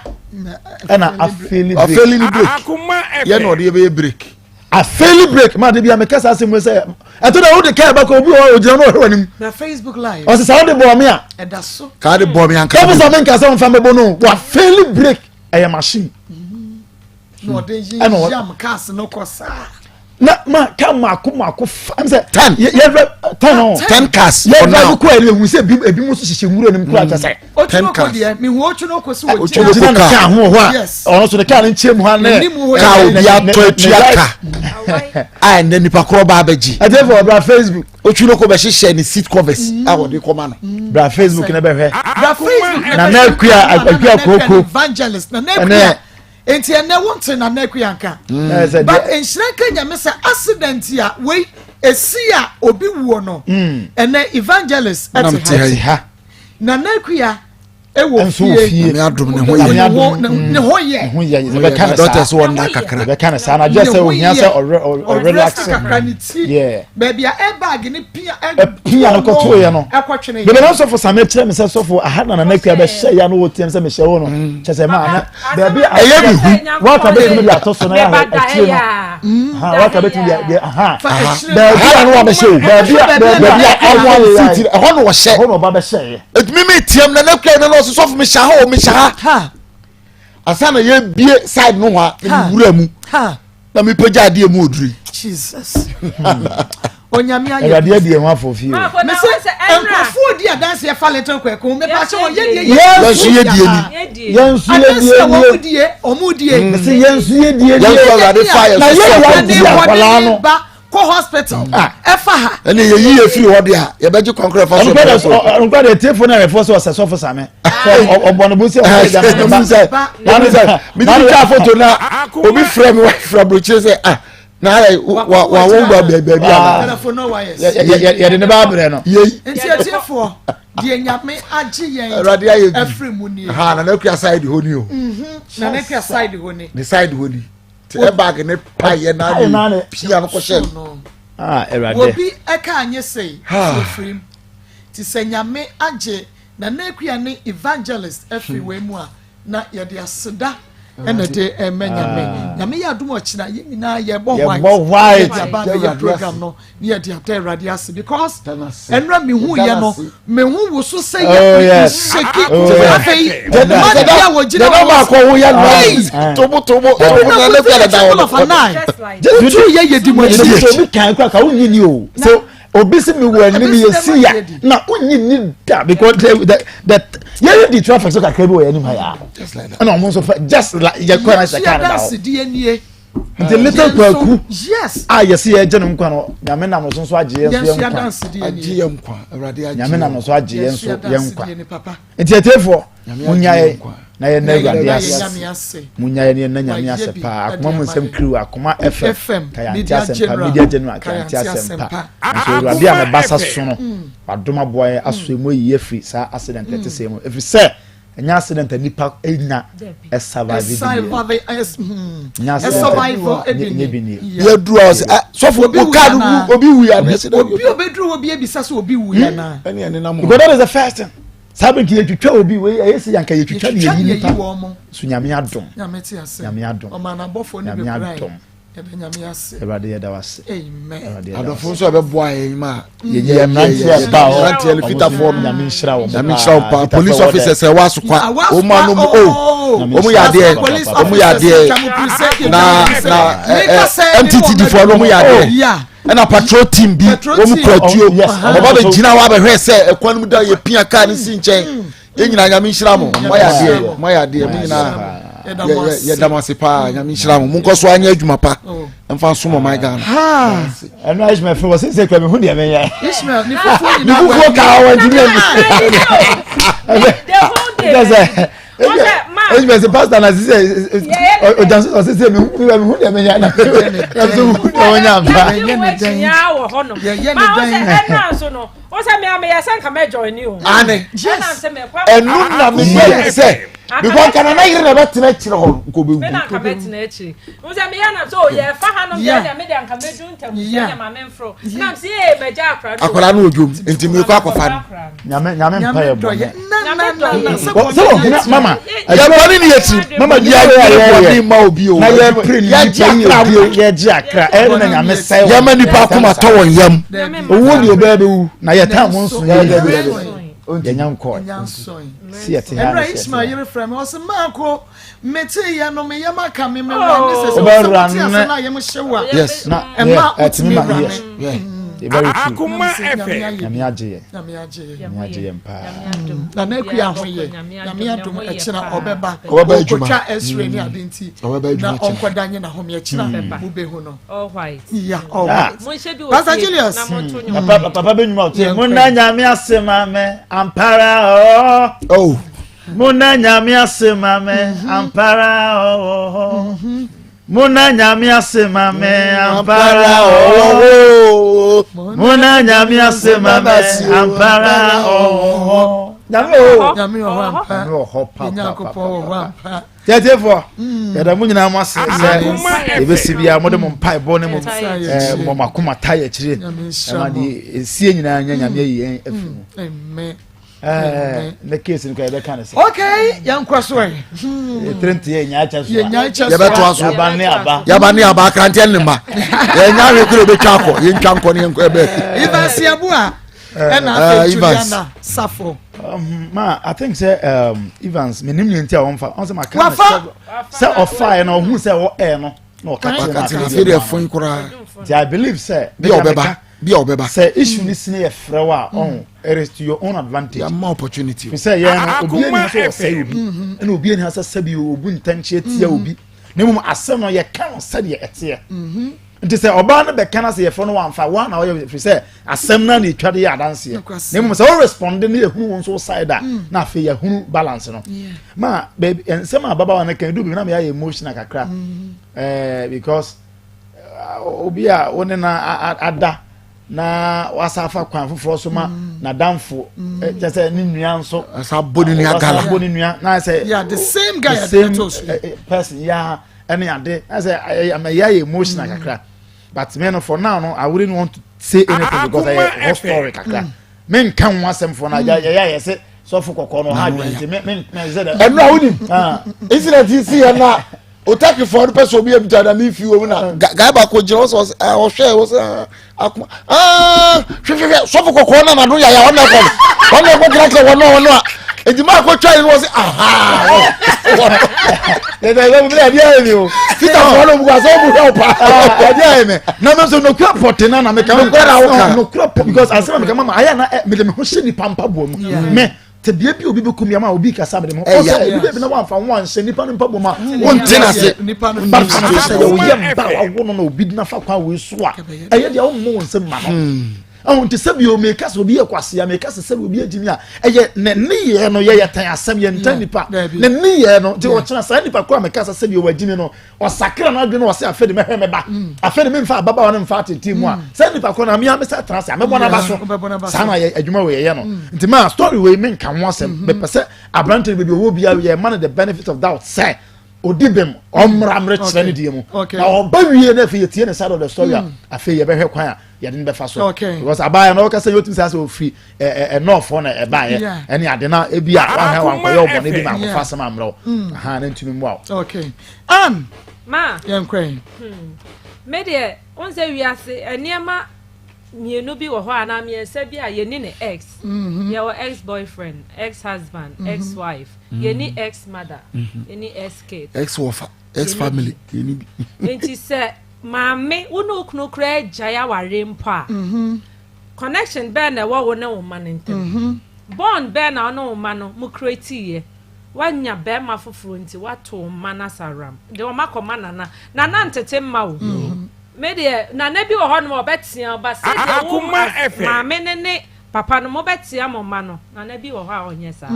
ɛna afeeli break. Afeeli ni break. Yɛ na ɔde yɛ bɛyɛ break. Afeeli break maa de bi a meka saa asɛm sɛ ɛto da wode kaa bɛkɔ obi wɔ ogyina no ɔhwɛ w'anim. Na Facebook live. Ɔsɛ sɛ wode bɔɔ me a. Ɛda so. Kaa de bɔɔ me anka. Kɛfɛ sɛ menka sɛ mfa mɛbɔ no wafeeli break ɛyɛ machine. Na ɔde yi yam cars no kɔ saa. Na ma kaa mako mako fa ɛm sɛ. 10. Yɛ yɛ 10 o. 10 cars. Yɛ drive kɔ ɛni ehu sɛ ebi ebi mu nso hyehyɛ nwura nim kura kyɛ sɛ. 10 cars. Deɛ mihu Otwinoko so wɔ gyina gyina ne kaa ho wɔ hɔ a ɔno nso ne kaa ne nkyɛn mu ha ne. Kaa obi atɔ atua ka a ɛnɛ nipa korɔ ba abɛgye. Ɛtɛ fɔ bra Facebook. Otwinoko bɛhyehyɛ ne seat covers a wɔde kɔma no. Bra Facebook ne bɛhwɛ. Bra Facebook ne bɛhwɛ. Nana Akua Akua Koko. Evangelist Nana Akua. Nti ɛnɛ wo nte Nana Akua nka. Mm. But nhyira nka Nyame sɛ accident a wei esi a obi wuo no. Mm. Ɛnɛ evangelist ɛte ha. Nana Akua ɛwɔ fie. Nyame adom ne ho yɛ. Ne ho yɛ. Ne ho yɛ. Yɛbɛka ne saa. Doctor sɛ ɔnna kakra. Yɛbɛka ne saa na gye sɛ ohia sɛ ɔrelax. kakra ne ti. Baabi a airbag ne pia. Pia no kɔtoo yɛ no. Ɛkɔtwene yɛ. Bɛbɛ na sɔfo same kyerɛ me sɛ sɔfo aha na Nana Akua bɛhyɛ ya no wɔ tiam sɛ mehyɛ wo no. Kyɛ sɛ maa na baabi a ɛyɛ me hu. Waka bɛtumi de ato so na yɛ akyire no. Waka bɛtumi de ha. Baabi a no wabɛhyɛ o. Baabi a baabi a ɔwɔ seat ɛhɔ na ɔhyɛ. Ɛhɔ na ɔba bɛhyɛ yɛ. Etumi mi tiam na ne kura na ɔsɛ sɔfo mi hyɛ ha o mi hyɛ ha. Asa na yɛ bie side no hɔ a na mi wura mu. Na mi pagya adeɛ mu oduri. Jesus. Onyame ayɛ. Awurade adi ɛho afɔ fie o. Mese nkurɔfoɔ di adanseɛ fa little kwaku mepa kyɛ wɔn yɛ die yɛ. Yɛn nso yɛ die ni. Yɛn nso yɛ die ni. Adanseɛ wɔn die wɔn die. Mese yɛn nso yɛ die ni. Yɛn nso Awurade fa yɛ so so. Na yɛ yɛ di akwadaa no. Kɔ hospital ɛfa ha. Ɛnna yɛ yi yɛ firi hɔ de a yɛbɛgye kɔnkɔrɔ ɛfa so. Ɔnkura de tiefo na ɛfɔ sɛ ɔsɛ sɔfo same. Ɔbɔ ne bo sɛ ɔsɛ ɛgya ne ba. Sɛ mi ti twa foto na obi frɛ mi wa fira burokyire sɛ ah na ayɛ wa wa wɔn gba baabi a. Yɛde ne ba abrɛ no. Yeyi. Nti atiefoɔ deɛ nyame agye yɛn Awurade ayɛ bi afiri mu nie. Ha na n'akua side hɔ ni o. Na n'akua side hɔ ni. Ne side hɔ ni. Te airbag ne pa yɛ na ne pia no kɔhyɛ no. Ah, Awurade. Obi ɛka anye sei ofiri mu. Ti sɛ nyame agye na n'akua ne evangelist afiri wei mu a na yɛde aseda ɛna ɛde ɛmɛ nyame. Nyame yɛ adum ɔkyena yɛn nyinaa yɛbɔ white. Yɛbɔ white. Yɛde aba abɛyɛ program no ne yɛde ada Awurade ase because ɛnura mihu yɛ no mihu woso sɛ yɛ seki afei man bi a wɔgyina hɔ baako ho yɛ no tobo tobo tobo na ne kura da hɔ wotu yɛ yɛ di mu akyi obi kan kura ka wonyi ni o so obi si mi wɔ anim yɛ si ya na wonyi ni da because the the the yɛ yɛ di traffic so kakra bi wɔ yɛ anim ha ya ɛna wɔn nso fɛ just like yɛ kɔ na sɛ kaa na da hɔ. Nti little kwaku a yɛsi yɛ gye ne nkwa no nyame nam so nso agye yɛn nso yɛn nkwa agye yɛn nkwa awurade agye nyame nam so agye yɛn nso yɛn nkwa nti atiefoɔ munya yɛ na yɛn na awurade ase munya yɛ na yɛn na nyame ase paa akoma mu nsɛm kiriw akoma fm kayante asɛmpa media general kayante asɛmpa nso awurade a ne basa so no wadom aboa yɛn aso emu ayi afiri saa accident ɛte sɛ mu ɛfiri sɛ Ɛnyɛ accident a nipa nya survive bi nie. Ɛnyɛ accident a nyɛ bi nie. Yɛ duru a ɔsɛ ah sɔfo o kaa no obi wu ya na ɛsɛ dɛ. Obi obeduru hɔ bi ebisa sɛ obi wu ya na. Ɛni ɛni nam. Because that is the first thing. Saa bɛ nka yɛtwitwa obi wei ɛyɛ sɛ yanka yɛtwitwa ne yɛyi nipa. So nyame adom. Nyame te ase. Nyame adom. Ɔma n'abɔfoɔ ne Nyame bɛkura adom. yɛn. Yɛda Nyame ase. Awurade yɛda wo ase. Amen. Awurade yɛda wo Adɔfo ase. nso a ɛbɛboa yɛn ma Yɛ mmeranteɛ ba hɔ. mmeranteɛ no fitafoɔ no Nyame nhyira wɔn Nyame nhyira wɔn paa Fitafoɔ police wɔ dɛ. officers ɛwɔ asokwa Awasokwa, wɔn anom o oh. wɔn yɛ adeɛ Police wɔn yɛ officers adeɛ atwa mo piri sɛ yɛtwa na mo piri sɛ. na ɛ Meka ɛ sɛ ne MTTD wɔn foɔ no wɔn yɛ adeɛ Yeah. ɛna patrol team bi Patrol wɔn team. kura tuo Oh, yes. wɔn ba bɛ gyina hɔ abɛhwɛ sɛ ɛkwan no mu da yɛ pia kaa ne si nkyɛn yɛn nyinaa nyame nhyira mo moayɛ adeɛ moayɛ adeɛ mo nyinaa yɛda mo ase paa nyame nhyira mo monkɔ so anyɛ adwuma pa oh. mfa nsom ɔman Ghana ɛno a Ishmael fɛ wɔ sese kura mehu deɛ menyɛ Ishmael ne fufuo ne fufuo kaa wɔ ntumi ani sɛ Ishmael sɛ pastor na sise ɔgya so sɛ sese mehu deɛ menyɛ na so mehu deɛ wɔnyɛ ampa yɛyɛ ne dɛn ane ɛno na meyɛ sɛ. Because nka nana yere na ɛbɛtena akyire hɔ no nka ɔbɛwu. Me na nka mɛtena akyire. N sɛ meyɛ na sɛ ɔyɛ ɛfa ha nom deɛ deɛ me deɛ nka mɛdu ntam sɛ deɛ ma memforo. Nam sɛ ee mɛgya akora no. Akora no wɔ dwom nti mekɔ akɔfa no. Nyame nyame mpa yɛ bɔne. Sɛ ɔhene mama. Yɛ bɔne ne yɛ tirim. Mama yɛ yɛ bɔne ma obi o. Na yɛ pere nipa yi obi yɛ gye akra ɛyɛ na nyame sɛ. Yɛ ma nipa akoma tɔ wɔn yam. Owó deɛ ɔbɛyɛ bɛwu na yɛ tan mo nso yɛ yɛnya nkɔɛ si yɛte ha ne Ismail yere frɛ me ɔse maako mete yɛ no me yam aka me me wura ne sɛ sɛ wote ase na yam hye wo a yes na ɛma wotumi wura me very true Akoma FM nyame agye yɛ nyame agye yɛ nyame agye yɛ paa na na akua ho yɛ nyame adom ɛkyena ɔbɛba ɔbɛba adwuma ɔkɔtwa x-ray ne ade nti na ɔnkɔda nye na home ɛkyena mobɛhu no all white. Yeah, all ah. white. Monhyɛ bi wɔ Pastor fie Julius. na monto nnwom. Papa papa bɛ nnwuma ɔte. Mo na nyame ase ma me ampara ɔɔ. Oh. Mo na nyame ase ma me mhm. ampara ɔɔ. Mhm. Mo na nyame ase ma me mm, ampara ɔɔ. Mo na nyame ase ma me ampara ɔɔ. Nyame wɔ hɔ. Nyame wɔ hɔ ampa. Nyame wɔ hɔ pa pa pa pa pa. Tiatiefoɔ, yɛda mo nyinaa mo ase sɛ yɛbɛsi biara mode mo mpaebɔ ne mo mo makoma ta yɛ akyire ɛma deɛ ɛsie nyinaa nyɛ nyame ayi yɛn afiri mu. Ne case no kora yɛbɛka ne sɛ. Okay, yɛnkɔ so ɛ. Ɛtire nte yɛ nyaa kyɛ so a. Yɛnyaa kyɛ so a. Yɛbɛtoa so. Yaba ne aba. Yaba ne aba akranteɛ ne mma. Yɛnya ahwɛ kura yɛbɛtwa akɔ yɛntwa nkɔ ne yɛnkɔ ɛbɛ. Evans Yeboah ɛna afei Juliana Safo. Um, ma I think sɛ um, Evans menim ne nti a wɔmfa ɔn sɛ maka no sɛ ɔfaeɛ na ɔhu sɛ wɔ ɛɛ no na ɔka kyerɛ no afei deɛ ɛfon koraa nti I believe sɛ bi a ɔbɛba bi a ɔbɛba sɛ issue ne sini yɛ frɛ wo a ɔn it is to your own advantage yɛama opportunity fi sɛ yɛn no obi ani ha sɛ ɔsɛe obi ɛna obi ani ha sɛ sɛbi obu ntɛnkyɛ tia obi na mmom asɛm no yɛka no sɛdeɛ ɛteɛ nti sɛ ɔbaa no bɛka no sɛ yɛfrɛ no wamfa wa na ɔyɛ firi sɛ asɛm no na ɛtwa de yɛ adanseɛ na mmom sɛ wo responde ne yɛhunu wo nso wo side a mm. na afei yɛhunu balance no ma baabi nsɛm a ababaawa no kan du bi na meyɛ emotional kakra mm. eh, because eh, obi a wo ne na ada na wasa afa kwan foforɔ so ma mm. n'adamfo eh, kyɛ sɛ ne nua nso asa bɔ ne nua gala asa bɔ ne nua na sɛ yeah the same guy the same person yeah ɛne ade ɛsɛ ɛyɛ ama yɛ ayɛ emotional mm. kakra but me no for now no I wouldn't want to say anything because ɛyɛ whole story kakra mm. me nka ho asɛm for now yɛ yɛ ayɛ sɛ sɔfo kɔkɔɔ no ha adwene nti me me me sɛ dɛ. ɛnu a wonim ah. incident yi si yɛ na otakifoɔ no pɛ sɛ obi ebita na mi fi wɔm na mm. guy baako gyina hɔ sɛ ɔhwɛ wɔ sɛ akoma aa hwehwehwɛ sɔfo kɔkɔɔ na n'ano yaya ɔna ɛkɔ no ɔna ɛkɔ krakra wɔn a wɔn a edwuma akɔ twa yi no wɔ sɛ ahaa yɛdɛ yɛ bi ɛdi ayɛ mi o sita fɔ ɔno buka sɛ ɔbu hwɛ ɔpa ɛdi ayɛ mi na mi nso nokura pɔte na na mi ka nokura na awo ka nokura pɔ because asɛm a mi ka ma ma ayɛ na ɛ mi de mi ho hyɛ nipa mpa bɔ mu mɛ tebea bi obi bɛkum yam a obi kasa mede ho ɔsɛ ebi baabi na wamfa ho anhyɛ nipa no mpaboa mu a wonte n'ase but sɛ yɛ woyɛ mba a wawo no na obi de nafa kwan wei so a ɛyɛ deɛ wommo wo nsɛm ma no ɛho nti sɛ bio meka sɛ obi yɛ kwasea meka sɛ sɛ obi agyimi a ɛyɛ ne nneyɛɛ no yɛyɛ tan asɛm yɛntan nipa ne nneyɛɛ no nti ɔkyena saa nipa koro a meka sɛ sɛ bio wagyimi no ɔsakra n'adwene ɔsɛ afei de mɛhwɛ me ba mm. afei de memfa ababaawa no mfa atete mu a mm. sɛ nipa koro na mea mesɛ tena ase a mɛbɔ n'aba so saa na adwuma wei yɛyɛ no mm. nti maa story wei menka ho asɛm mm-hmm. mepɛ sɛ aberante no baabi ɔwɔ biara yɛ ma no the benefit of doubt sɛ odi bem ɔmmra mmerɛkyerɛ ne deɛ mu na ɔba wie na afei yɛtie ne side of the story a afei yɛbɛhwɛ kwan a yɛde no bɛfa so because abaayɛ no ɔkasa yɛ otumi sɛ asɛ ofiri ɛɛ nɔɔfoɔ na ɛbaayɛ ɛne ade na ebi a wahwɛ wankɔyɛ ɔbɔne bi ma akɔfa asɛm ammerɛ wo mm. aha ne ntumi mmoa wo. okay um ma yɛn kɔ yi. Hmm. me deɛ n sɛ wiase nneɛma mmienu bi wɔ hɔ anaa mmiɛnsa bi a yɛni ne ex mm-hmm. yɛwɔ ex boyfriend ex husband mm-hmm. ex wife mm-hmm. yɛni ex mother yɛni ex kid ex wɔfa ex family yɛni bi. nti sɛ Maame, wo ne wo kunu koraa agyae awareɛ mpo a, connection bɛn na ɛwɔ wo ne wo mma no ntam? Bond bɛn na wo ne wo mma no mo create-iiɛ? Woanya barima foforɔ nti woato wo mma no asaworam de wɔn akɔma nana. Nana ntete mma o. Me deɛ, nana bi wɔ hɔnom a ɔbɛtea wo but sɛdeɛ wo as maame no ne papa no mobɛtea mo mma no, nana bi wɔ hɔ a ɔnyɛ saa.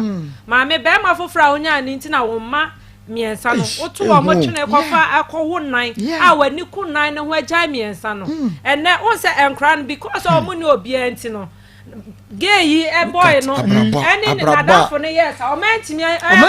Maame, barima foforɔ a wonyaa no nti na wo mma mmiɛnsa no woto wɔn twene kɔfa akɔwo nan a w'ani ku nan no ho agyae mmiɛnsa no mm. Ɛnɛ wohu sɛ nkora no because wɔn ne obiara nti no. Gay yi boy no ɛne n'adamfo no yɛ sa ɔmo ntumi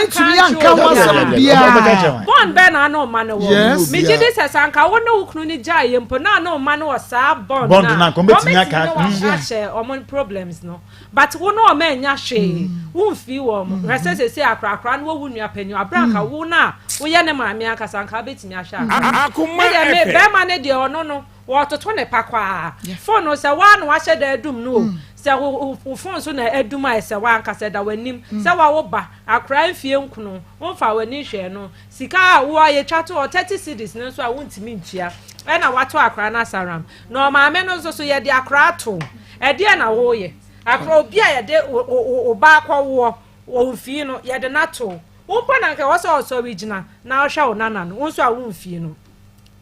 ntumi anka ho asɛm biara. Bond bɛn na ano ɔma no wɔ? Megye di sɛ sanka wo ne wo kunu no gyae yɛ mpo na ano ɔma no wɔ saa bond na ɔmo betumi ne wahyɛ ɔmo problems no. But wo ne ɔmo anya hwee, wo mfii wɔn. Hwɛ sɛ seesei akorakora no wɔ wo nua panyin, abere anka wo no a woyɛ ne maame ankasa anka wobɛtumi ahwɛ akora. Me deɛ me bɛrima no deɛ ɔno no wɔtoto ne pa kwaa. Phone no sɛ woa na wahyɛ da adum no o, sɛ wo phone so na adum a ɛsɛ woankasa ɛda w'anim sɛ wawo ba akora mfie nkono womfa w'ani nhwɛɛ no. Sika a wo a yɛtwa to hɔ 30 cedis no nso a wontumi ntua ɛna wato akora no asaram. Na ɔmaame no nso so yɛde akora ato ɛdeɛ na woyɛ akora obi a yɛde wo ba akɔwoɔ wɔ mfii no yɛde no ato wo mpo na nka ɛwɔ sɛ ɔsɔre gyina na ɔhwɛ wo nana no wo nso a wo mfii no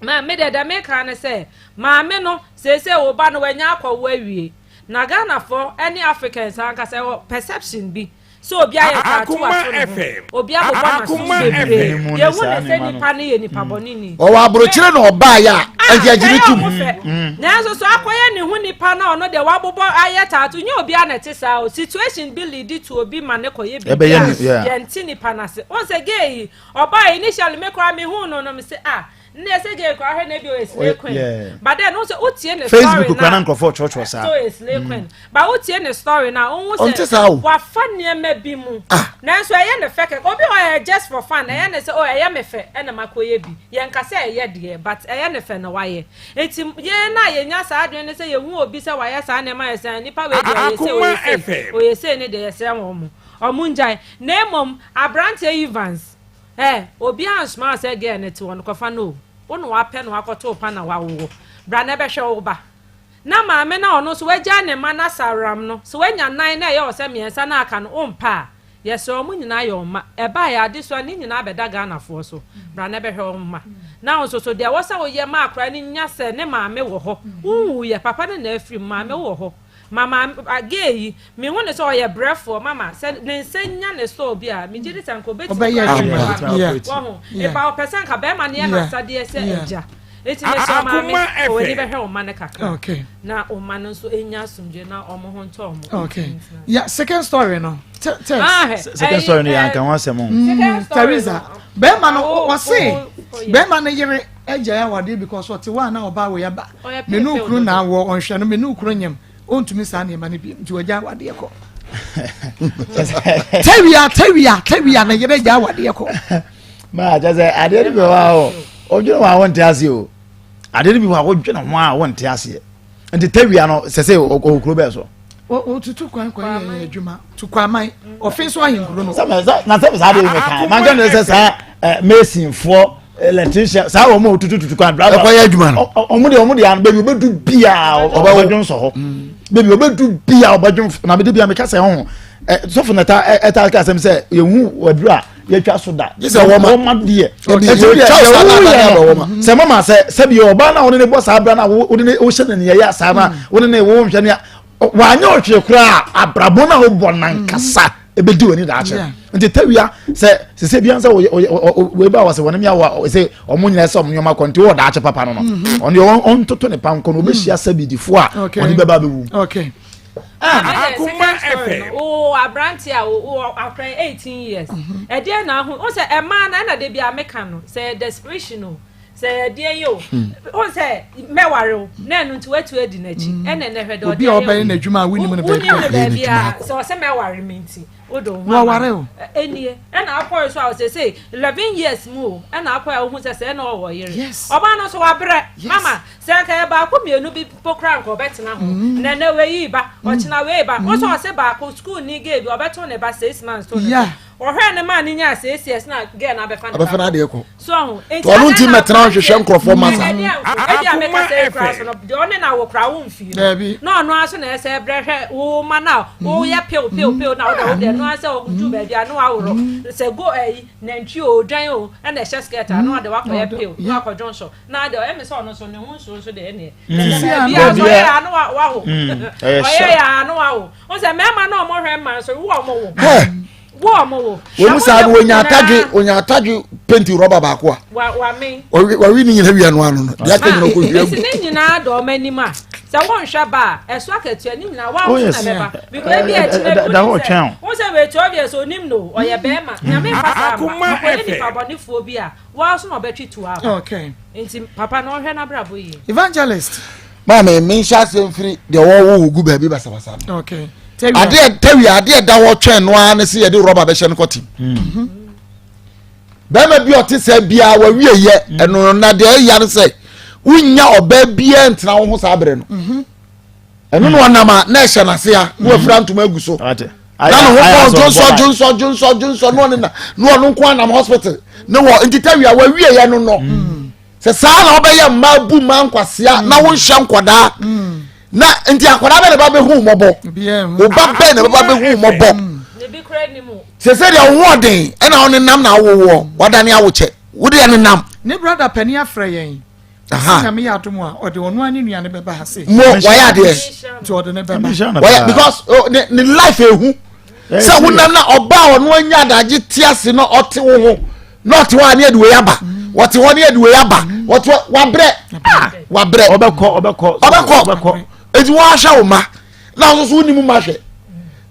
ma me deɛ deɛ meka ne sɛ maame no seesei wo ba no wanya akɔwo awie na Ghanafoɔ ne Africans ankasa ɛwɔ perception bi Sɛ obi ayɛ tattoo ato ne ho, obi abobɔ n'aso bebree, yɛhu ne sɛ nipa no yɛ nipa bɔne ni. Ɔwɔ aburokyire na ɔbaeɛ a, ah, ɛnti agye ne tum. Mm. Nanso so akɔyɛ ne ho nipa na ɔno deɛ wabobɔ ayɛ tattoo, nyɛ obi a na ɛte saa o. Situation bi lead to obi ma ne kɔyɛ biribi a yɛnte nipa no ase. Wɔn sɛ gay yi, ɔbaa initially me koraa mehu no no me se ah, Nna ɛsɛ gay koraa hwɛ na ebi ɔyɛ slay queen. But then no sɛ wotie ne story na. Facebook koraa na nkurɔfoɔ kyerɛkyerɛ saa. So ɔyɛ slay queen. But wotie ne story na wohu sɛ wafa nneɛma bi mu. Nanso ɛyɛ ne fɛ kɛkɛ. Obi wɔ ɛyɛ just for fun. Ɛyɛ ne sɛ oh ɛyɛ me fɛ ɛna makɔyɛ bi. Yɛnka sɛ ɛyɛ deɛ but ɛyɛ ne fɛ na wayɛ. Nti yɛn a yɛnya saa adwene ne sɛ yɛhu obi sɛ wayɛ saa nneɛma yɛ sɛ nipa wei deɛ ɔyɛ sei ɔyɛ sei ɔyɛ sei ne deɛ yɛsrɛ wɔn wɔn ngyae. Na mmom aberanteɛ Evans. Eh obiaa nsomaa wo sɛ girl no te hɔ no kɔfa no o, wo na wapɛ no akɔto wo pa na wawo wo, bra na bɛhwɛ wo ba. Na maame no a ɔno nso wagyaa ne mma no asaweram no, sɛ wanya nan na ɛyɛ wo sɛ mmiɛnsa no a aka no wompɛ a, yɛsrɛ wo mo nyinaa yɛ wo mma, ɛbaeɛ adesoa ne nyinaa bɛda Ghanafoɔ so, bra na bɛhwɛ wo mma. Na wo nso so deɛ ɛwɔ sɛ woyɛ ma akwadaa no nya sɛ ne maame wɔ hɔ, wonwuiɛ, papa no na afiri mu, maame wowɔ hɔ. Mama gay yi me hu ne sɛ ɔyɛ brɛfoɔ mama sɛ ne nsa nya ne store bi a me gye di sɛ nka obetumi ɔbɛyɛ adwuma yeah wɔho eba ɔpɛ sɛ nka bɛrima no yɛ n'asadeɛ sɛ agya eti me sɛ maame ɔwɔ ani bɛhwɛ ɔma no kakra okay na ɔma no nso enya asomdwe na ɔmo ho ntɔ ɔmo okay yeah second story no ah, second story no yɛ anka ho asɛm o mm, Teresa bɛrima no ɔse bɛrima no yere agyae awadeɛ because ɔte hɔ a na ɔbaa wei aba me ne okunu na awɔ ɔnhwɛ no me ne okunu nyem ɔntumi saa nneɛma no bi nti wagya awadeɛ kɔ tawia tawia tawia na yere agya awadeɛ kɔ. maa kyɛ sɛ adeɛ no bi wɔ hɔ a ɔdwene ho a wɔnte aseɛ o adeɛ no bi wɔ hɔ a wɔdwene ho a wɔnte aseɛ nti tawia no sɛ sɛ ɔwɔ kuro bɛɛ so. Otutu kwan kwan yɛ yɛ adwuma tu kwaman ɔfe nso ahenkuro no. Sɛ na sɛ saa de mi kan manka ne sɛ saa ɛ masonfoɔ electrician saa wɔn a otutu tutu kwan driver. Ɛkɔ yɛ adwuma no. Wɔn de wɔn de ano baabi obedu bia ɔbɛdwon sɔ hɔ baabi obedu bia ɔbɛdwon na mi de bia mi kasa ɛho ɛ sɔfo na ta ɛta ka asɛm sɛ yehu waduru a yɛtwa so da. Sɛ wɔma wɔma deɛ. Ɛti deɛ sɛ wɔyɛ no sɛ mama sɛ sɛbi ɔbaa na wɔde ne bɔ saa abira na wɔde ne wɔhyɛ ne nea yɛ saa na wɔde ne wɔn nhwɛ ne wanyɛ ɔhwee koraa abrabɔ no a wobɔ nankasa ɛbɛdi w'ani daakye nti tawia sɛ sɛ bia sɛ wei ba wɔ sɛ wɔne mea wɔ sɛ ɔmo nyina sɛ ɔmo nneɛma kɔ nti wɔ daakye papa no no mhm. ɔno deɛ ɔntoto ne pa nkɔ no ɔbɛhyia sɛ bidifoɔ a ɔne bɛba bɛwu okay. Ah, Akuma FM. O aberante a o akora 18 years. Ɛdeɛ na ahu. O sɛ ɛmaa na ɛna de bi a meka no sɛ desperation o. Sɛ ɛdeɛ yi o, wohu sɛ mɛware wo na ɛno nti woatu adi n'akyi mm. ɛna ɛnɛ hwɛ dɛ obi a ɔbɛyɛ n'adwuma a wonim no baabi a baabi a sɛ ɔsɛ mɛware me nti wode wo ho wɔware o ɛnie ɛna akɔre so a ɔsɛ sɛ 11 years mu o ɛna akɔre a wohu sɛ sɛ ɛna ɔwɔ yere ɔbaa no nso wabrɛ mama sɛ nka yɛ baako mmienu bi po koraa nka ɔbɛtena ho mm. na ɛnɛ wei yi ba mm. ɔkyena wei ba wo sɛ ɔsɛ baako sukuu ni gay bi ɔbɛto ne ba six months to ne Ɔhwɛɛ no maa no nyaa siesie na girl no abɛfa ne ba. Abɛfa n'adeɛ kɔ. So ɔho. Nti ɔno nti mɛtena hwehwɛ nkurɔfoɔ ma sa. Ɛdeɛ nko. Ebi a meka sɛ ekura so no deɛ ɔne na wo kura wo mfii no. Daabi. Na ɔno ara so na ɛsɛ brɛ hwɛ wo ma na woyɛ pew pew pew na wode wo deɛ no ara sɛ ɔdu baabi a na waworɔ sɛ go ɛyi nantwi o odwan o ɛna ɛhyɛ skirt a na ɔde wakɔyɛ pew na wakɔdwon so na ade ɛmi sɛ ɔno nso ne ho nsuo nso deɛ ɛneɛ. Sisi a na ɔyɛ a na waho ɔyɛ a na waho. Wo sɛ mmarima na ɔmo hwɛ mma nso wo ɔmo wo. Wo ɔmo wo. Wɔn mu saa no wɔnya atadwe wɔnya atadwe penti rɔba baako a. Wa wa me. Wɔwi ne nyina wia no ano no deɛ aka nyina ɔkɔ wia gu. Esi ne nyinaa dɔ ɔmo anim a. Sɛ wonhwɛ ba a, ɛso akatua ne nyinaa woa wo so na ɛbɛba. Because ebi akyire bi wonim sɛ, wohu sɛ wei 12 years onim no, ɔyɛ bɛrima. Nyame mfa saa mma. Ɔkɔyɛ nipa bɔnefoɔ bi a, woa so na ɔbɛtwe tuo aba. Okay. Nti papa no ɔnhwɛ n'abrabɔ yie. Evangelist. Maame, menhyɛ aseɛ mfiri deɛ wɔwo wo gu baabi basabasa no. Okay. Adeɛ tawia adeɛ da hɔ twɛn no ara ne sɛ yɛde rɔba bɛhyɛ no kɔte. Mm-hmm. Bɛrima bi ɔte sɛ biara wawie yɛ mm. ɛno na deɛ ɛya no sɛ wonya ɔbaa biara ntena wo ho saa berɛ no. Mm-hmm. Ɛno na ɔnam a na ɛhyɛ n'ase a na wafira ntoma agu so. Na ne ho kɔn dwonsɔ dwonsɔ dwonsɔ dwonsɔ na ɔne na na ɔno nko anam hospital ne wɔ nti tawia wawie yɛ no no. Mm. Sɛ saa na wobɛyɛ mmaa bu mmaa nkwasea na wonhyɛ nkwadaa na nti akwadaa bɛ na ba bɛhu mmɔbɔ wo ba bɛn na bɛba bɛhu mmɔbɔ sɛ sɛ deɛ wo ho ɔden ɛna wo nenam na awowoɔ wadane awokyɛ wo deɛ nenam. Ne brada panin afrɛ yɛn sɛ nyame yɛ adom a ɔde ɔno ara ne nua no bɛba ha se. Mo wayɛ adeɛ. Nti ɔde ne bɛba. Wayɛ because oh, ne ne life ehu sɛ wonam na ɔbaa ɔno anya adagye te ase na ɔte wo ho. Na ɔte hɔ a ne yɛde wei aba wɔte hɔ ne yɛde wei aba wɔte hɔ wabrɛ ah wabrɛ ɔbɛkɔ ɔbɛkɔ ɔbɛkɔ eti wɔn ahwɛ wo ma na nso so wonim ma hwɛ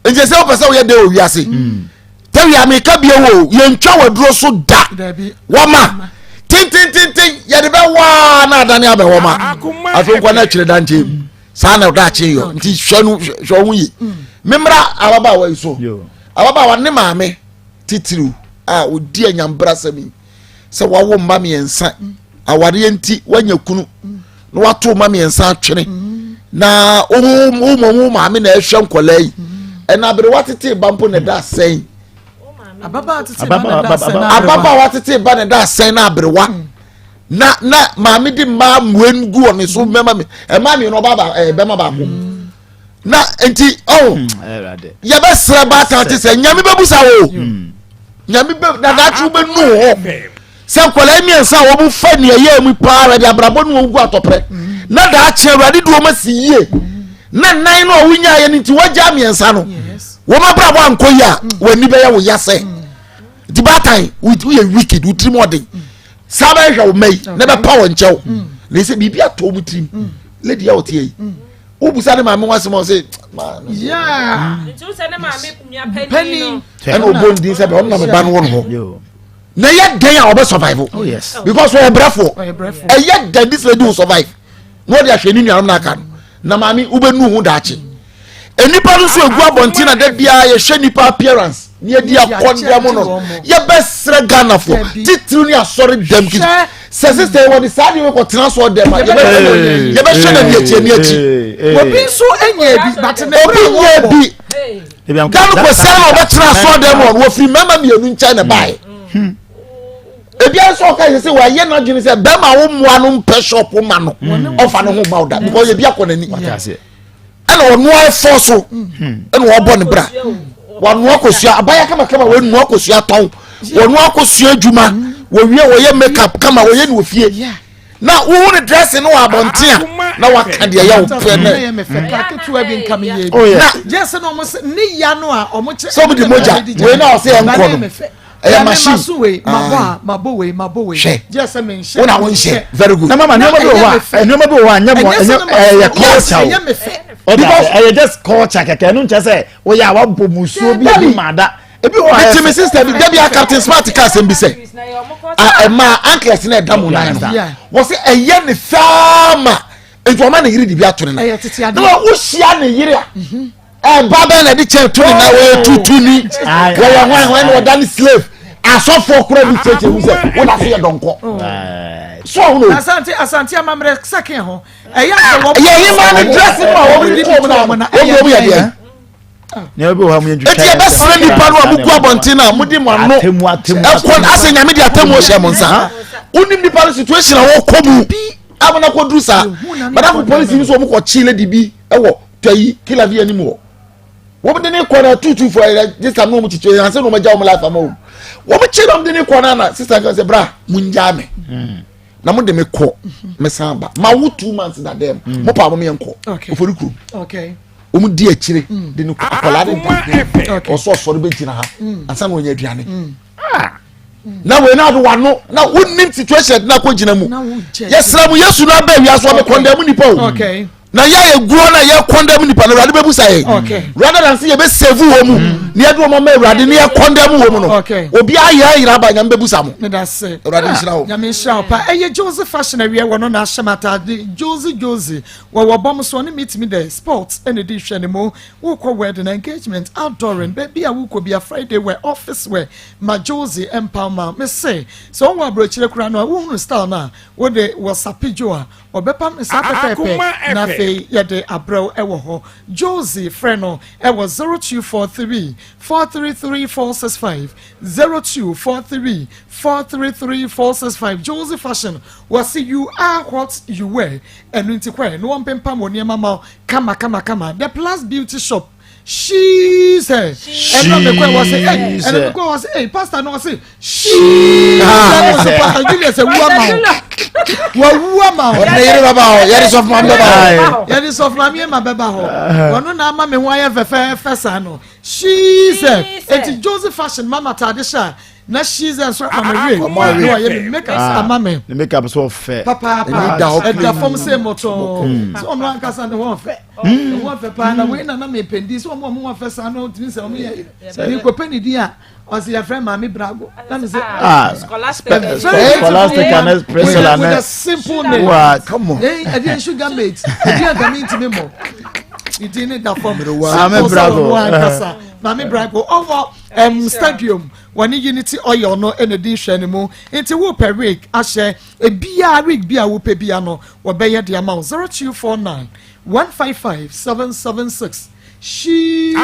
nti sɛ wopɛ sɛ woyɛ dɛ wɔ wiase hmm. tɛwi ameka bie wo yɛntwa waduro so da wɔma tentententen yɛde bɛ waa na adane abɛ wɔma afei nkwa na atwere da nkyɛn mu saa na ɔda akye yɔ nti hwɛ no hwɛ ɔho yi mmemmra ababaawa yi so ababaawa ne maame titiriw a ɔdi anyambrasɛm yi sɛ wawo mma mmiɛnsa awareɛ nti wanya kunu na wato mma mmiɛnsa atwene na wo wo maame na ɛhwɛ nkɔlaa yi ɛna aberewa tete ba mpo na ɛda asɛn ababaawa tete ba na ɛda asɛn na aberewa na na maame de mmaa mmuen gu ɔne so mmarima mi mmaa mmienu ɔbaa ba ɛɛ bɛrima baako. Mm. na nti ɔn oh, hmm, yɛbɛsrɛ baatan te sɛ nyame bɛbusa wo hmm. nyame bɛ na daakye wobɛnu hɔ sɛ nkwadaa mmiɛnsa a wɔn fa nea ɛyɛ mu paa awurade abrabɔ ne wɔn gu atɔprɛ hmm. na daakye awurade de wɔn asi yie na nan no a wonyaeɛ no nti wɔagya mmiɛnsa no wɔn abrabɔ ankɔ yie a wɔn ani bɛyɛ wo ya sɛ nti baatan woyɛ wicked wo tirim ɔden saa bɛhwɛ wo mma yi na bɛpa wɔn nkyɛw na ɛsɛ biribi atɔ wɔn tirim lady a ɔteɛ yi. Wobusa ne maame ho asɛm a ɔse ɛna ɔbɔ ndin sɛ ɔno na me ba no wɔ no hɔ na ɛyɛ dɛn a ɔbɛ survive oh, because ɔyɛ brɛfoɔ ɛyɛ dɛn this lady will survive na ɔde ahwɛ ne nuanom no aka no na maame wobɛnu ho daakye nnipa no nso egu abɔnten na da biara yɛhwɛ nipa appearance ne yɛdi akɔndɛ mu no yɛbɛsrɛ ghanafoɔ titiriw ne asɔre dɛm kiti sɛ sista yi wɔde saa deɛ wɔkɔ tena so ɔdɛm a yɛbɛhwɛ na ne akyi ani akyi. obi nso nyɛ bi but ne obi nyɛ bi gano kwasiara na ɔbɛtena so ɔdɛm wɔ no wɔfiri mmarima mmienu nkyɛn na baeɛ hmm. ebi nso ɔka yɛ sɛ wɔayɛ n'adwene sɛ bɛrima wo mmoa no mpɛ shop ma no hmm. ɔfa ne ho ma wo da because ebi akɔ n'ani ɛna ɔnoa ɛfɔ so ɛna ɔbɔ ne bra wɔnoa kosua abaya kamakama wɔnoa kosua tɔn wɔnoa kosua adwuma wɔwie wɔyɛ makeup kama wɔyɛ ne wɔ fie na wohu ne dressing no wɔ abɔnten a na waka deɛ ɛyɛ wo pɛ nɛ sɛ ɔmo de mogya wei na ɔsɛ yɛn nkɔ no ɛyɛ machine maso wei mabɔ a mabɔ wei mabɔ wei hwɛ gye sɛ menhyɛ wo na wonhyɛ very good na mama nneɛma bi wɔ hɔ a nneɛma bi wɔ hɔ a nyɛ mɔ ɛnyɛ ɛyɛ culture o because ɛyɛ just culture kɛkɛ ɛno nkyɛ sɛ woyɛ a wabɔ musuo bi ebi ma da ebi wɔ hɔ a ɛsɛ sister bi dabi a captain smart ka asɛm bi sɛ ɛmaa anklɛs na ɛda mu nan no wɔsɛ ɛyɛ ne fɛɛ ma nti ɔma ne yere de bi ato ne nan na wohyia ne yere a. Mhm. Ɔba bɛn na ɛde kyɛn to ne na wɔyɛ tutuni wɔyɛ hwan hwan na ɔda ne slave asɔfoɔ kora bi kyerɛkyerɛ mu sɛ wɔda so yɛ dɔnkɔ so ɔhono. Asante asante amammerɛ sɛkɛn ho ɛyɛ sɛ wɔn. Yɛ hema ne dressing mu a wɔn de to wɔn na wɔn wɔn yɛ deɛ. Eti ɛbɛsrɛ nipa no a mo gu abɔnten na mo de mo ano ɛkɔ asɛ nyame de atɛmu ɔhyɛ mo nsa wonim nipa no situation a wɔkɔ mu amana kɔ duru saa madamfo polisi bi nso wɔn kɔ kyi lady bi ɛwɔ. tɛyi kila vi anim hɔ wɔn de ne kɔ na tutu fo ɛyɛ this time na wɔn kyikyɛ yɛn ase na wɔn agya wɔn life ama wɔn wɔn kyi na wɔn de ne kɔ na na sisan kan sɛ bra mo ngya mi hmm. na mo de mi kɔ mi san ba ma wo two months da dɛm hmm. mo pa mo yɛn kɔ ofori kurom wɔn di akyire hmm. de ne kɔ akwadaa de nta ɔsɔ ɔsɔre bɛ gyina ha ansa na wɔn nyɛ aduane. Ah. na wei na ado wano na wonim situation na akɔ gyina mu yɛsrɛ mu yesu no aba awia so ɔbɛkɔndɛ mu nipa o. Na yɛ a yɛgu hɔ na yɛ condemn nipa no awurade bɛbusa yɛn rather than sɛ yɛbɛ save wɔ mu mm. na yɛde wɔn ama awurade na yɛ condemn wɔ mu no obi ayɛ ayera aba nyame bɛbusa mo awurade nhyira wo. Nyame nhyira wo pa. Ɛyɛ Josie fashion awie wɔ no na ahyɛ m ataade Josie Josie wɔwɔ bɔm so ɔne metumi dɛ sport ɛna di hwɛ ne mu wokɔ wedding, engagement, outdooring, baabi a wokɔ bia, Friday wear, office wear, ma Josie ɛmpaw ma me se sɛ wɔwɔ aburokyire koraa no a wohunu style no a wode wɔ sapijo a Wɔbɛpam no saa pɛpɛɛpɛ na afei yɛde abrɛ wo wɔ hɔ. Josie, frɛ no wɔ 0243 433 465, 0243 433 465. Josie Fashion, wɔse you are what you wear, ɛno nti kɔ ɛ na wɔmpempam wo nneɛma ma wo kama kama kama. The Plus Beauty Shop, she said ɛnna mi kɔ wɔ se ɛy ɛnna mi kɔ wɔ se ɛy pastor na ɔse she said ɔse pastor Julius ewu ama o wawu ama o. Ɔne yere bɛba hɔ yɛde sɔfo maame bɛba hɔ yɛde sɔfo maame ma bɛba hɔ ɔno na ama mi ho ayɛ fɛfɛɛfɛ saa no. She said eti Joseph fashion mama taade hyɛ a na she's nso ama me wig na ɔyɛ me makeup ah, ama me. Ne makeup so ɔfɛ. Papaapa ɛda fam sɛ mɔtɔn sɛ ɔno ankasa ne ho ɔfɛ ne ho ɔfɛ paa na wei na na mepɛ ndi sɛ ɔmo ɔmo ho ɔfɛ saa no ntumi sɛ ɔmo yɛ mekɔpɛ ne din a ɔsɛ yɛfrɛ maame brago na me sɛ ah, Scholastica ne Priscilla ne with a simple name. Wa come on. Ɛdeɛ sugar mate ɛdeɛ nka mi ntumi mɔ ne din ne da fam. Maame brago ankasa maame brago ɔwɔ stadium. Wɔne Unity Oil no na ɛdi nhwɛanimu. Nti wopɛ wig ahyɛ ebiaa wig bi a wopɛ bia no wɔbɛyɛ de ama wo 0249 155 776 Sheesh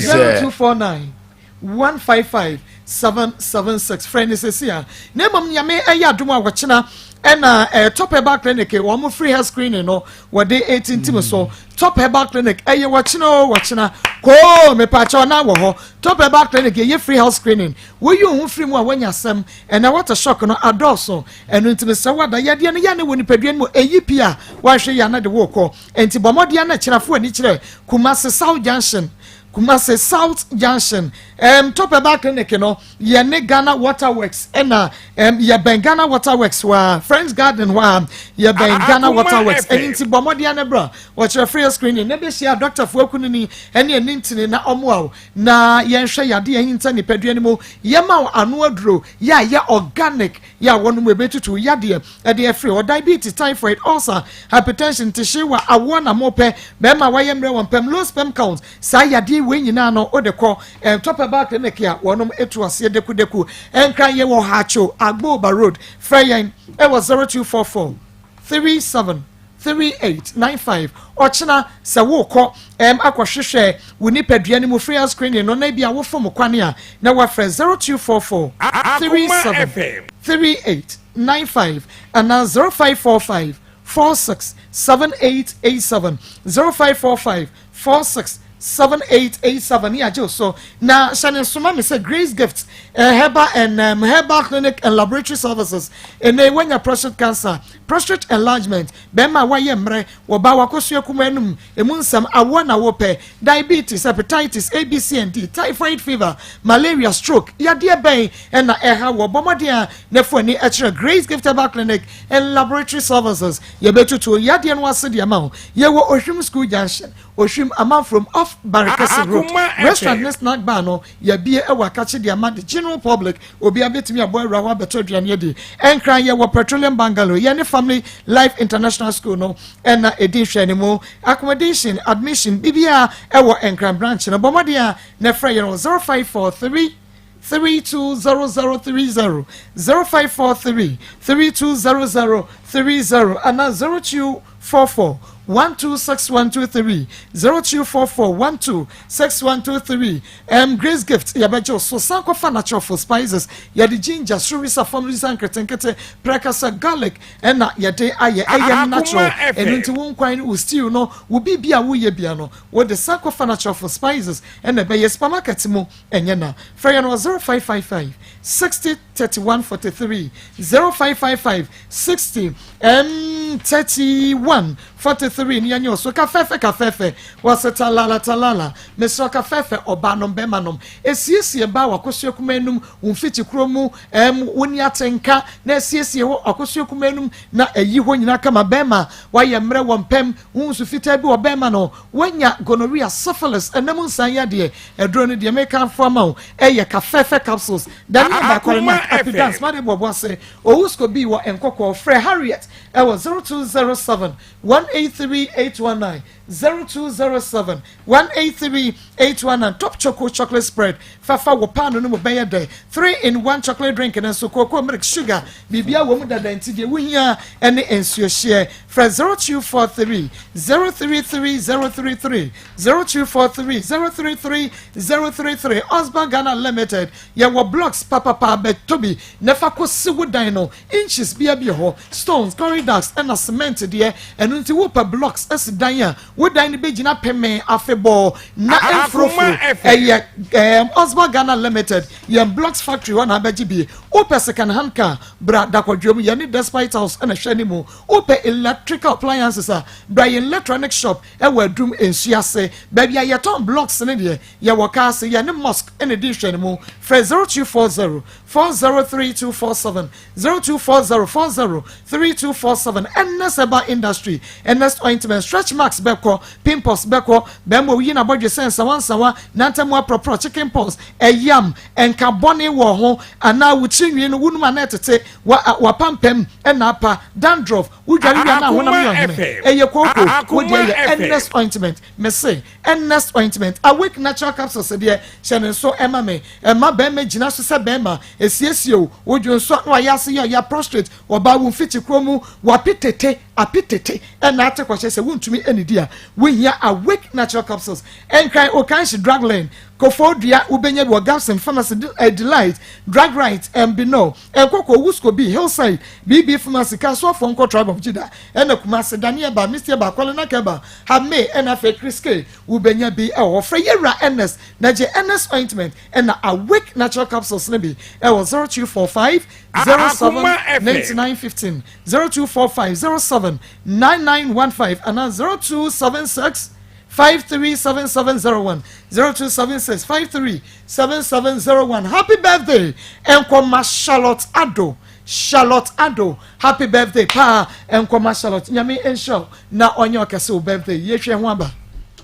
0249 155 776 frɛ ne sɛsi a na mmom Nyame ɛyɛ adom a wɔkyena ɛna eh, Top Herbal Clinic wɔn free health screening no wɔde etintim so. Top Herbal Clinic ɛyɛ wɔkyena o wɔkyena koo mepaakyɛw na wɔ hɔ. Top Herbal Clinic yɛyɛ free health screening, woyi wo ho firi mu a woanya asɛm, ɛnɛ water shock no adɔɔso, ɛno nti mesrɛ wo ada yadeɛ no yɛ ne wɔ nipadua no mu ɛyi pii a woanhwɛ yie a na de wo rekɔ, ɛnti bɔ mmɔden a na kyerɛ fo ani kyerɛ Kumasi South Junction, Kumasi South Junction, ɛɛm Top Herbal Clinic no yɛne Ghana Water Works ɛna ɛɛm yɛbɛn Ghana Water Works hɔ a, Friends Garden hɔ a yɛbɛn Ghana Water Works, ɛno nti bɔ mmɔden a na bra. Wɔkyerɛ free screening na bɛhyia adɔktafoɔ akunini ne ani ntini na ɔmoa wo na yɛnhwɛ yadeɛ a ɛhinta nipadua no mu, yɛma wo ano aduro yɛ a yɛ organic yɛ a wɔnom ɛbɛtutu wo yadeɛ ɛde afiri hɔ, diabetes, typhoid, ulcer, hypertension, ntehyeewa, awoɔ na mopɛ, bɛrima a wayɛ mmerɛ wɔ mpam, low sperm count, saa yadeɛ wei nyinaa no wode kɔ Top Herbal Clinic a wɔnom ɛtu aseɛ dekudeku. Nkran yɛwɔ Haatso, Agbooba Road, frɛ yɛn ɛwɔ 0244 37 3895 Ɔkyena sɛ worekɔ ɛm akɔhwehwɛ wo nipadua no mu free health screening no na ebia wofom kwan a na woafrɛ 0244 37 3895 anaa 0545 46 7887 0545 46 7887 ne yɛagye wo so na hyɛ ne nsoma me sɛ Grace Gift eh, Herbal and um, Herbal Clinic and Laboratory Services. Ɛnɛ woanya prostate cancer, prostate enlargement, bɛrima a wayɛ mmerɛ, wɔba wakɔsua kuma anum, emu nsɛm, awoɔ na wopɛ, diabetes, hepatitis, A, B, C and D, typhoid fever, malaria, stroke, yadeɛ bɛn ɛna ɛha wɔ bɔ mmɔden a na fo ani ɛkyerɛ Grace Gift Herbal Clinic and Laboratory Services. Yɛbɛtutu yadeɛ no ase de ama wo. Yɛwɔ Ohwim School Junction, Ohwim Amanfrom off Barekɛse Road. Restaurant ne snack bar no yɛabue wɔ Akakye de ama the general public. Obiara bɛtumi abɔ awura hɔ abɛtɔ aduane adi. Nkran yɛwɔ Petroleum Bungalow. Yɛne Family Life International School no na ɛdi nhwɛanimu. Accommodation, admission, biribiara wɔ Nkran branch no. Bɔ mmɔden a na frɛ yɛn wɔ 0543 320030, 0543 320030 anaa 0244 126123, 0244 126123. Um, Grace Gift yɛbɛgye wo so. San kɔfa natural for spices. Yɛde ginger, suwisa, fam wisa nketenkete, prɛkɛsɛ, garlic ɛna yɛde ayɛ. Ɛyɛ natural. Ɛno nti wo nkwan no, wo stew no, wo biribi a woyɛ bia no, wode san kɔfa natural for spices ɛna ɛbɛyɛ. Supermarket mu ɛnyɛ na. Frɛ yɛn wɔ 0555 60 31 43, 0555 60 um, 31. 43 ne yɛnyɛ so kafɛɛfɛ kafɛɛfɛ wɔsɛ talala talala mesrɛ kafɛɛfɛ ɔbaa nom bɛrima nom esiesie baa wakosua kuma enum wo mfikyi kuro mu ɛm wo ni atenka na esiesie hɔ akosua kuma enum na ɛyi hɔ nyinaa kama bɛrima wayɛ mmerɛ wɔ mpɛm wo nso fitaa bi wɔ bɛrima no wanya gonorrhea syphilis ɛnam nsan yadeɛ aduro no deɛ meka afo ama wo ɛyɛ kafɛɛfɛ capsules daniel bakware na apidance made boaboa ase owusko bi wɔ nkɔkɔɔ frɛ harriet ɛwɔ 0207 183 819 0207 183 819 top choco chocolate spread fafa wɔ paano no mu bɛyɛ dɛ 3 in 1 chocolate drink no nso cocoa milk sugar biribia wɔ mu dada nti deɛ wohia ɛne nsuohyeɛ frɛ 0243 033 033 0243 033 033 Osborn Ghana Limited yɛwɔ blocks papapa bɛtɔ bi na fa kɔsi wo dan no inches bia bi hɔ stones corridors ɛna cement deɛ ɛno nti wopɛ blocks asi dan a wo dan no bɛgyina pɛmɛn afebɔɔ na mfurofuro ɛyɛ ɛɛm Osborn Ghana Limited yɛn blocks factory hɔ na abɛgye bi wopɛ second hand car bra dakɔdwom yɛne Despite House ɛna hwɛ ne mu wopɛ electrical appliances a bra yɛn electronic shop ɛwɔ adum nsu ase baabi a yɛtɔn blocks ne deɛ yɛwɔ kaa ase yɛne mosque ɛna di hwɛ ne mu frɛ 0240 403247 0240 403247 Ernest Herbal Industry Ernest Ointment stretch marks bɛkɔ pimples bɛkɔ bɛrima oyi na bɔdwe sɛ nsawansawa nantamu aprɔprɔ chicken pox ɛyam nka bɔne wɔ ho anaa wo tirinwi no wonum ana ɛtete wa wapampam ɛna apa dandruff wodware wia na ahonam yɛ ɔhene ɛyɛ kooko wo deɛ yɛ Ernest Ointment mese Ernest Ointment Awake Natural Capsules deɛ hyɛ ne nso ɛma me ɛma bɛrima gyina so sɛ bɛrima esiesie o wodwo nso na wayɛ ase yɛ ɔyɛ prostrate ɔbaa wo mfikyi kuro mu wapi tete api tete ɛna ate kɔhyɛ sɛ wontumi ɛnidi a wohia Awake Natural Capsules ɛnkran okanhye drug lane kofo dua wobɛnya bi wɔ Gapson Pharmacy Delight Drug Right Mbino Nkoko Wusko bi Hillside BB Pharmacy Kasuafoɔ nkɔ Tribe of Judah ɛna Kumasi Daniel ba Misty ba Kɔlena Keba Hame ɛna afei Chris K wobɛnya bi ɛwɔ hɔ frɛ yɛwura Ernest na gye Ernest ointment ɛna Awake Natural Capsules no bi ɛwɔ 0245 07 99 15 0245 07 9915 anaa 0276 537701 0276 537701 happy birthday nkɔma Charlotte Addo Charlotte Addo happy birthday paa nkɔma Charlotte nyame nhyira na ɔnyɛ ɔkɛse wo birthday yɛhwɛ ho aba.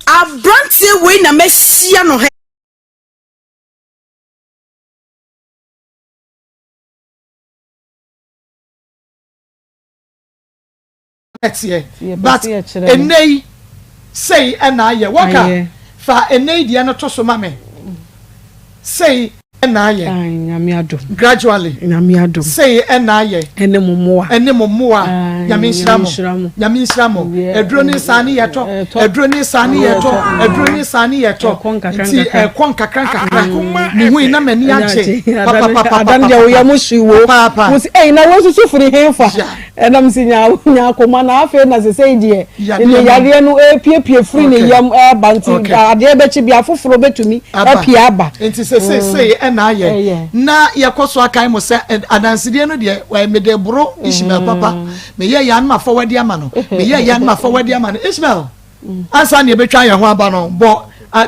Abranteɛ wei na mahyia no hɛ. Ɛteɛ but ɛnɛ yi sei ɛna ayɛ wɔka fa ɛnɛ yi deɛ no to so ma me sei ɛna ayɛ nyame adom gradually nyame adom sei ɛna ayɛ ɛne mo mmoa ɛne mo mmoa nyame nhyira mo nyame nhyira mo aduro ne saa ne yɛtɔ aduro ne saa ne yɛtɔ aduro ne saa ne yɛtɔ nti ɛkɔ nkakra nkakra mehu yi na m'ani agye papapapa adan deɛ woyɛ mo hyi wo paapa wo si ɛyi na wosusu firi henfa Ɛnam sɛ nya nya akoma na afei na sesei deɛ ne yareɛ no ɛrepiepie firi ne yam ɛreba nti adeɛ bɛkye bi afoforɔ bɛtumi apue aba. Nti sesei sei ɛna ayɛ na yɛkɔ so akae mo sɛ adansedie no deɛ mede boro Ishmael papa meyɛ yɛ anoma fɔwadi ama no meyɛ yɛ anoma fɔwadi ama no Ishmael ansa na yɛbɛtwa yɛn ho aba no bɔ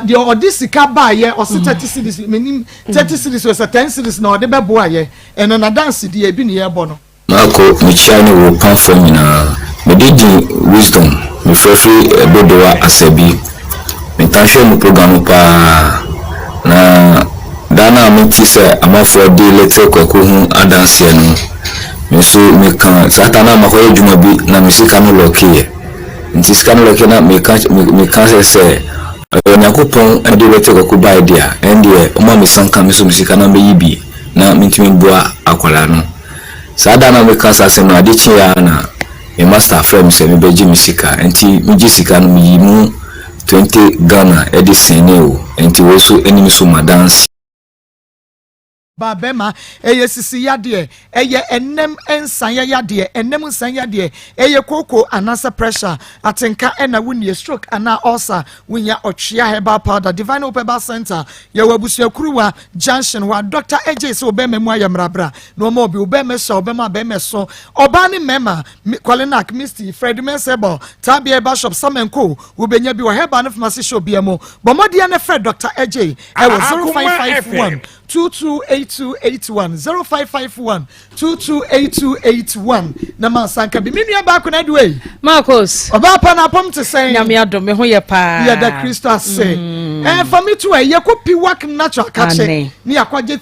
deɛ ɔde sika baayɛ ɔse 30 cedis menim 30 cedis ɔsɛ 10 cedis na ɔde bɛboa yɛ ɛno nadansedie ebi ne yɛbɔ no. Marko, mekyia ne wo pamfoɔ nyinaa. Mede din Wisdom mefrɛ firi Dodowa Asabi. Metaa hwɛ mo program no paa na da no a mete sɛ amafoɔ di Little Kwaku ho adanseɛ no me nso meka saa ta no a makɔyɛ adwuma bi na me sika no lɔkeeɛ nti sika no lɔkeeɛ na meka meka sɛ sɛ ɛyɛ Onyankopɔn na de Little Kwaku baeɛ deɛ a ɛndeɛ ɔma me sanka me nso me sika na mɛyi bi na mentumi mboa akwadaa no. Saa da no a meka saa asɛm no, ade kyeeɛ ara na me master frɛɛ me sɛ mebɛgye me sika. Nti megye sika no, meyii mu 20 Ghana de sɛnee wo. Nti wei nso ɛni me so m'adanseɛ. Ba bɛma, ɛyɛ sisi yadeɛ, ɛyɛ ɛnɛm nsaeɛ yadeɛ, ɛnɛm nsaeɛ yadeɛ, ɛyɛ kooko anaasɛ pressure, atenka ɛna wonie, stroke anaa ulcer, wonya ɔtwea herbal powder, Divine Hope Herbal Center, yɛwɔ Abusuakuruwa junction hɔ a, Doctor Adjei sɛ wobɛma mu ayɛ mmerabra na ɔma obi, wobɛma sua, wobɛma bɛma so, ɔbaa ne mmarima, Kolinak, Misty, Fred Mensah Herbal, Tabia Herbal Shop, Samenko, wobɛnya bi wɔ herbal ne pharmacy shop bia mu. Bɔ mmɔden na frɛ Doctor Adjei ɛwɔ 0551 228281 0551 228281 na ma nsa nka bi. Me nua baako na aduwe. Marcos. Ɔbaa pa na apɔm te sɛn? Nyame adom, me ho yɛ paa. Yɛda Kristo ase. Ɛɛ fa mi to ɛ yɛkɔ Piwak Natural kakye ne yɛakɔgye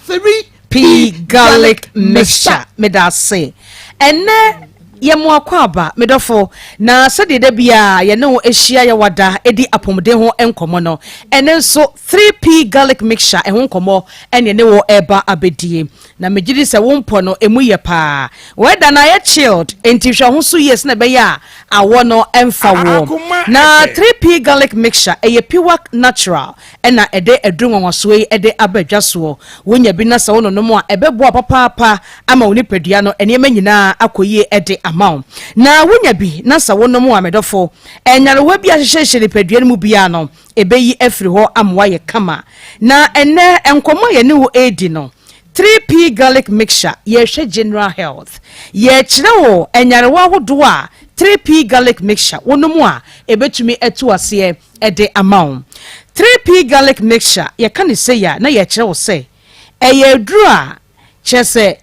3P garlic mixture. Meda ase. Ɛnɛ yɛ mo akɔ aba, medɔfo, na sɛdeɛ da biara yɛne wo ahyia yɛwada ɛdi apɔmuden ho nkɔmmɔ no, ɛne nso 3P garlic mixture ɛho nkɔmmɔ ɛne ne wɔ ɛba abɛdie. Na megye di sɛ wo mpɔ no ɛmu yɛ paa. Wɛda no ayɛ chilled, enti hwɛ ho so yie sɛ na ɛbɛyɛ a awɔ no ɛmfa woɔ. Na 3P garlic mixture ɛyɛ Piwak Natural ɛna ɛde aduru nwanwasoɔ yi ɛde aba adwa soɔ. Wonya bi na sɛ wo nonom a, ɛbɛboa papaapa ama wo nipadua no nneɛma nyinaa akɔ yie ɛde ama wo. Na wonya bi na sɛ wonom a, medɔfo, ɛnyarewa bi ahyehyɛhyɛ nipadua no mu biara no, ɛbɛyi afiri hɔ ama woayɛ kama. Na ɛnɛ nkɔmmɔ a yɛne wo ɛredi no, 3P garlic mixture, yɛhwɛ general health, yɛkyerɛ wo ɛnyarewa ahodoɔ a 3P garlic mixture wonom a ɛbɛtumi atu aseɛ ɛde ama wo. 3P garlic mixture, yɛka ne sɛ yɛ a na yɛkyerɛ wo sɛ ɛyɛ aduru a kyerɛ sɛ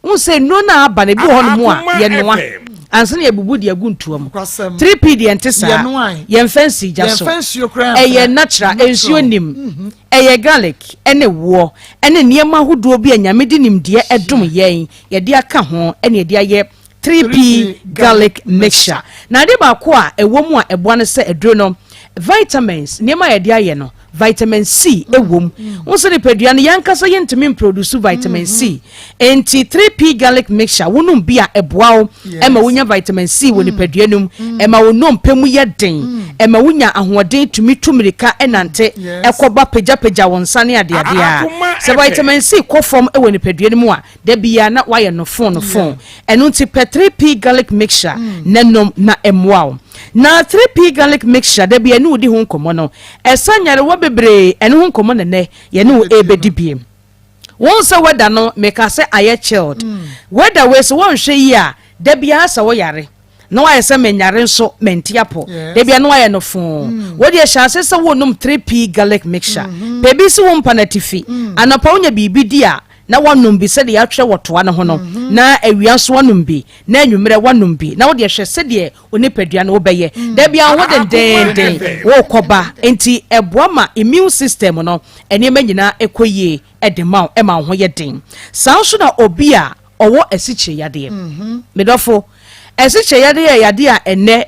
wo sɛ nnuro no a aba no, ebi wɔ hɔ nom a yɛnoa ansa na yɛbubu de agu ntoa mu. 3P deɛ, nte saa. Yɛmfa nsi gya so, ɛyɛ natural, nsuo nim. Ɛyɛ garlic ɛne woɔ ɛne nneɛma ahodoɔ bi a Nyame de nimdeɛ ɛdom yɛn yɛde aka ho ɛne yɛde ayɛ 3P garlic mixture. Na ade baako a ɛwɔ mu a ɛboa no sɛ aduro no, vitamins, nneɛma a yɛde ayɛ no, vitamin C ɛwɔ mu. Wo sɛ nipadua no yɛnkasa yɛntumi mproduce vitamin C, enti 3P garlic mixture wonom bi a, ɛboa wo ɛma wonya vitamin C wɔ nipadua no mu, ɛma wo nnompe mu yɛ den, ɛma wonya ahoɔden tumi tu mmirika, ɛnante, ɛkɔba, pagyapagya wo nsa ne adeadeɛ a. Sɛ vitamin C kɔ fam wɔ nipadua no mu a, da bia na wayɛ no fon no fon. Ɛno nti pɛ 3P garlic mixture na nom na ɛmmoa wo. Na 3P garlic mixture, da bia ne wodi ho nkɔmmɔ no, ɛsa nyarewa bebree. Ɛno ho nkɔmmɔ nɛnɛ yɛne wo ɛbɛdi biem. Wɔn sɛ weather no, meka sɛ ayɛ chilled weather wei sɛ wɔnhwɛ yi a, da biara sɛ woyare na wayɛ sɛ menyare nso mente apɔ, da bia na wayɛ no foo. Wodeɛ hyɛ ase sɛ wonom 3P garlic mixture. Pɛ bi si wo mpa no atifi. Anɔpa wonya biribi di a, na wanom bi sɛdeɛ yɛatwerɛ wɔ toa no ho no, na awia nso wanom bi, na anwummerɛ wanom bi, na wodeɛ hwɛ sɛdeɛ onipadua no wobɛyɛ. Da bia wo ho dendenden wokɔba, nti ɛboa ma immune system no nneɛma nyinaa ɛkɔ yie ɛde ma wo, ɛma wo ho yɛ den. Saa nso na obi a ɔwɔ asikyire yadeɛ, medɔfo, asikyire yadeɛ yɛ yadeɛ a ɛnɛ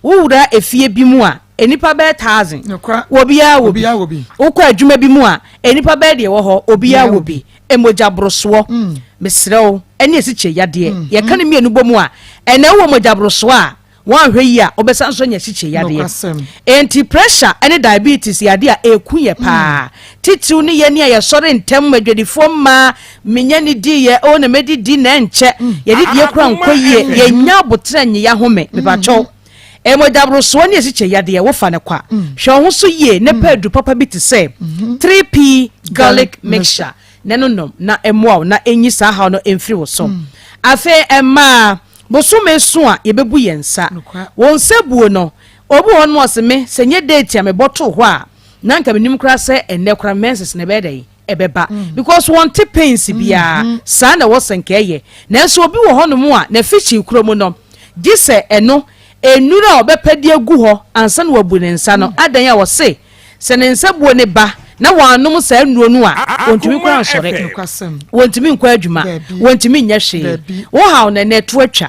wowura efie bi mu a, nipa bɛyɛ 1,000 obiara wɔ bi. Wokɔ adwuma bi mu a, nipa bɛyɛ deɛ wɔ hɔ, obiara wɔ bi. Mogya borosoɔ, mesrɛ wo, ɛne asikyire yadeɛ, yɛka ne mmienu bɔ mu a, ɛnɛ wowɔ mogya borosoɔ a, wɔanhwɛ yi a, wobɛsan so anya asikyire yadeɛ. Enti pressure ne diabetes yadeɛ a ɛku yɛ paa, titiriw ne yɛn a yɛsɔre ntɛm, adwadifoɔ mmaa, menya ne di yɛ o na mɛdidi na ɛnkyɛ yɛde die kora nkɔ yie, yɛnya abotrɛ nye yɛahome. Mepakyɛw, mogya ne asikyire yadeɛ wofa ne kwa, hwɛ wo ho so yie ne pɛ adu papa bi te sɛ 3P garlic mixture na no nom na ɛmmoa wo na ɛnyi saa haw no ɛmfiri wo so. Afei mmaa, bosome so a yɛbɛbu yɛn nsa, wɔn nsa buo no, obi wɔ hɔ no ɔse me sɛ nyɛ date a mebɔtoo hɔ a, na nka menim koraa sɛ ɛnnɛ koraa menses na ɛbɛyɛ dɛn ɛbɛba, because wɔn te pains biara. Saa na ɛwɔ sɛ nka ɛyɛ, nanso obi wɔ hɔnom a n'afikyiri kuro mu no gye sɛ ɛno nnuro a ɔbɛpɛ de agu hɔ ansa na wabu ne nsa no adan a wɔse sɛ ne nsa buo ne ba na wɔanom saa nnuro no a, wɔntumi kora nsɔre, wɔntumi nkɔ adwuma, wɔntumi nyɛ hwee. Wohaw na ɛnɛ ɛto atwa.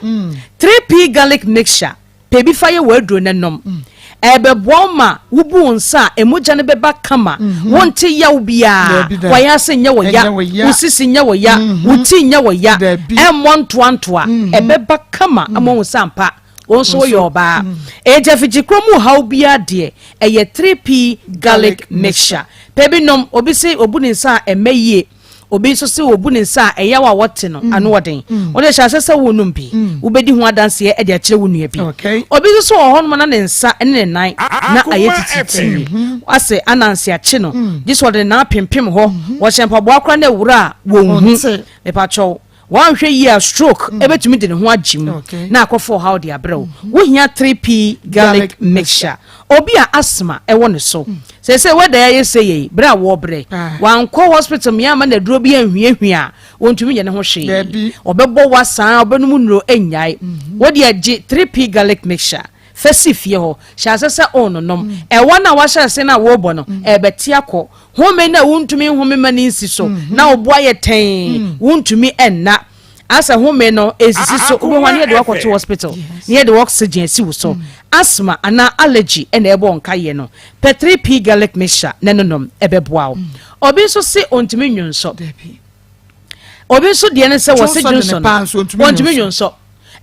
3P garlic mixture, pɛ bi fa yɛ wɔ aduro no nom, ɛbɛboa wo ma wobu wo nsa a, emogya no bɛba kama, wonte yaw biara, wɔyɛ ase nyɛ wɔ ya, wo sisi nyɛ wɔ ya, wo ti nyɛ wɔ ya, ɛmmɔ ntoantoa, ɛbɛba kama ama wo nsa mpa. Wɔn nso woyɛ ɔbaa enti afikyikuro mu haw biara deɛ, ɛyɛ 3P garlic mixture. Pɛ bi nom. Obi se obu ne nsa a ɛmɛ yie. Obi nso se obu ne nsa a ɛyaw a wɔte no ano wɔ den. Wode hyɛ aseɛ sɛ worenom bi. Wobɛdi ho adanseɛ de akyerɛ wo nua bi. Obi nso so wɔ hɔnom na ne nsa ne ne nan na ayɛ titiritii. Ase ananse akye no. Gye sɛ ɔde ne nan apempem hɔ. Wɔhyɛ mpaboa koraa na awura a wɔnhu. Mepakyɛw, woanhwɛ yie a stroke bɛtumi de ne ho agye mu na akɔfa ɔhaw de abrɛ wo. Wohia 3P garlic mixture. Obi a asthma wɔ ne so. Seesei weather yi ayɛ sei yi, berɛ a wɔrebrɛ, wankɔ hospital mmea amma no aduro bi anhuahua a, ɔntumi nyɛ ne ho hwee. Ɔbɛbɔ wa saa, ɔbɛnom nnuro, ɛnnyae. Wo deɛ gye 3P garlic mixture fa si fie hɔ, hyɛ aseɛ sɛ wononom. Ɛwa no a wahyɛ ase no a worebɔ no, ɛrebɛte akɔ. Home no a wontumi nhome ma no nsi so, na wo bo ayɛ tɛnn, wontumi nna. Asɛ home no esisi so, wobɛhu a na yɛde wo akɔto hospital na yɛde oxygen asi wo so. Asthma anaa allergy na ɛbɔ wo nkaeɛ no, pɛ 3P garlic mixture na ɛno nom, ɛbɛboa wo. Obi nso se ɔntumi nnwonsɔ. Obi nso deɛ ne sɛ wɔse dwonsɔ no, ɔntumi nnwonsɔ.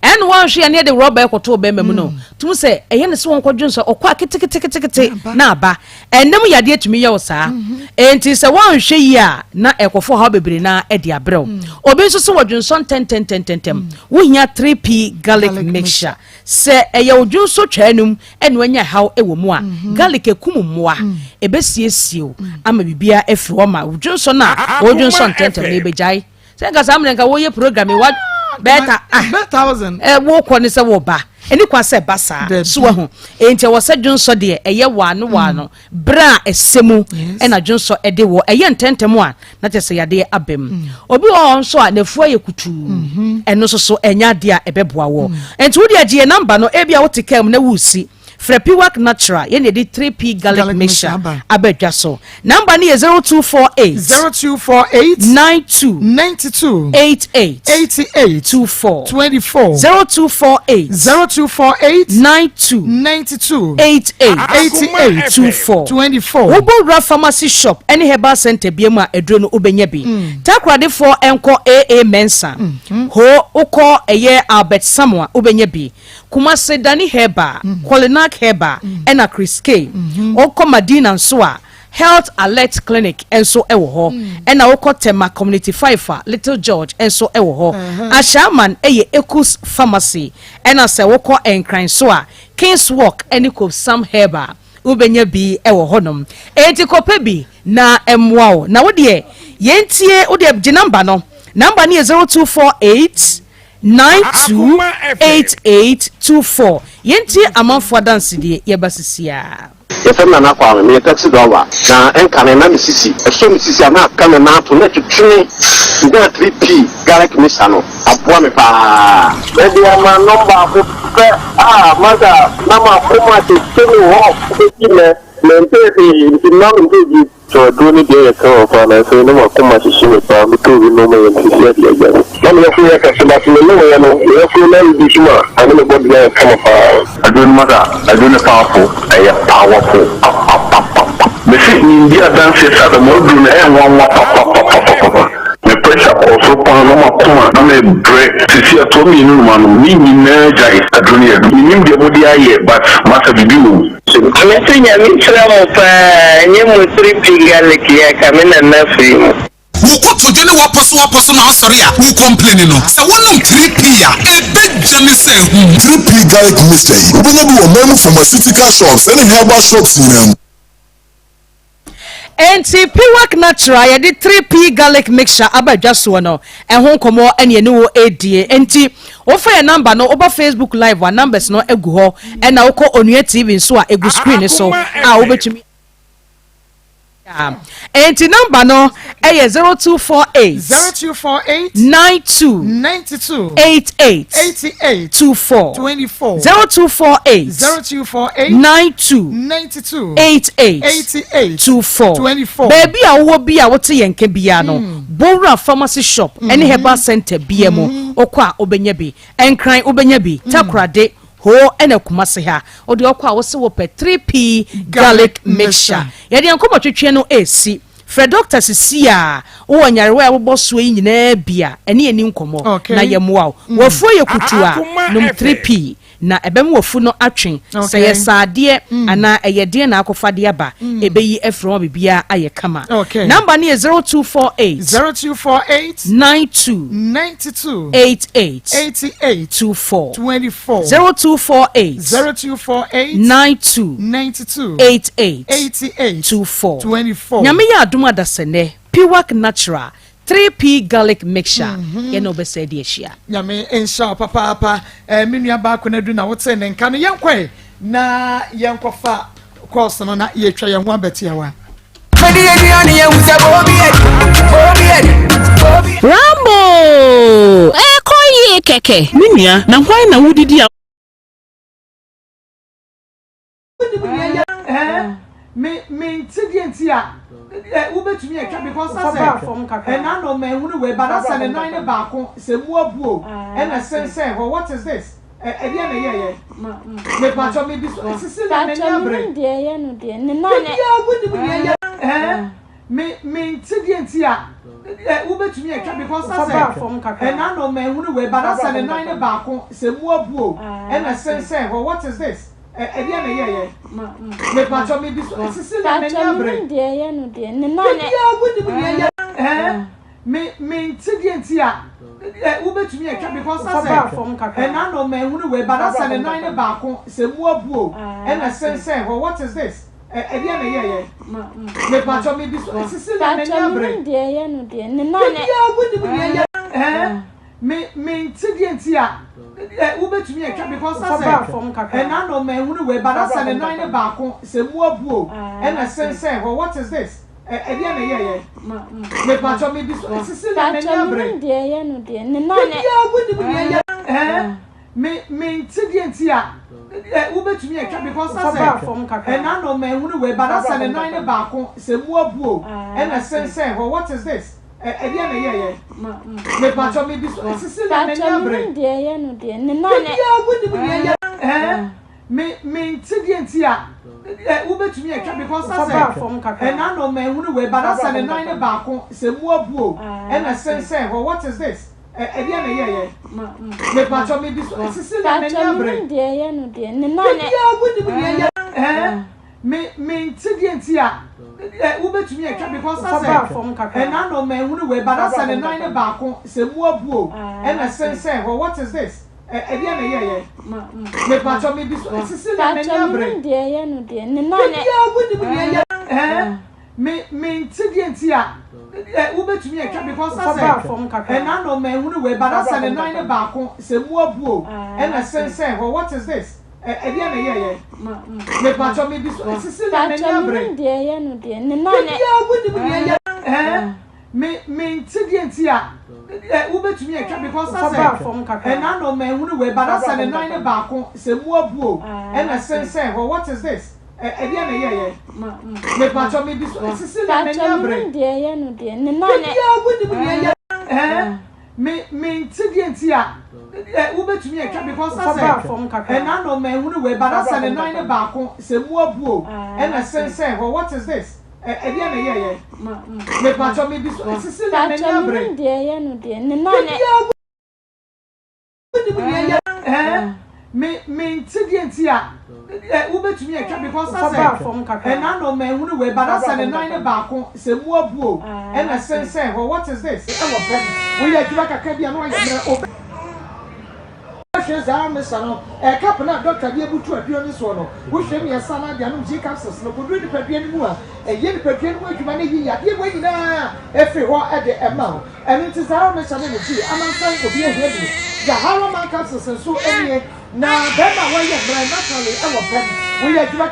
Ɛna wɔnhwɛ yɛ ne yɛde rɔba ɛkɔto ɔbɛrima mu no mm. tum sɛ ɛyɛ ne sɛ wɔnkɔ dwonsɔ ɔkɔ a keteketekete na aba ɛnam yadeɛ tumi yɛ wo saa mm-hmm. enti sɛ wɔnhwɛ yie a na ɛkɔfo haw bebree na ɛde abrɛw mm. obi nso sɛ wɔdwonsɔ ntɛntɛntɛntɛm mm. wohia 3p garlic mixture sɛ ɛyɛ wo dwonsɔ twaa num ɛna wanya haw ɛwɔ mu a mm-hmm. garlic ekum mmoa ɛbɛsiesie wo ama biribiara afiri hɔ ma dwonsɔ no a wɔdwonsɔ ntɛntɛm na ɛbɛgyae sɛ nka saa mmerɛ nka woyɛ program yi wa bɛɛta ah ɛ wokɔ ne sɛ woba ɛni kwa sɛ ba saa so wahu enti ɛwɔ sɛ dwonsɔ deɛ ɛyɛ waano waano berɛ a ɛsɛ mu ɛna dwonsɔ ɛde wɔ ɛyɛ ntɛntɛm a na kyɛ sɛ yadeɛ aba mu mm. obi wɔ hɔ nso a n'afuo ayɛ kutuu mm-hmm. ɛno nso so ɛnyɛ adeɛ a ɛbɛboa wɔ mm. nti wode agye yɛ namba no ebi a wote kaa mu na wusi Frɛ Piwak Natural, yɛn na yɛde 3P Garlic Mixture aba dwa so. Namba no yɛ 0248. 0248. 92. 92. 88. 88. 24. 24. 0248. 0248. 92. 92. 88. 88. 24. 24. Wobɔ wura pharmacy shop ne herbal center bia mu a aduro no wobɛnya bi. Mm. Takoradefoɔ nkɔ AA Mensa. Mm -hmm. Ho wokɔ ɛyɛ Albert Samoa wobɛnya bi. Kumase, Dani Herbal, Kolinak Herbal ɛna Chris K. Wokɔ Madina nso a, Health Alert Clinic nso wɔ hɔ. Ɛna wokɔ Tema Community 5 a, Little George nso wɔ hɔ. Ashaiman yɛ Ekus Pharmacy. Ɛna sɛ wokɔ Nkran nso a, Kings Walk ne Kobsam Herbal, wobɛnya bi wɔ hɔnom. Enti kɔpɛ bi na ɛmmoa wo. Na wo deɛ, yɛntie, wo deɛ gye number no. Number no yɛ 0248 928824 Yɛntie amanfoɔ adansedie, yɛba sisiaa. Yɛfrɛ me Nana Kwame, meyɛ taxi driver, na ɛnkane na me sisi ɛsɔ me sisi a na aka me nan ato na ɛtwetwe me, menyaa 3P garlic mixture no, aboa me paa. Mede ama nom baako pɛ a masa na makoma tete me hɔ bɛsi nnɛ, mentee hwee nti mma mentee bio. So aduro no deɛ yɛ kama paa nanso na makoma hyehye me paa metɔɔ bi nom yɛ nsisi adeɛ agyae. Na me yafunu yɛ kɛse but me nom yɛ no me yafunu no areduce ma ɛne me body ayɛ kama paa. Aduro no masa aduro no powerful ɛyɛ powerful papapapapa. Mese mendi adanseɛ sɛ Adamoa aduro no ɛyɛ nwanwa papapapapapa me pressure kɔɔ soro paa na makoma na me brɛ sisi atoa mienu na manom ne nyinaa gyae aduro no yɛ menim deɛ mode ayɛ but masa biribi wɔ mu. Mese Nyame nhyira mo paa nyɛ mo 3P garlic yi a ka me nana firi mu. Wo kotodwe ne w'apɔso w'apɔso na asɔre a wo complaini no, sɛ wonom 3P a, ɛbɛgya ne sɛ ahum. 3P Garlic Mixture yi, wobɛnya bi wɔ man mu pharmaceutical shops ne herbal shops nyinaa mu. Enti Piwak Natural a yɛde 3P Garlic Mixture aba dwa soɔ no, ɛho nkɔmmɔ ne yɛne wo redie. Enti wofa yɛn number no, woba Facebook Live a, numbers no gu hɔ. Ɛna wokɔ Onua TV nso a, ɛgu screen no so a wobɛtumi Enti number no yɛ 0248 0248 92 92 88 88 24 24 0248 0248 92 92 88 88 24 24 Baabi a wowɔ bi a wote yɛn nka biara no, Bowura Pharmacy Shop ne Herbal Centre biara mu, wokɔ a wobɛnya bi. Nkran wobɛnya bi, Takorade, Hoo ɛna Kumasi ha. Wode ɔkɔ a wose wopɛ 3P Garlic Mixture. Yɛde yɛn nkɔmmɔtwetwe no resi. Frɛ dɔkta sisi a wowɔ nyarewa a ɛbobɔ soɔ yi nyinaa bi a, ɛne yɛn nni nkɔmmɔ na yɛmmoa wo. W'afuo yɛ kutuu a, nom 3P. Na ɛbɛma w'afu no atwe. Sɛ ɛyɛ saadeɛ anaa ɛyɛ deɛn na akɔfa de aba, ɛbɛyi afiri hɔ ma biribiara ayɛ kama. Number no yɛ 0248. 0248. 92. 92. 88. 88. 24. 24. 0248. 0248. 92. 92. 88. 88. 24. 24. Nyame yɛ adom adasɛnnɛ, Piwak Natural. 3P garlic mixture yɛne wo bɛsɛe de ahyia. Nyame nhyira wo papaapa eh, me nua baa Konadu na wotee ne nka no. Yɛnkɔe na yɛnkɔfa course no na yɛtwa yɛn ho abatiawa. Rambo! Ɛrekɔ yie kɛkɛ. Me nua, na hwan na wodidi a. Wonim nea ɛyɛ eh me me nte deɛ nti a eh wobɛtumi atwa because na sɛ ɛna no manhunu wei ba na sɛ ne nan ne baako sɛ mu abu o ɛna sensɛn hɔ what is this ɛdeɛ na ɛyɛyɛ mepatwɔ me bi so Cecilia m'ani abere bibia wonim nea ɛyɛ eh me me nte deɛ nti a eh wobɛtumi atwa because na sɛ ɛna no manhunu wei ba na sɛ ne nan ne baako sɛ mu abu o ɛna sensɛn hɔ what is this Ɛdeɛn na ɛyɛeɛ? Mepakyɛ me bi so Cecilia m'ani abere. Bibia wonim nea ɛyɛ eh me me nte deɛ nti a eh wobɛtumi atwa because na sɛ ɛna no manhunu wei ba na sɛ ne nan ne baako sɛ mu abu o ɛna sensɛn hɔ what is this ɛdeɛn na ɛyɛeɛ? Mepakyɛ me bi so Cecilia m'ani abere. Bibia wonim nea ɛyɛ eh Me me nte deɛ nti a eh, wobɛtumi atwa because na sɛ ɛna no manhunu wei ba na sɛ ne nan ne baako sɛ mu abu o ɛna sensɛn hɔ what is this ɛdeɛ na ɛyɛyɛ mepatwɔ me bi so Cecilia m'ani abere bibia wonim deɛ ɛyɛ eh me me nte deɛ nti a eh, wobɛtumi atwa because na sɛ ɛna no manhunu wei ba na sɛ ne nan ne baako sɛ mu abu o ɛna sensɛn hɔ what is this Ɛdeɛn na ɛyɛeɛ? Mepakyɛ me bi so Cecilia m'ani abere. Bibia wonim deɛ ɛyɛ eh me me nte deɛ nti a eh wobɛtumi atwa because na sɛ ɛna no manhunu wei ba na sɛ ne nan ne baako sɛ mu abu o ɛna sensɛn hɔ what is this ɛdeɛn na ɛyɛeɛ? Mepakyɛ me bi so Cecilia m'ani abere. Bibia wonim deɛ ɛyɛ eh Me me nte deɛ nti a eh, wobɛtumi atwa because na sɛ ɛna no manhunu wei ba na sɛ ne nan ne baako sɛ mu abu o ɛna sensɛn hɔ what is this ɛdeɛ na ɛyɛyɛ mepatwɔ me bi so Cecilia m'ani abere bibia wonim deɛ ɛyɛ eh me me nte deɛ nti a eh, wobɛtumi atwa because na sɛ ɛna no manhunu wei ba na sɛ ne nan ne baako sɛ mu abu o ɛna sensɛn hɔ what is this Ɛdeɛn na ɛyɛeɛ? Mepakyɛ me bi so Cecilia m'ani abere. Bibia wonim deɛ ɛyɛ eh me me nte deɛ nti a eh wobɛtumi atwa because na sɛ ɛna no manhunu wei ba na sɛ ne nan ne baako sɛ mu abu o ɛna sensɛn hɔ what is this ɛdeɛn na ɛyɛeɛ? Mepakyɛ me bi so Cecilia m'ani abere. Bibia wonim deɛ ɛyɛ eh Me me nte deɛ nti a eh, wobɛtumi atwa because na sɛ ɛna no manhunu wei ba na sɛ ne nan ne baako sɛ mu abu o ɛna sensɛn hɔ what is this ɛdeɛ na ɛyɛyɛ mepatwɔ me bi so Cecilia m'ani abere bibia wonim deɛ ɛyɛ eh me me nte deɛ nti a eh, wobɛtumi atwa because na sɛ ɛna no manhunu wei ba na sɛ ne nan ne baako sɛ mu abu o ɛna sensɛn hɔ what is this ɛwɔ fam woyɛ adwuma kakra bi a na wayɛ mmerɛ obɛhwɛ saa mesa no ɛka pena dɔkta de abutu aduro no soɔ no wohwɛ mmiɛnsa na de anom g capsules no kɔduru nipadua no mu a ɛyɛ nipadua no mu adwuma no yi yadeɛ wɔ nyinaa ɛfiri hɔ ɛde ɛma wo ɛno nti Zahara mesa ne ne tea amansan obi ahia bi Zahara man capsules nso nie Na bɛrima a wayɛ mmerɛ naturally wɔ pɛm. Woyɛ adwuma kakra.